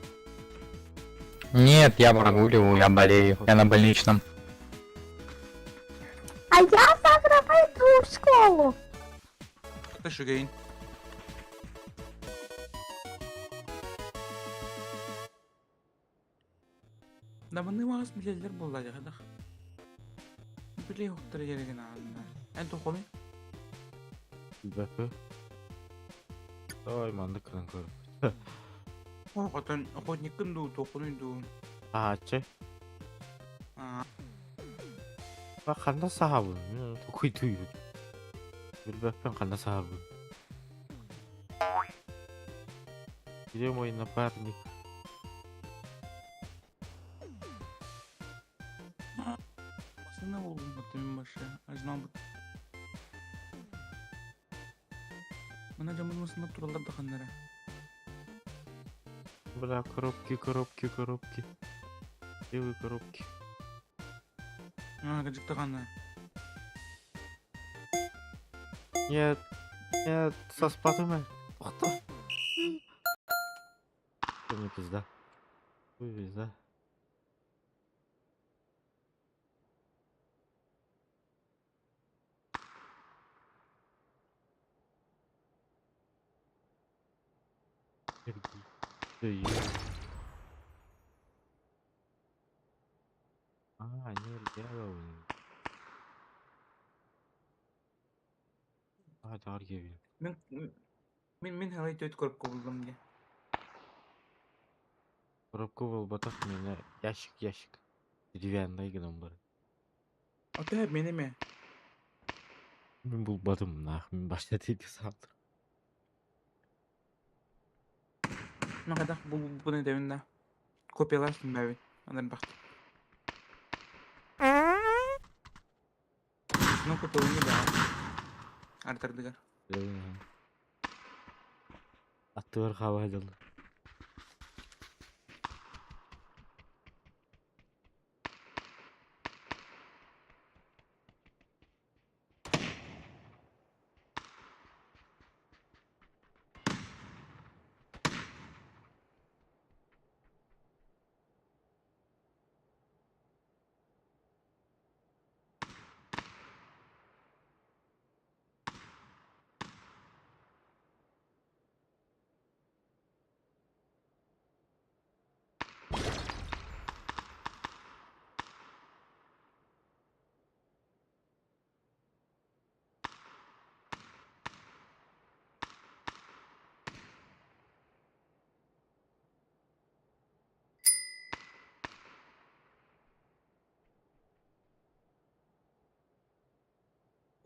Speaker 7: Нет, я прогуливаю, я болею, я на больничном.
Speaker 6: А я завтра пойду в школу.
Speaker 1: Это шугейн. Да маны ваас билеллер буолла дьахадах. Биле хоттар ереген аанна. Эн тохоми?
Speaker 2: Билбэппин. Ой, маннык гынан көрүм.
Speaker 1: Охотон охотниккын дуу, тохонуй дуу.
Speaker 2: Ааччы.
Speaker 1: Аа.
Speaker 2: Ханна саһабын? Токуйдуйбут. Билбэппин ханна саһабын. Где мой напарник?
Speaker 1: Masana buldum bu başı. Ajnan bu. Мына жамылмасында туралар да ханнара.
Speaker 2: Бля, коробки, коробки, коробки. Белые коробки.
Speaker 1: А, кырдьык ханна.
Speaker 2: Нет, нет, саспатым ээ. Тохто. Мне пизда. Ой, пизда. А, нет, делал. А, Даргевин.
Speaker 1: Мин мин мин халай төт көрүп кобулдум дии.
Speaker 2: Коробка буолбатах миэнэ ящик ящик. Деревянный гынан баран.
Speaker 1: Ата мин эме.
Speaker 2: Мин булбатым нах, мин башта тиги саалдым.
Speaker 1: Мин хайдах булбуппун этэбин да. Копиялаастым бэбин. Анан бахт. Ну копиялыны да. Артардыгар.
Speaker 2: Аттыгар хаба дьалла.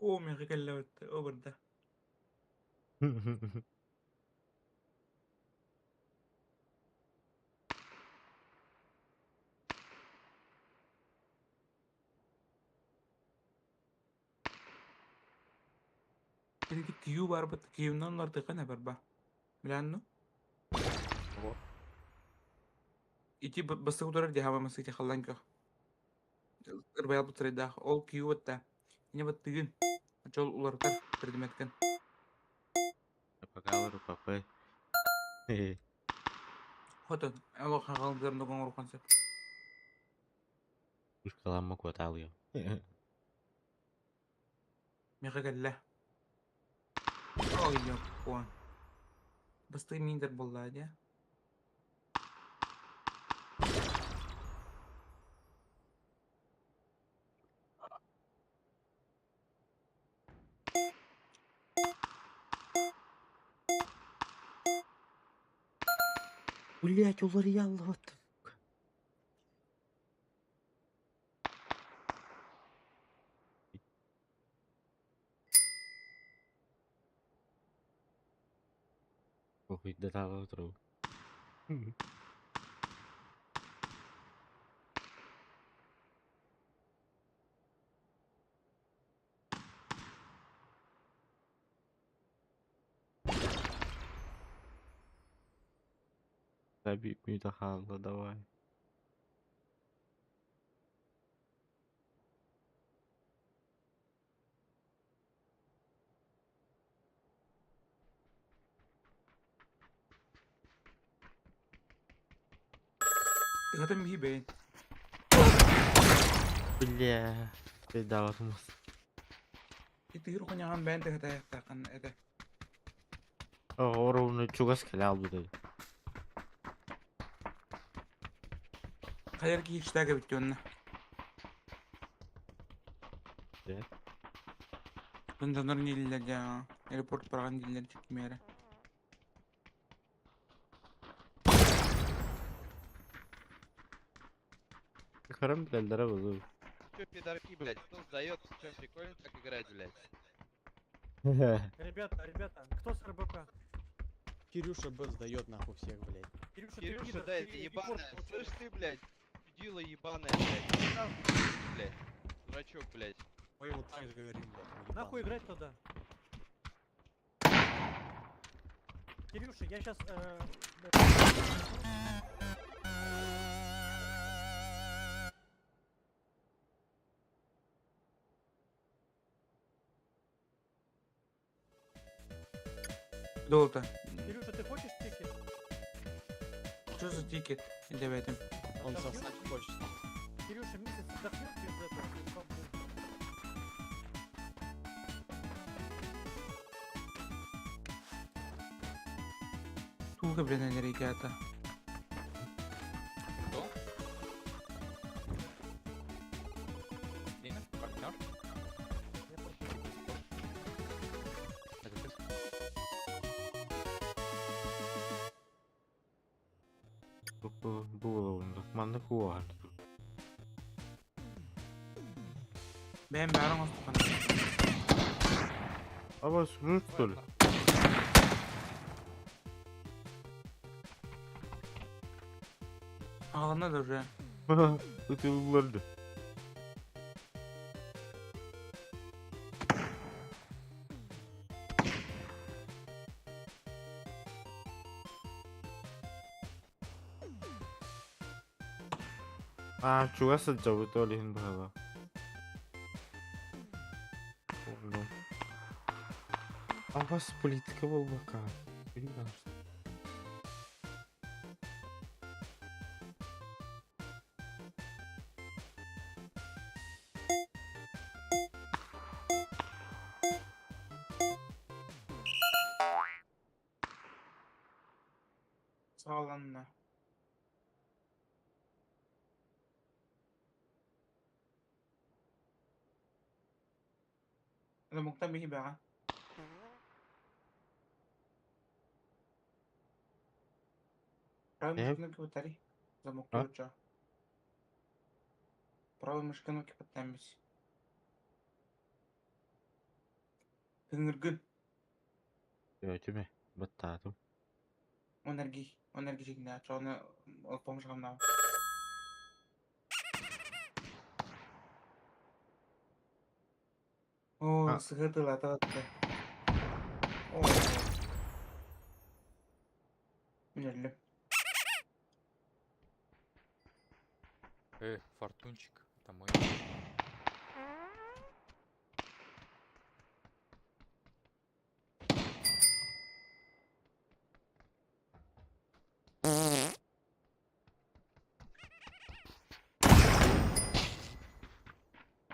Speaker 1: Оо, миэхэ кэллэбит обурда. Ити Q барбыт Q-нан улардыха не барба. Билэн Ити бастакы турар дии массыти халлан көх. Ырбайал бутарайдаах ол Q батта. Ине баттыгын. Жол уларытар предметкен.
Speaker 2: Пока папы.
Speaker 1: Хотон, алло хагалдырын оҥорухан сөп.
Speaker 2: Пушкаламма куотаалыам.
Speaker 1: Миэхэ кэллэ. Ой, ёппуон. Бастыы миндер буоллаа дии.
Speaker 2: Блять, уларыйаллыбыт. Похуй, турабын. Забить хаалла давай.
Speaker 1: Тыгатым биһи бэйин.
Speaker 2: Бля, пиздаватымыз.
Speaker 1: Итигир хоньаҕан бэйэн тыгатайахтааххын этэ.
Speaker 2: Оруну чугас кэлэ албыт.
Speaker 1: Хайар киһи иштээгэ бүттү онно.
Speaker 2: Дьэ.
Speaker 1: Дьоннор дииллэр дьаа. Аэропорт бараҕын дииллэр кимиэрэ.
Speaker 2: Көрөн билэллэрэ буолуо.
Speaker 8: Че, пидорки, блядь, кто сдается, че, прикольно так играть, блядь?
Speaker 9: Ребята, ребята, кто с РБК?
Speaker 10: Кирюша Б сдает нахуй всех, блядь.
Speaker 9: Кирюша, ты
Speaker 8: Кирюша,
Speaker 9: пидор,
Speaker 8: да,
Speaker 9: ты
Speaker 8: это
Speaker 9: репорт
Speaker 8: ебаная.
Speaker 9: получил.
Speaker 8: Слышь ты, блядь, чудила ебаная, блядь. Ты сам, блядь, дурачок, блядь.
Speaker 10: Мы ему так же говорим, блядь.
Speaker 9: Нахуй играть тогда? Кирюша, я сейчас...
Speaker 1: Долото.
Speaker 9: Кирюша, ты хочешь тикет?
Speaker 1: Что за тикет? Давай там.
Speaker 10: Он
Speaker 9: Отдохнешь?
Speaker 10: сосать хочет.
Speaker 9: Кирюша, месяц отдохнешь без этого? без бабы?
Speaker 1: Туга, блин, ребята.
Speaker 7: Кто? Лина, партнер?
Speaker 9: Я просто-
Speaker 7: Это ты?
Speaker 2: Бу Маннык уохан.
Speaker 1: Бэм бәрін остыққан.
Speaker 2: Аба сүрүр что ли?
Speaker 1: Ағына да уже.
Speaker 2: Ытыларды. А, чугас сылдьабыт ол иһин быһыылаах. Орло. Абас политика буолбакка. Билбэт.
Speaker 1: Сағаланна. Замоктан бихи баға. Правой
Speaker 2: Э?
Speaker 1: мышкой кнопки батареи. Замок
Speaker 2: А?
Speaker 1: ключа. Правой мышкой кнопки подтамись. Тыңыргын.
Speaker 2: Өтүмэ. Баттаатым.
Speaker 1: Энерги. Энерги жигна. Чоны ол помышқамнау. О,
Speaker 2: А.
Speaker 1: сығырдыла атты. О. Үнерлі.
Speaker 7: Фортунчик, это мой.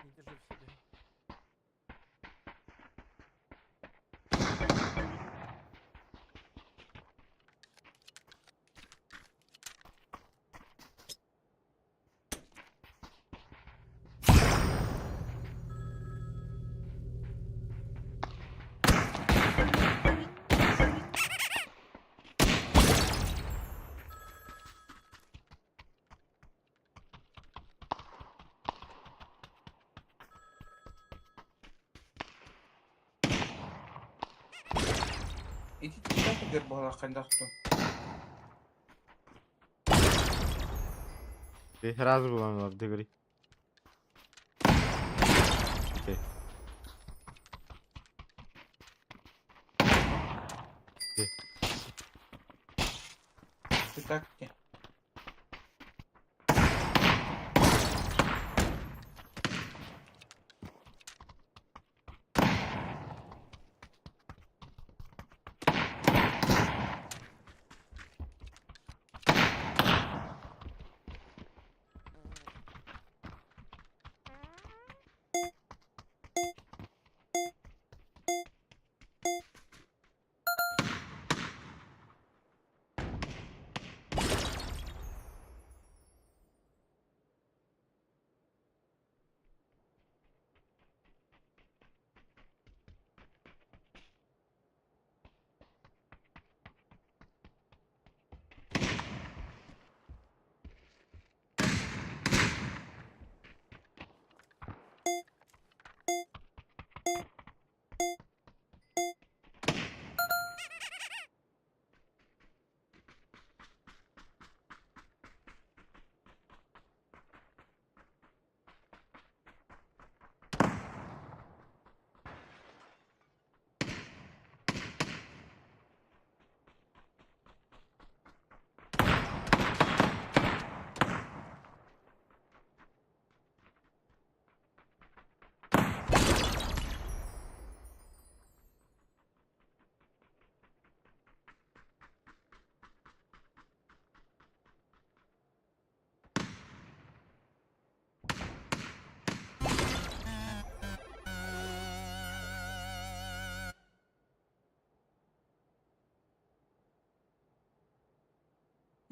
Speaker 9: Не держи в себе.
Speaker 1: Ити тикток буолар хайдах
Speaker 2: Раз буламлар дегри. Окей.
Speaker 1: Ты так где?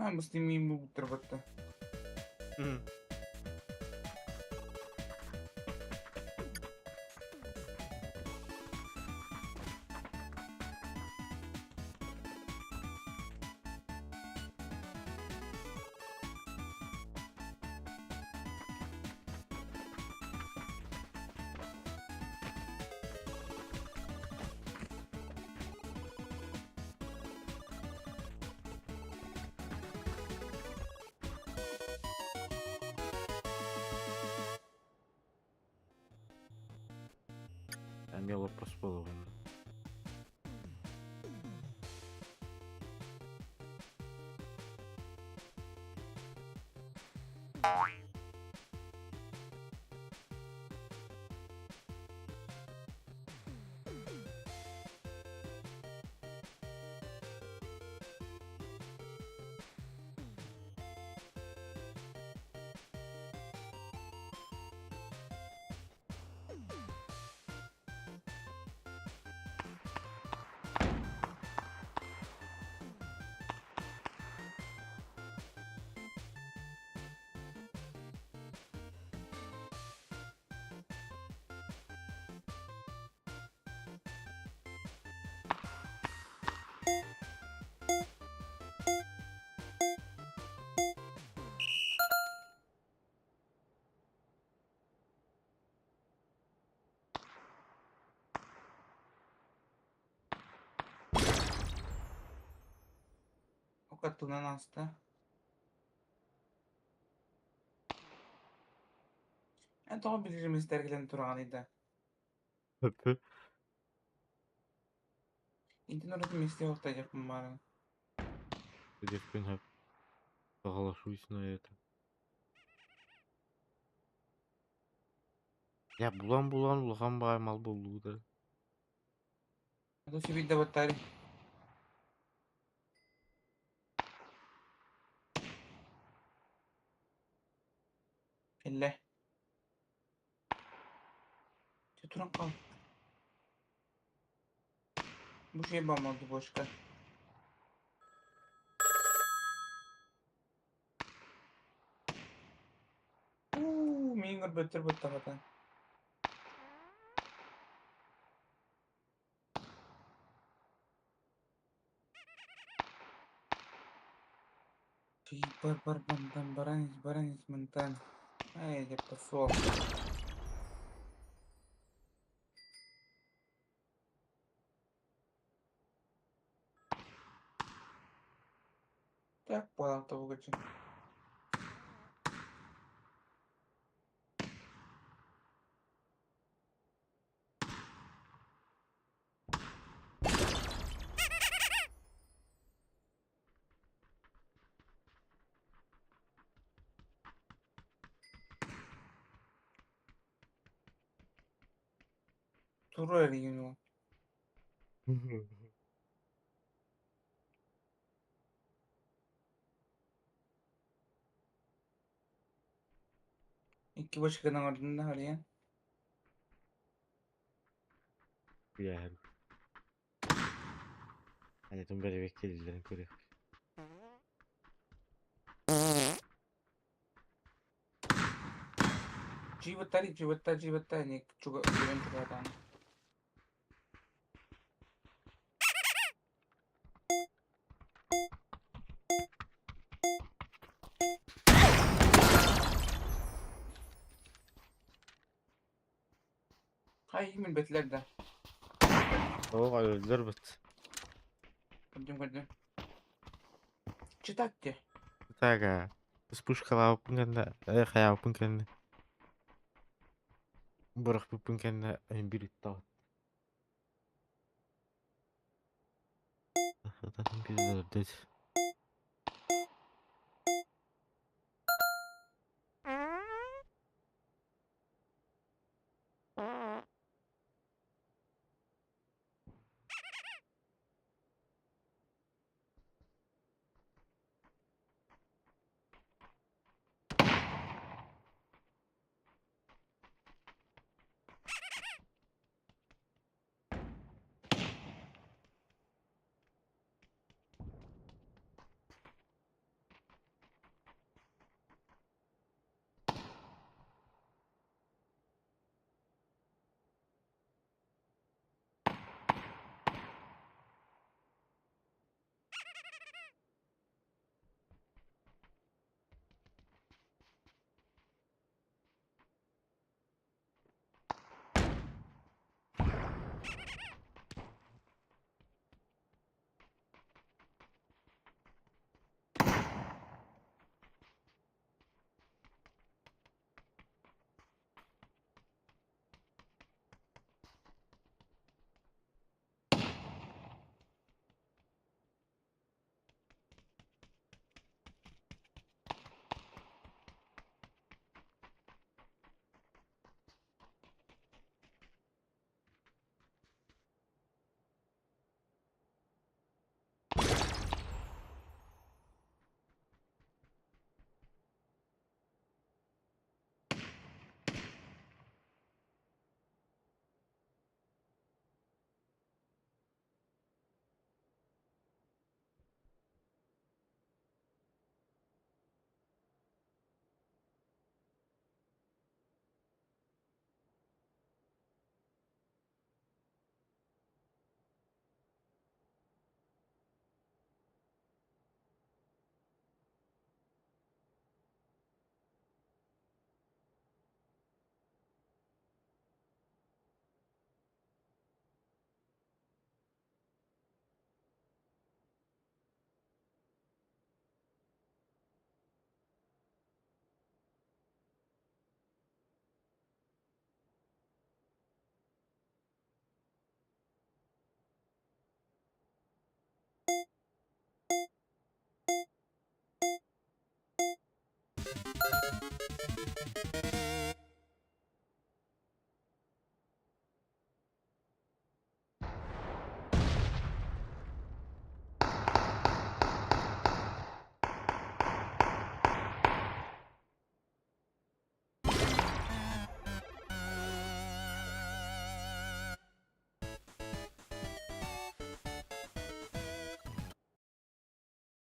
Speaker 1: А, мы с ними бутерброда.
Speaker 2: Эмиэ олоппос буолуоҕун.
Speaker 1: Окатунан аста. Эн тоҕо билиримистэр кэлэн тураҕыный да? Интин урут миэстэ уохтайдьахпын баарын.
Speaker 2: Диэхпин сөп. Соглашусь на это. Я булан-булан улахан баҕайы мал буллуу да.
Speaker 1: А то сибирде баттари. Иллэ. Чэ туран хаал. Бу şey баамалды бошка. Уу, миигин көрбөттөр быттаҕата. Бар бар мантан баран ис баран ис мантан. Ай, я пошел. Так, понял, того гачи. Туру эрийин Икки бочканан ордун да харыйан.
Speaker 2: Билээһин. Анятын бэрэбиэккэлииллэрин көрүөх.
Speaker 1: Чиибыттар, чиибыттар, чиибыттар, не чуга үрэн чугаатаан. Хай мин бэтилэр да.
Speaker 2: Оо, өллөр быт.
Speaker 1: Көрдүм көрдүм. Читать те.
Speaker 2: Так, вспышкалаабыппын кэннэ, э, хайаабыппын кэннэ. Бырахпыппын кэннэ биир ыттаҕыт. Пиздец.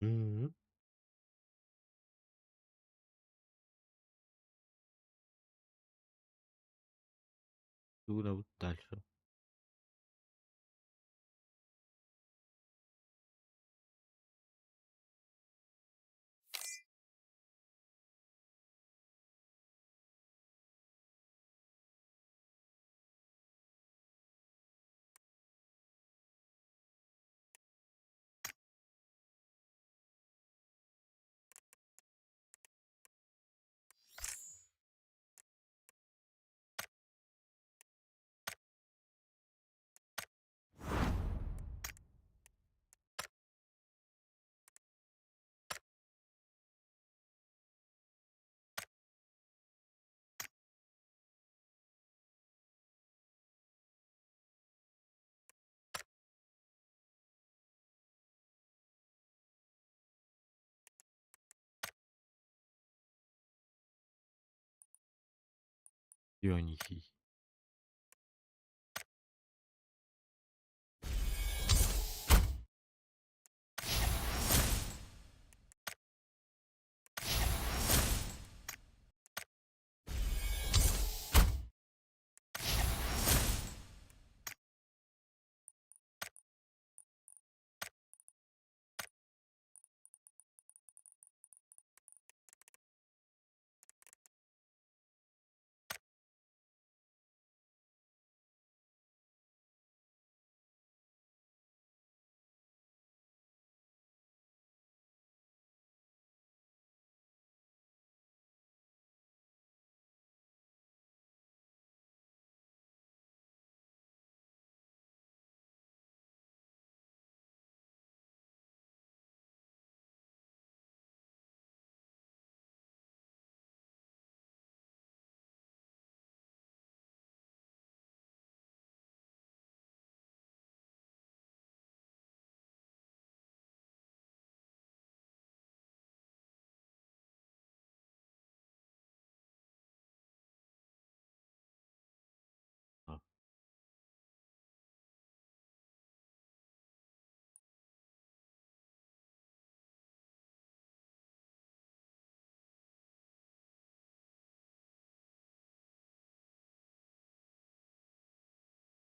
Speaker 2: М. Тугунабыт дальше? Дионисий.